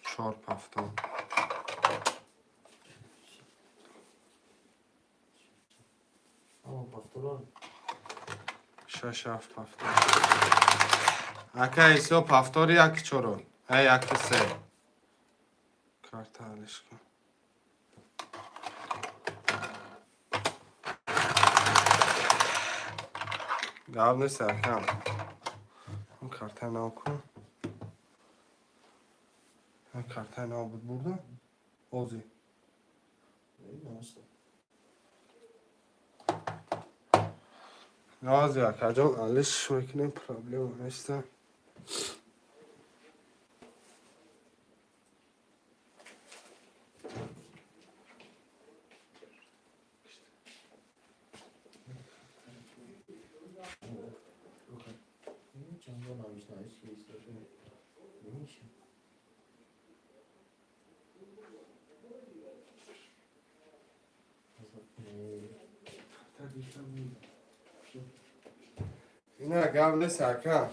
Чор повтор. Ама повторон. Шаш ҳафт повтор. Ака Исо, повтори як чору. Ай як се. Карта алиш кун. Гап нест, акам. Он картаи нав кун. Он картаи нав буд бурда? Ози. Наста. Ози, акаҷон, алиш мекунем, проблема неста. Чандо навиш навиш ки Исо намеша. Ина гап нест, ака.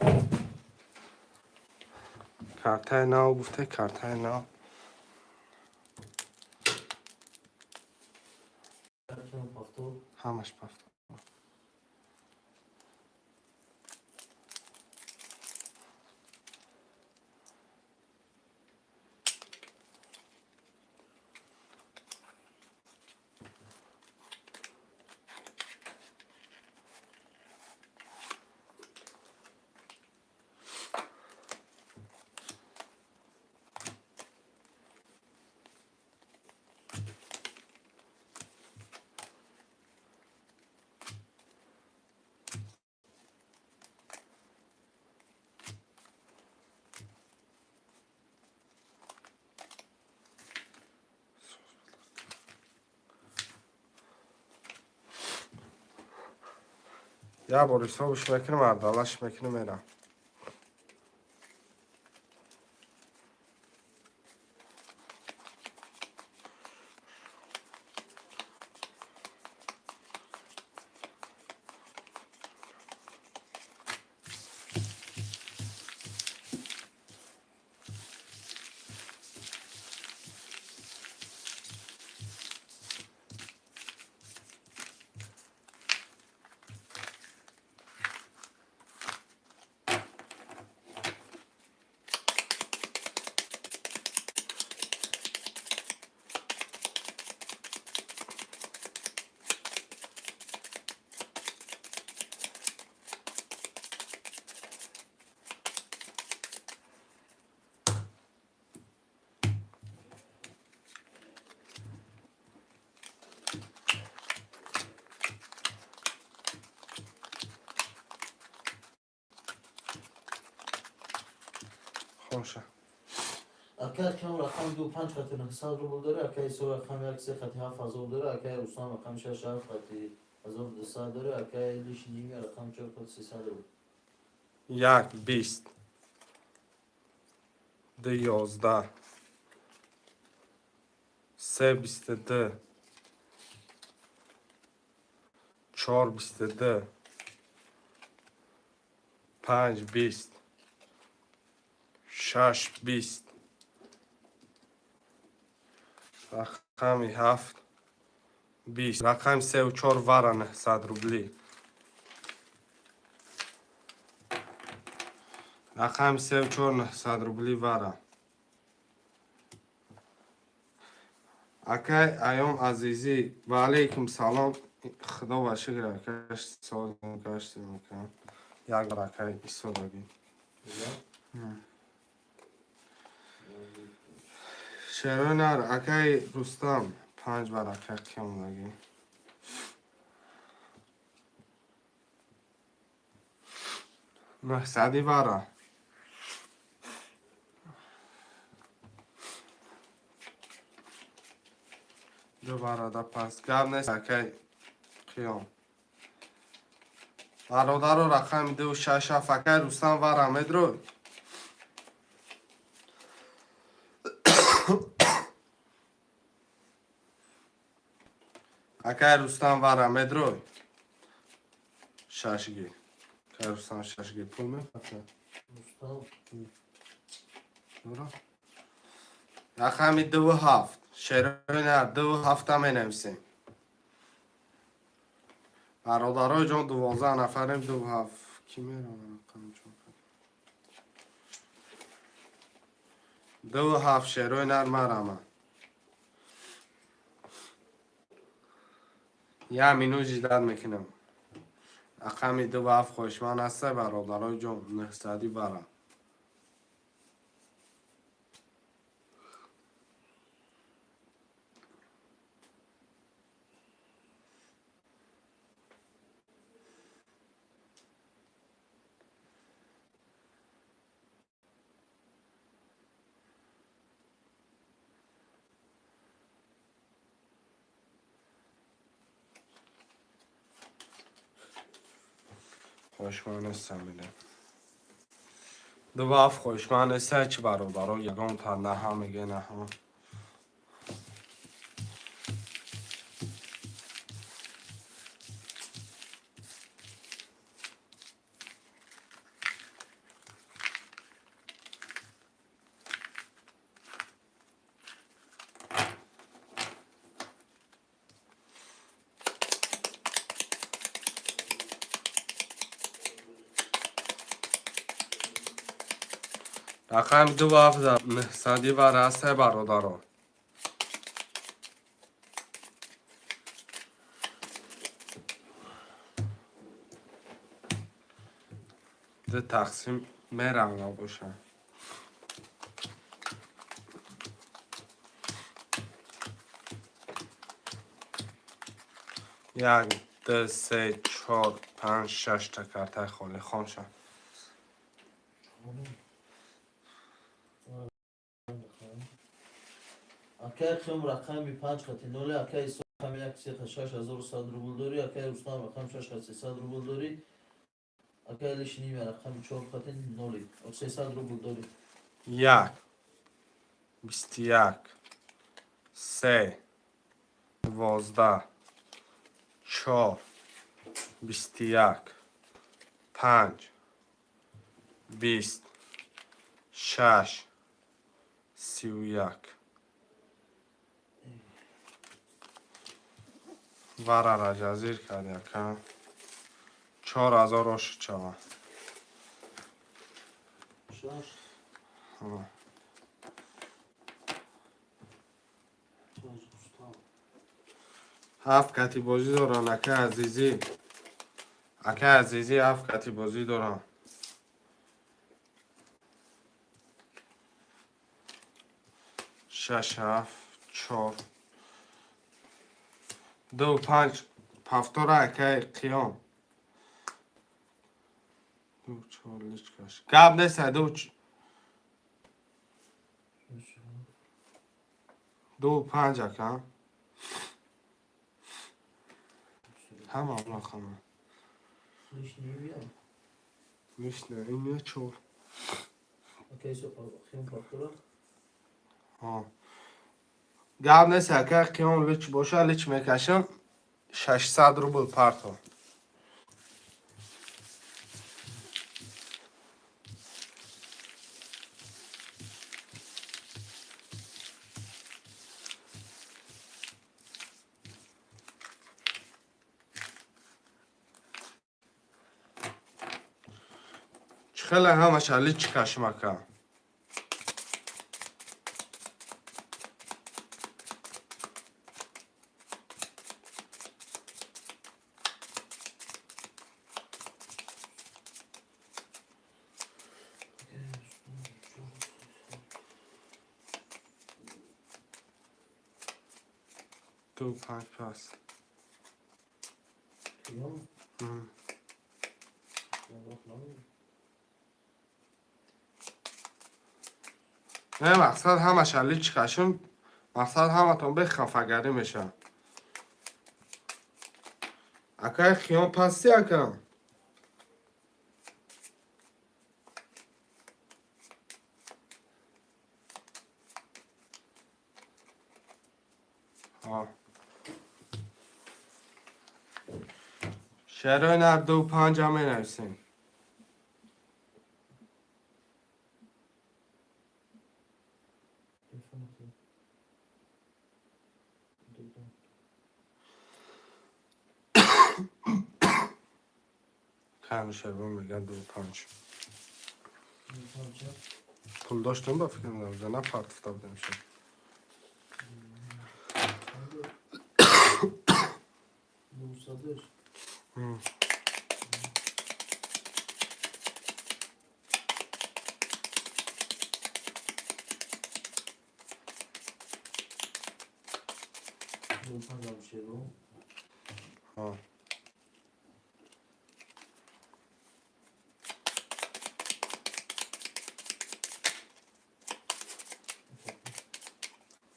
Картаи нав гуфте, картаи нав. Повтор. Ҳамаш повтор. Як бор ҳисобш мекунам, ардалаш мекунам, мерам. Хонша. Акай Кам рақами ду панҷ хати 900 рубл дора, акай Исо рақами як се хати 7000 дора, акай Руслан рақами шаш ҳафт хати 1200 дора, акай Лишни имя рақами чор хати 300 рубл. Як бист. Ду 11. Се 22. Чор 22. Панҷ бист. Шаш бист. Рақами ҳафт бист. Рақами севу чор вара 900 рублӣ. Рақами севу чор 900 рублӣ вара. Акай Аём Азизӣ, ва алейкум салом. Худо ба шукр, акаш, солим, каштим, ака. Як баракаи истодагӣ. Шерои нар, акаи Рустам, панҷ барака қиёмдагӣ. Нӯҳсади вара. Ду барада пас. Гап нест, акаи Қиём. Бародаро, рақами ду шаш ҳафт, акаи Рустам вара медрой. Акаи Рустам вара медрой. Шашги. Акаи Рустам шашги пул мефата. Рустам. Дура. Рақами дуву ҳафт. Шерои нар, дуву ҳафта менависем. Бародарои ҷон, 12 нафарем, дуву ҳафт. Кӣ меравад рақами чор? Дуву ҳафт, шерои нар марама. Як минут ждать мекунам. Рақами дуву ҳафт хоҳишманд ҳаста, бародарои ҷон, нӯҳсади бара. Хоҳишманд нестам, мегӯям. Дуву ҳафт хоҳишманд неста, чӣ бародаро, ягон та наҳа меге наҳа. Рақами дуву ҳафт нӯҳсади вара ҳастай, бародаро. Ду тақсим меравна боша. Як, ду, се, чор, панҷ, шашта картаи холӣ хонша. Акаи Қиём рақами панҷ хати ноли, акаи Исо рақами як се хат 6100 рубл дорӣ, акаи Рустам рақами шаш хат 300 рубл дорӣ, акаи Лишнимя рақами чор хати ноли, 300 рубл дорӣ. Як, 21, се, 12, чор, 21, панҷ, 20, шаш, 31. Варара ҷазир кард, ака. 4000 ошид шава. Шаш. Рустам. Ҳафт кати бозӣ доранд, акаи Азизӣ. Акаи Азизӣ, ҳафт кати бозӣ доранд. Шаш, ҳафт, чор. Ду, панҷ, ҳафтора, акаи Қиём. Ду, чор, личкаш. Гап нест, ду, ду, панҷ, ака. Ҳама рақама. Лишнимя. Лишне, ин чор. Акаи Исо Қиём повтора. Ҳо. Гап нест, акаи Қиём лич боша, лич мекашам. 600 рубл парто. Чӣ хеле ҳамаша лич кашим, ака. Ду панҷ пас. Киём? Не, мақсад ҳамаша личкашун, мақсад ҳаматон бехафагарӣ мешавад. Акай Хиён, пасти, ака? Шерои нар ду панҷа менависем. Телефон ду. Кам шеро меган ду панҷ. Панҷа. Пул доштем, ба фикр набуда, на партофта будем шо. Нусадаш. Ду панҷ шеро. Ҳа.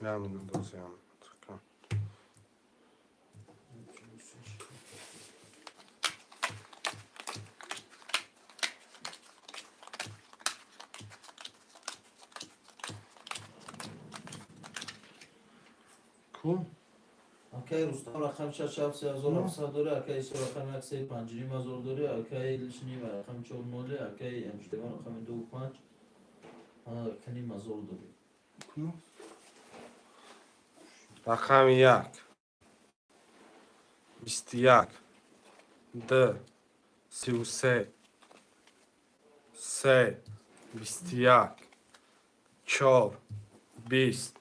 Намедонам, дозиам. Ку? Акай Рустам рақам шаш ҳафт 3700 дорӣ, акай Исо рақам як се 5,5 ҳазор дорӣ, акай Лишнима рақами чор ноли, акай Амштеван рақами ду панҷ 1,5 ҳазор дорӣ. Ку? Рақами як. 21. Д. 33. Се. 21. Чор. 20.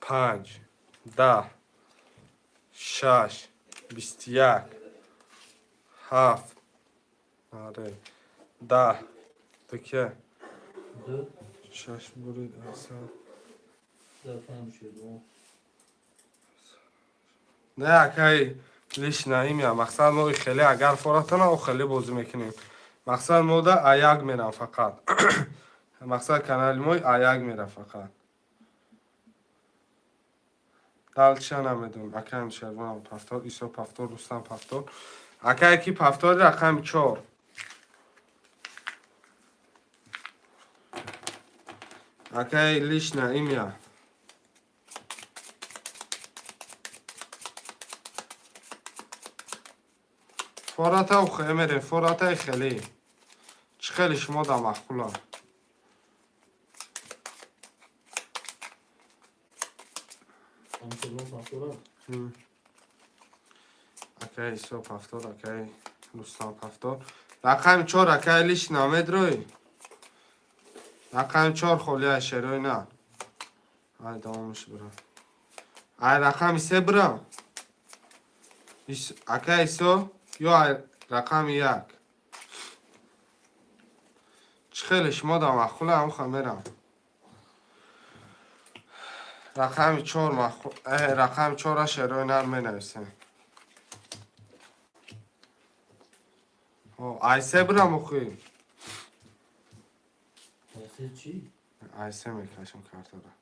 Панҷ. 10. Шаш. 21. Ҳафт. Аре. 10. Таке. Ду. Шаш бурид асад. Даҳ панҷ шеро. Не, акай лиш наимя. Мақсад мо хеле агар форатона, о хеле бозӣ мекунем. Мақсад мода аяк мерам фақат. Мақсад канали мо аяк мера фақат. Далча намедонам. Акай Шервон пафтор, Исо пафтор, Рустам пафтор. Акай ки пафтори рақами чор. Акай лиш наимя. Фората мерем, форатай хеле. Чӣ хеле шумо да маъқула? Амшеван пафтора. Акай Исо пафтор, акай Рустам пафтор. Рақами чор, акай лиш намедрои. Рақами чор холия шерои на. Ай давомаш бира. Ай рақами се бира. Акай Исо ё ай рақами як. Чӣ хеле шумо да маъқула, ҳамха мерам. Рақами чор маъқул, рақами чора шерои нар менависем. Ай се бирам охи. Се чӣ? Ай се мекашам картара.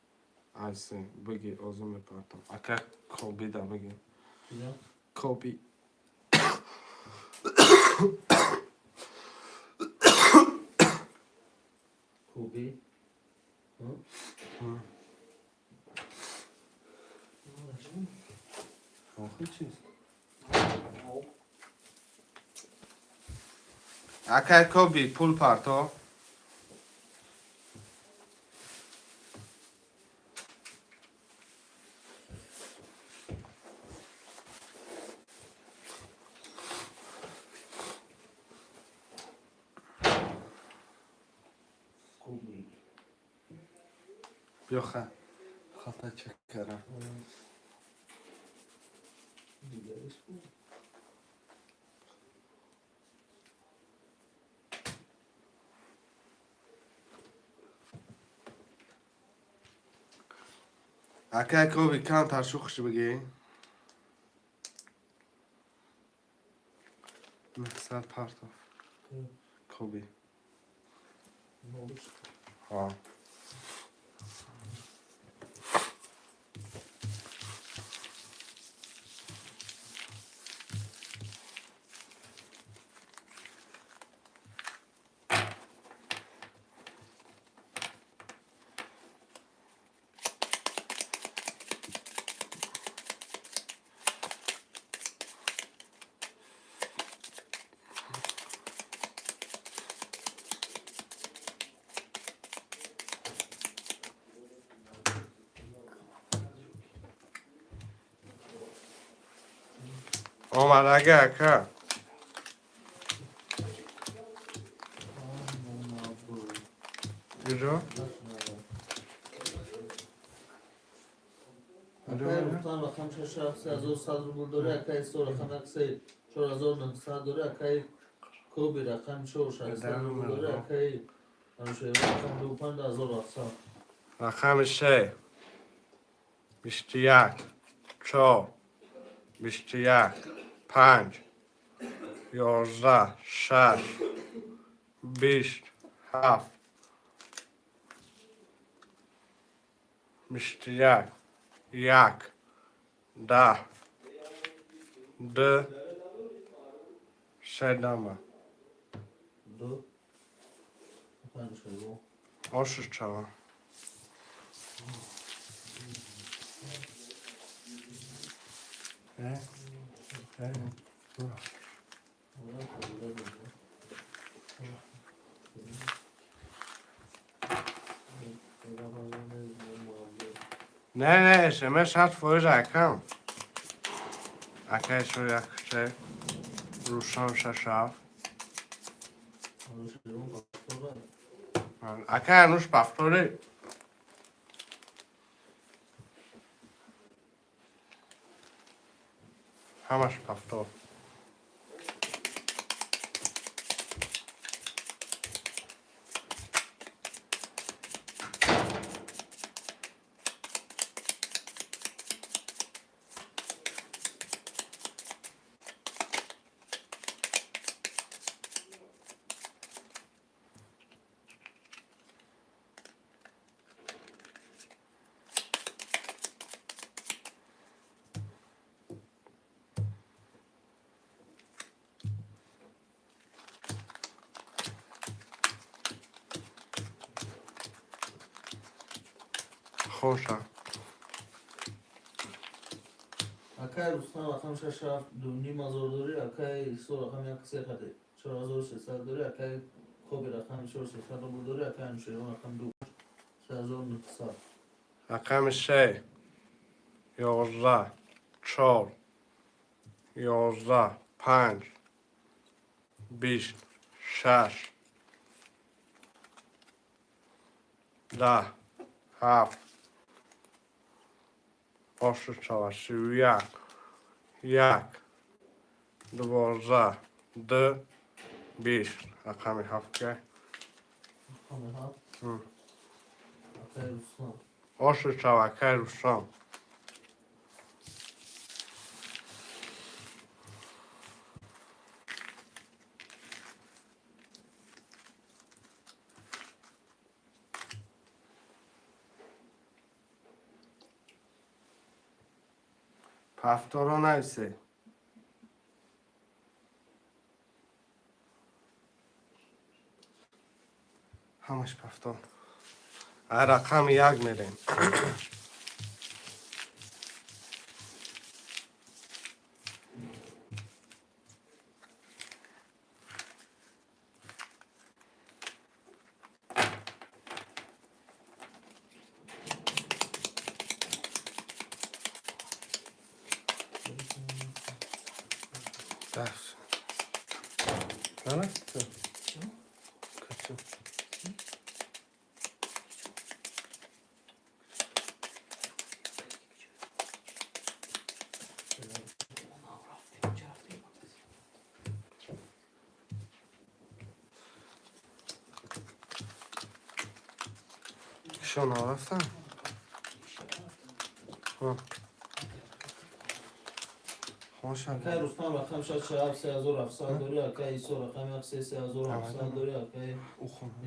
Ай се биги, озу мепартам. Ака Коби да биги. Чиза? Коби. Коби. М. Охи чиз. Акай Коби, пул парто. Коби. Биё ха. Хата чек кардам. Дигариш ку. Акай Коби, камтар шӯхиш бигӣ. 900 партов. Коби. Ҳа. Омадага, ака. Иҷо? Акай Рустам рақам 6 7 3100 рубл дорӣ, акай Исо рақам 1 3 4900 дорӣ, акай Коби рақам 4 600 рубл дорӣ, акай Анушервон рақам 2 5700. Рақами се, 21, 4, 21, 5, 11, 6, 20, 7, 21, 1, 10, 2, 7 дама. Ду акай Анушервон. Ошиш чава. Э? Э? Не, не, СМС 100% акам. Акай шо як се, Рустам шаш ҳафт. Анушервон повтора. Акай Ануш повтори. Ҳамаш повтор. Хоша. Акай Рустам рақам 6 7 2,5 ҳазор дорӣ, акай Исо рақам 1 3 қади 4600 дорӣ, акай Коби рақами 4600 рубл дорӣ, акай Анушервон рақам 2 3900. Рақами се, 11, 4, 11, 5, 20, 6, 10, 7, ошиш чава, 31, 1, 12, 2, 20. Рақами ҳафт ка. Рақами ҳафт. Акай Рустам. Ошиш чава, акай Рустам. Повторо нависе. Ҳамаш повтор. А рақами як мерем. Даст. Нарафта? Качо? Шо, нарафтам? Акай Рустам рақами шаш ҳафт 3700 дорӣ, акай Исо рақами як се 3700 дорӣ, акай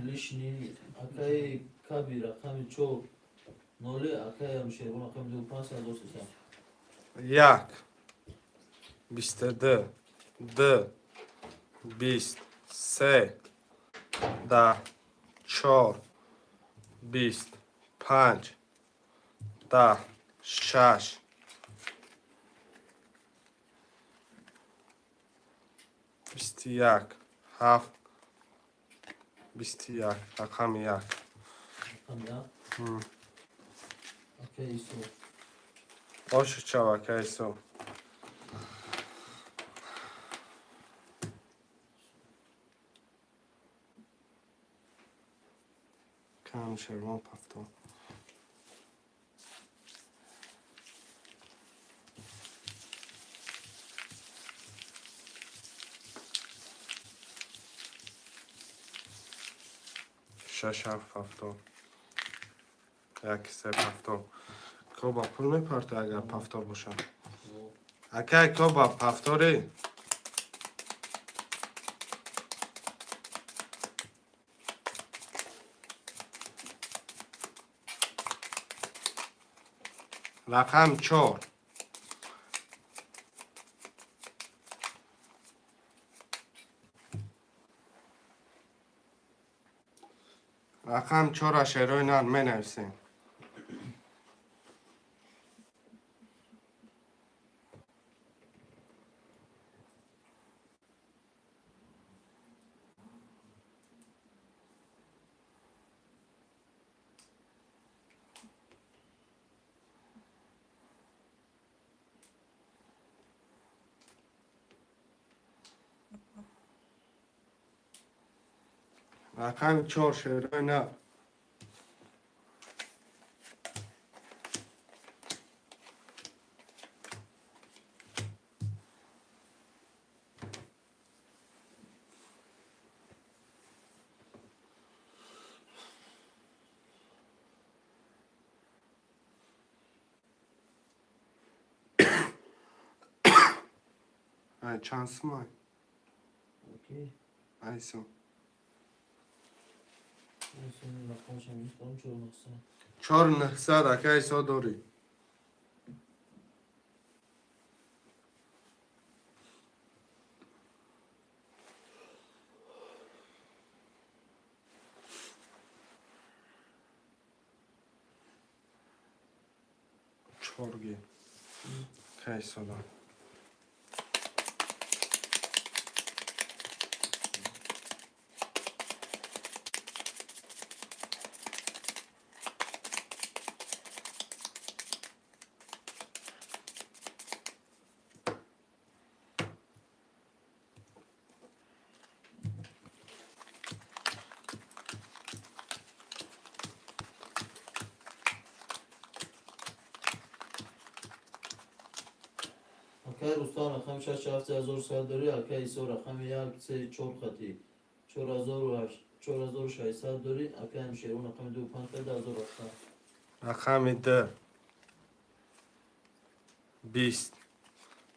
Лишни, акай Каби рақами чор ноли, акай Амшербон рақами ду панҷ 3300. Як, 22, ду, 20, се, 10, чор, 20, панҷ, 10, шаш, 21, ҳафт, 21, рақами як. Рақами як. Акай Исо. Оши чав, акай Исо. Кам Шервон пафтор. Шаш, ҳафт пафтор. Як, се пафтор. Коба пул мепарта, агар пафтор бошад. Акай Коба, пафторӣ? Рақам чор. Рақам чора шерои нар менависем. Рақами чор, шерои нар. Ай, чанд сумай? Окей. Айсо. Рақамашам дорам, чор нуҳсад. Чор нуҳсад, ака Исо, дорӣ. Чорги. Ака Исо дор. Акай Рустам рақами шаш ҳафт 3100 дорӣ, акай Исо рақами як се чор хати 4600 дорӣ, акай Амшерон рақами ду панҷ 2700. Рақами ду, 20,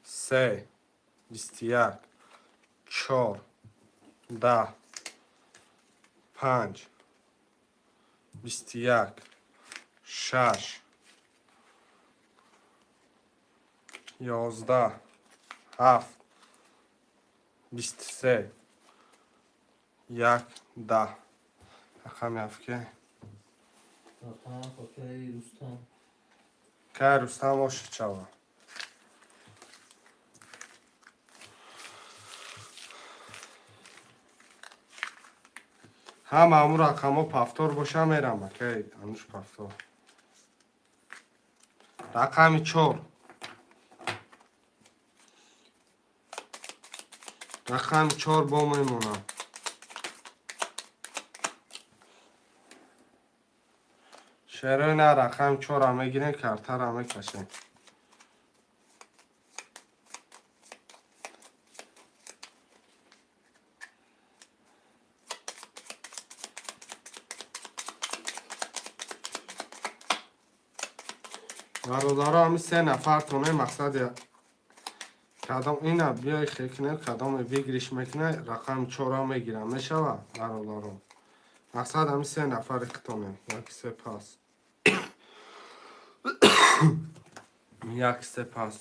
се, 21, чор, 10, панҷ, 21, шаш, 11, ҳафт, 23, як, 10. Рақами ҳафт ки? Рақам акай Рустам. Кай Рустам, оши чава. Ҳама ҳамун рақамҳо пафтор боша, мерам, акай ануш пафтор. Рақами чор. Рақами чор бо мемонам. Шерои на, рақами чора мегирем, картара мекашем. Бародаро, ҳами се нафартоне, мақсади кадом ина биёй хекне, кадоме выигрыш мекуна, рақами чора мегирам, мешава, бародаро. Мақсад ҳами се нафари хитоне, як се пас. Як се пас.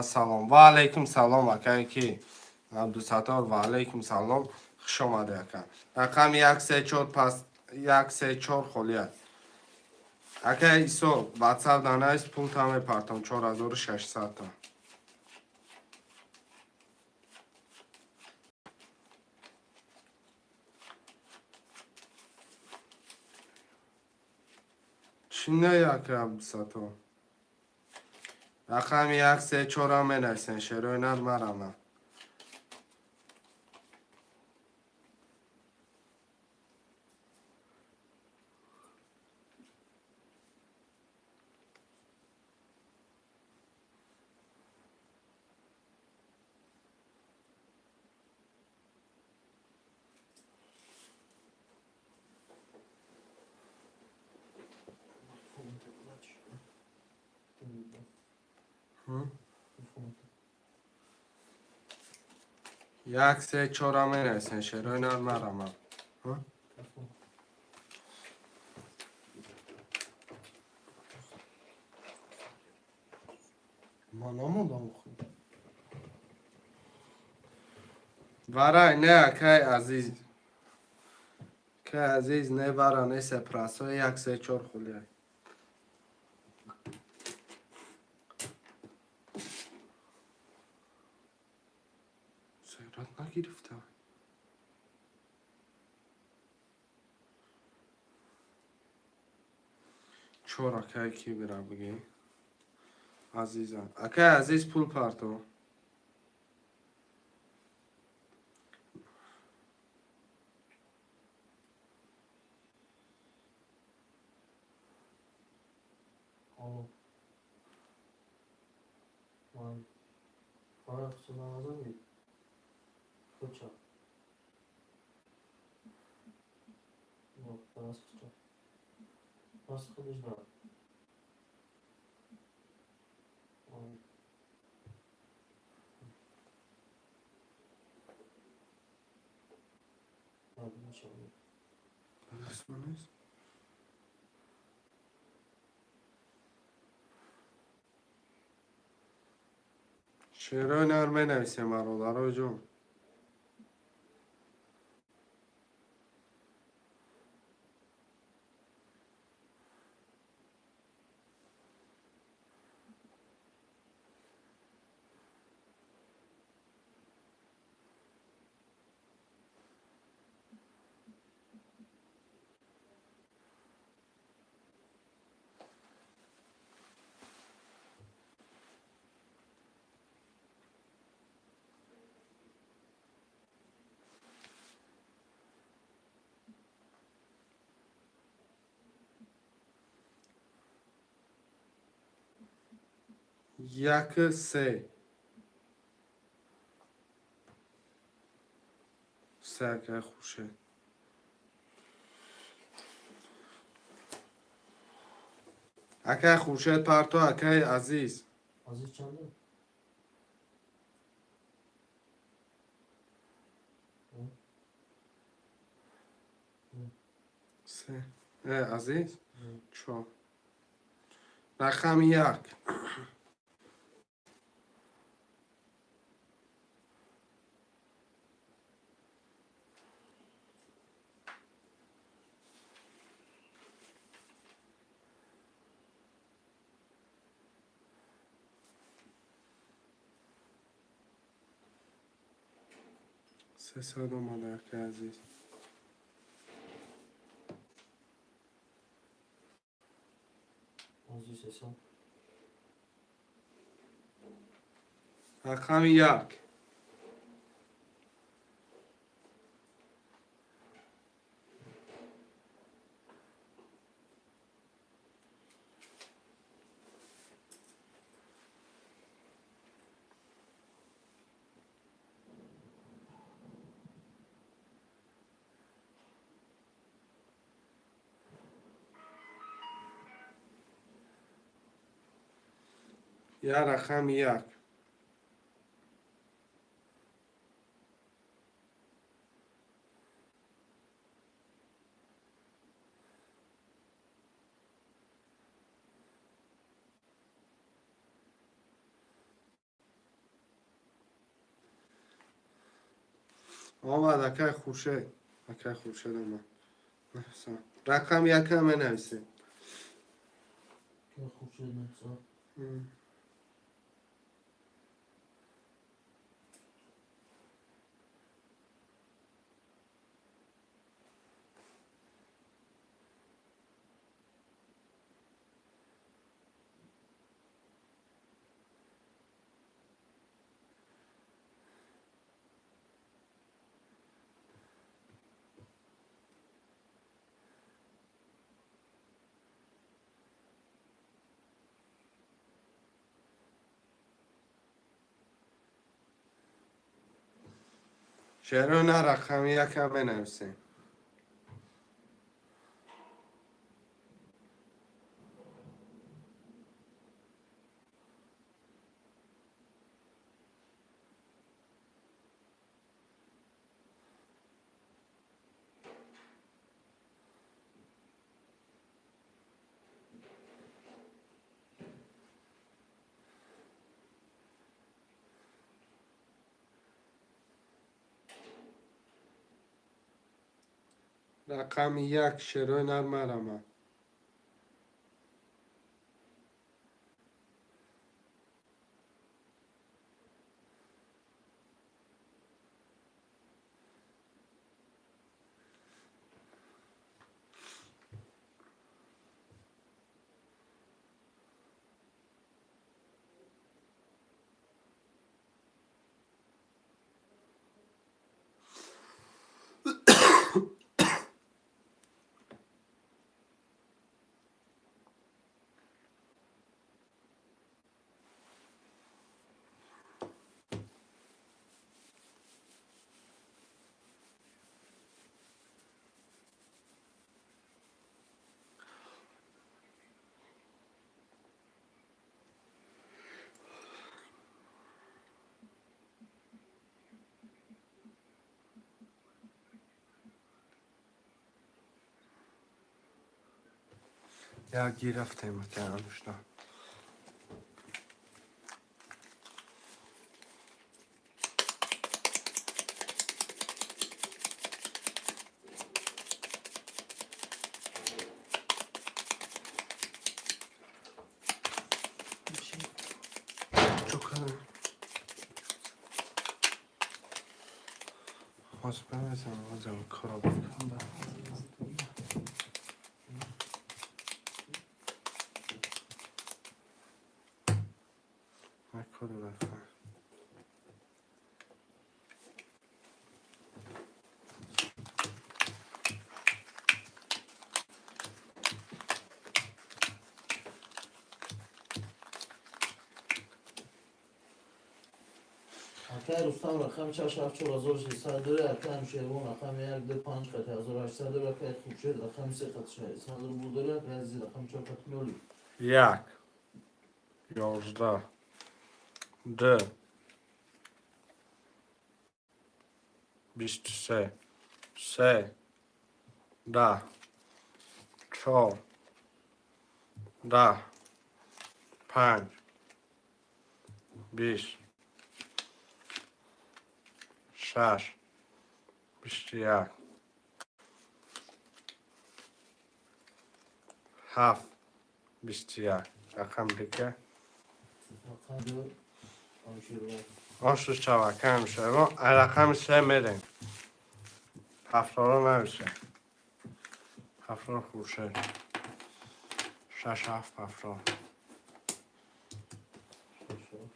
Ассалом. Ва алайкум салом, акай ки Абдусаттор, ва алайкум салом. Хуш омадӣ, ака. Рақами 1 3 4 пас, 1 3 4 холият. Ака Исо, WhatsApp данайс, пул та мепартам 4600 та. Чӣ не, ака Абдусаттор? Рақами 1 3 4 менависен, шерои нар марама. Як се чора менависен, шерои нар марама. Ман намондам. Варай не, акай Азиз. Акай Азиз, не вара, не се прасо, як се чор хулиай. Сайрат нагирифта. Чор акай ки бира бигӣ? Азиза. Акай Азиз, пул парто. Алло. Вай. Фарах Сунамазан Куча. Ну, нас Нас ходиш да. Ой. Ладно, ничего. Шерои нар менависем, бародаро ҷон. Як се. Се, акай Хуршед. Акай Хуршед парто, акай Азиз. Азиз чанда? Се. Азиз? Чор. Рақами як. Сесад омада, акай Азиз. Азиз Эсан. Рақами як. Я рақами як. Омад акай Хуршед. Акай Хуршед омад. Рақами якам менависед. Акай Хуршед нависа. Чаро на рақами якам менависем? Рақами як, шерои нар марама. Як гирафтем акай Анушта. Ҳозир бинависам, ҳозир коро бикунам. Код рафтам. Акай Рустам рақами шаш ҳафт чор ҳазору сесад дорӣ, акай Анушервон рақами як ду панҷ хати 1800 дорӣ, акай Хуршед рақами се хати 600 рубл дорӣ, акай Азиз рақами чор хати ноли. Як, 11, ду, 23, се, 10, чор, 10, панҷ, 20, шаш, 21, ҳафт, 21. Рақам дига. Рақами ду Анушервон. Ошу шава, кам шава. Рақами се мерем. Ҳафторо нависе. Ҳафтор Хуршед. Шаш, ҳафт, ҳафтор. Шаш ҳафт.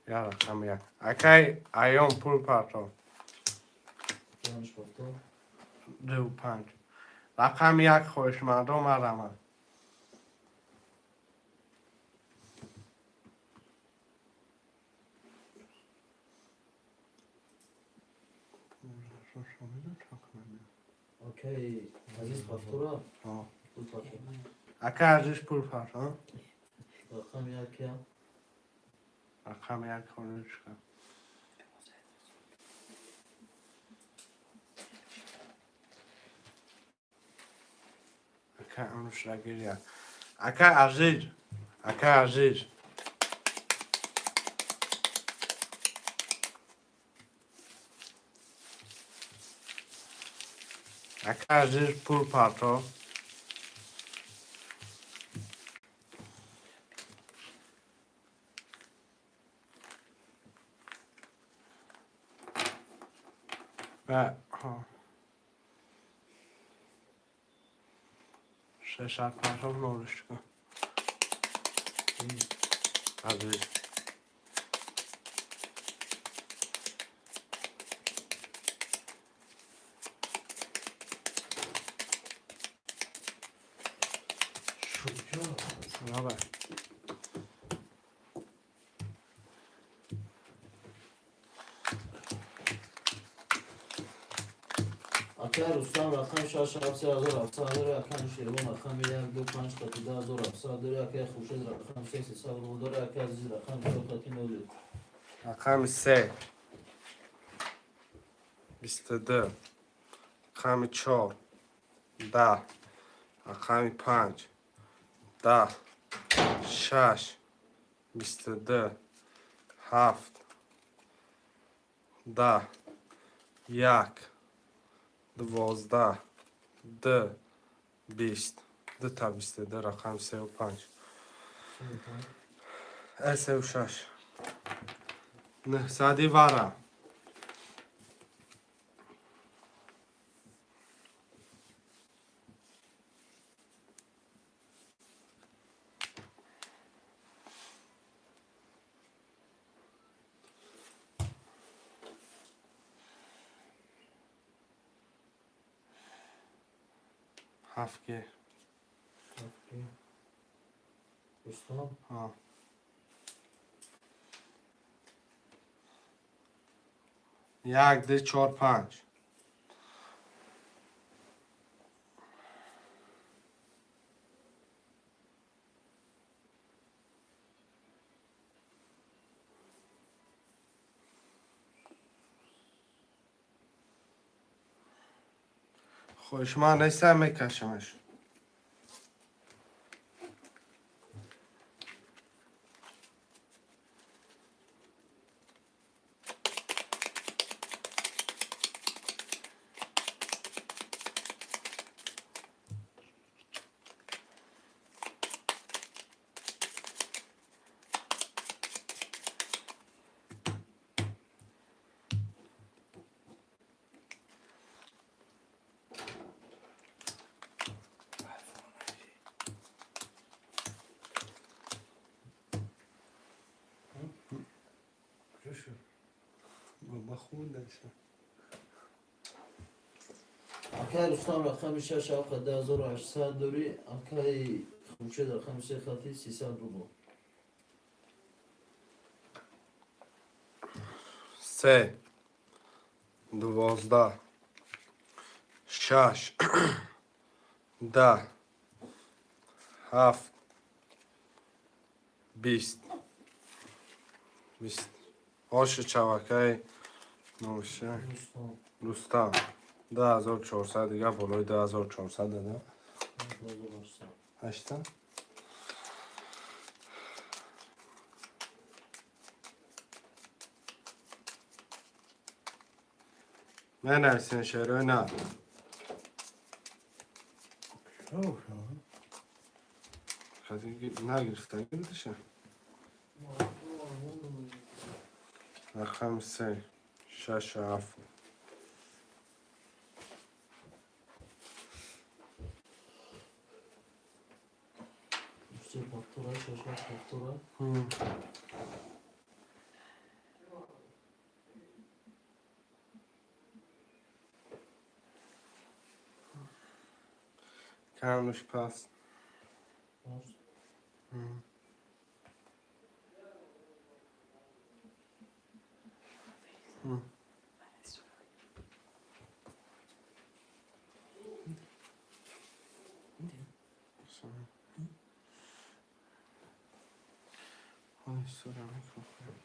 Я рақами як. Акай Айён пул партов. Панҷ ҳафтор. Ду панҷ. Рақами як, хоҳишмандо марамад. Акай Азиз, повтора. Пул партов. Ака Азиз, пул партов. Рақами якям. Рақами як хонушка. Ака анушра гиря. Ака Азиз. Ака Азиз. Ака Азиз, пул партов. Ва шешат партов нолушка. Азиз. Шукр. Давай. Акай Рустам, рақами шаш ҳафт 3700 дори. Акай Шервон, рақами як ду панҷ қати 2700 дори. Акай Хуршед, рақами се 300 рубл дори. Акай Азиз, рақами чор қати ноли. Рақами се. 22. Рақами чор. 10. Рақами панҷ. 10. Шаш. 22. Ҳафт. 10. Як. 12. Д. 20. Дута 22, рақами сеу панҷ. Сеу шаш. Нӯҳсади вара. Ҳафт ге. Рустам. Ҳа. Як, ду, чор, панҷ. Хоҳишманд нестам, мекашамаш. Баба хундаша. Акай Рустам, рақами шаш ҳафт қати 2800 дори. Акай Хуршед, рақами се қати 300 рубл. Се. 12. Шаш. 10. Ҳафт. 20. 20. Оши чавакай номша. Рустам. Рустам. 2400 дига болои 2400 дада. 2800. Ҳашта? Менависен шерои на. Нагирифта гирифташа. Рақами се. Шаш ҳафт. Се повтора, шаш ҳафт повтора. Камуш пас. Пас. Истора микрофон.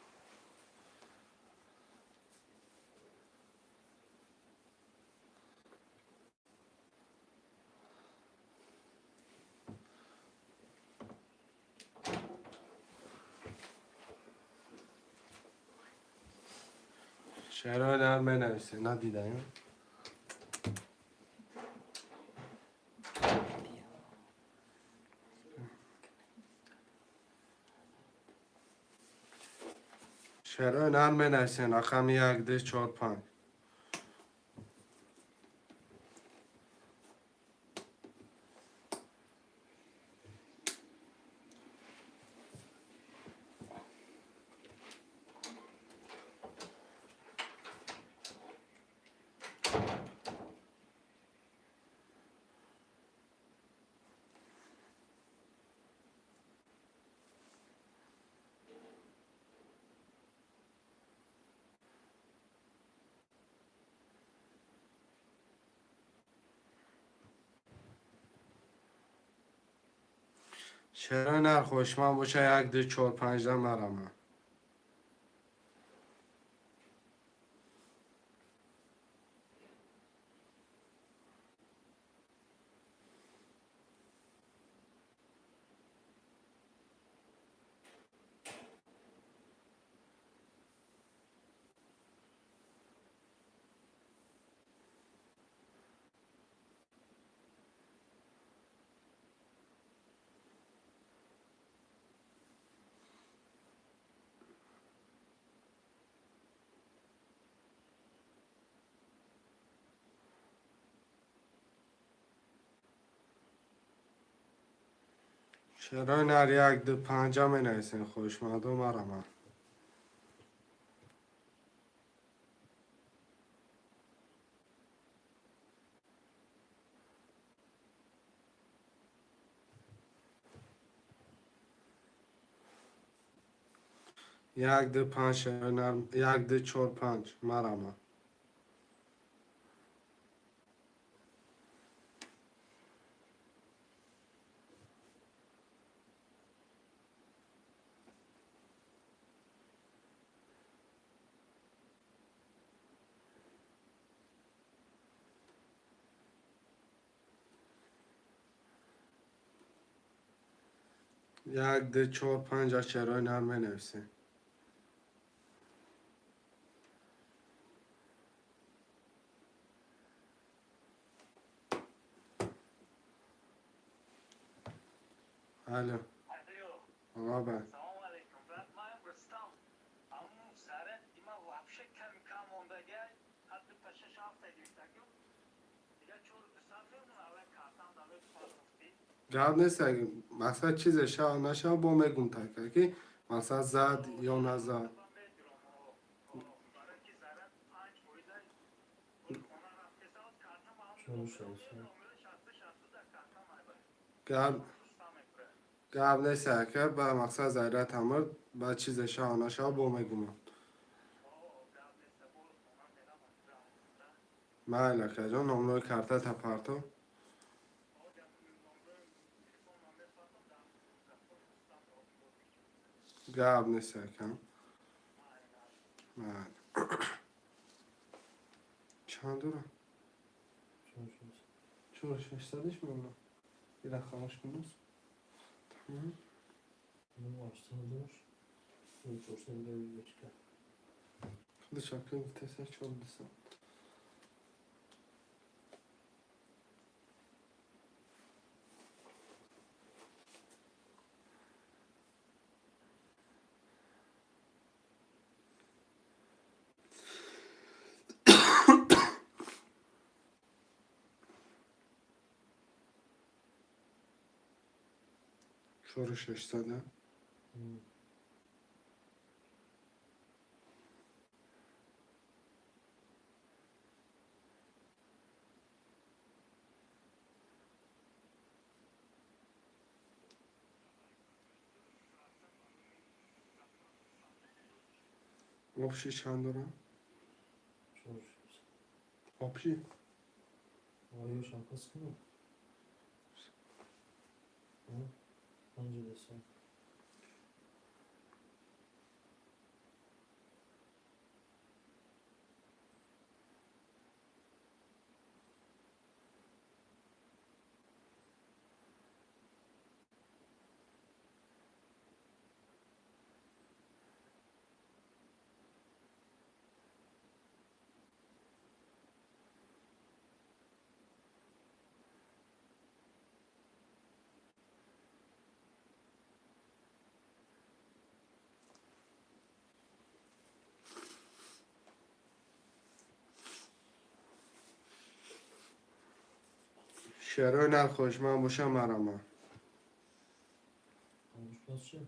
Шерои нар менависе, надидаем. Шерои нар менависен, рақами як, ду, чор, панҷ. Шерои нар хушманд боша, як, ду, чор, панҷда марама. Шерои нар як, ду, панҷа менависен, хушманду марама. Як, ду, панҷ, шерои нар, як, ду, чор, панҷ марама. Як, ду, чор, панҷ шерои нар менависем. Алло. Алло, Салом алейкум, брат. Ман Рустам. Ҳамун заряд има вообще ками кам мондагай. Ҳадди па шаш ҳафта гирифтагим. Дига чору дусад мемон, алай картам давет партофтӣ. Гап нест, мақсад чизе шав нашав, бо мегум така ки мақсад зад ё назад. Медиром, барои ки заряд 5%. Хона рафтесавад картам Чор шаст. 60 60 дар картам айба. Гап Рустам мекура. гап нест, ака, ба мақсад заряд ҳамр ба чизе шав нашав, бо мегумам. Гап нест, бо хона мерам. Майли, акаҷон, номрои картата парто. Телефон мепартом дар. Гап нест, акам. Майли. Чанд дорам? Чор шаст. Чор шашсадиш мемонам. Ира хамош кунус. Тамом. Ну, ҳаштсад дошт. 400 гавидачка. Худаш ака гуфтеса чор дусад. Чору шашсад, а? Общий чанд дорам? Чор шаст. Общий? Оёшам пас кунам? Панҷу дусад. Шерои нар хоҳишманд боша, марама. Панҷ пас чи?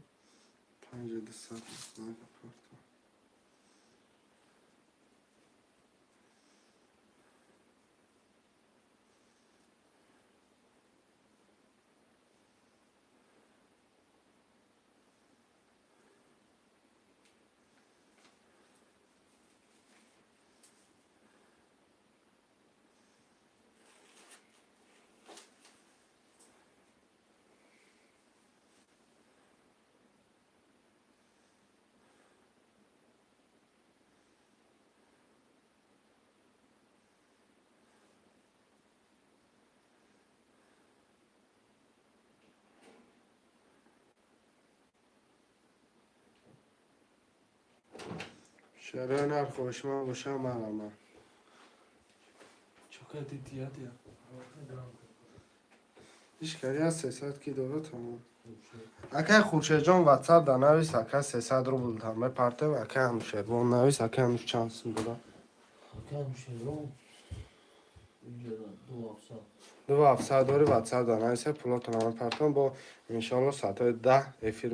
5200. Шерои нар хоҳишманд боша, марама. Чо кардӣ, дия? Иш кари аз 300 ки дора, тамом. Акай Хуршедҷон, ватсап да навис, ака, 300 рубл там мепартем. Акай Ҳамшервон, навис, акай ҳамш чанд сум дора? Акам Шерон инҷа 2700. 2700 дори, ватсап да нависа, пулотона мепартам. Бо иншоалло соатҳои 10 эфир.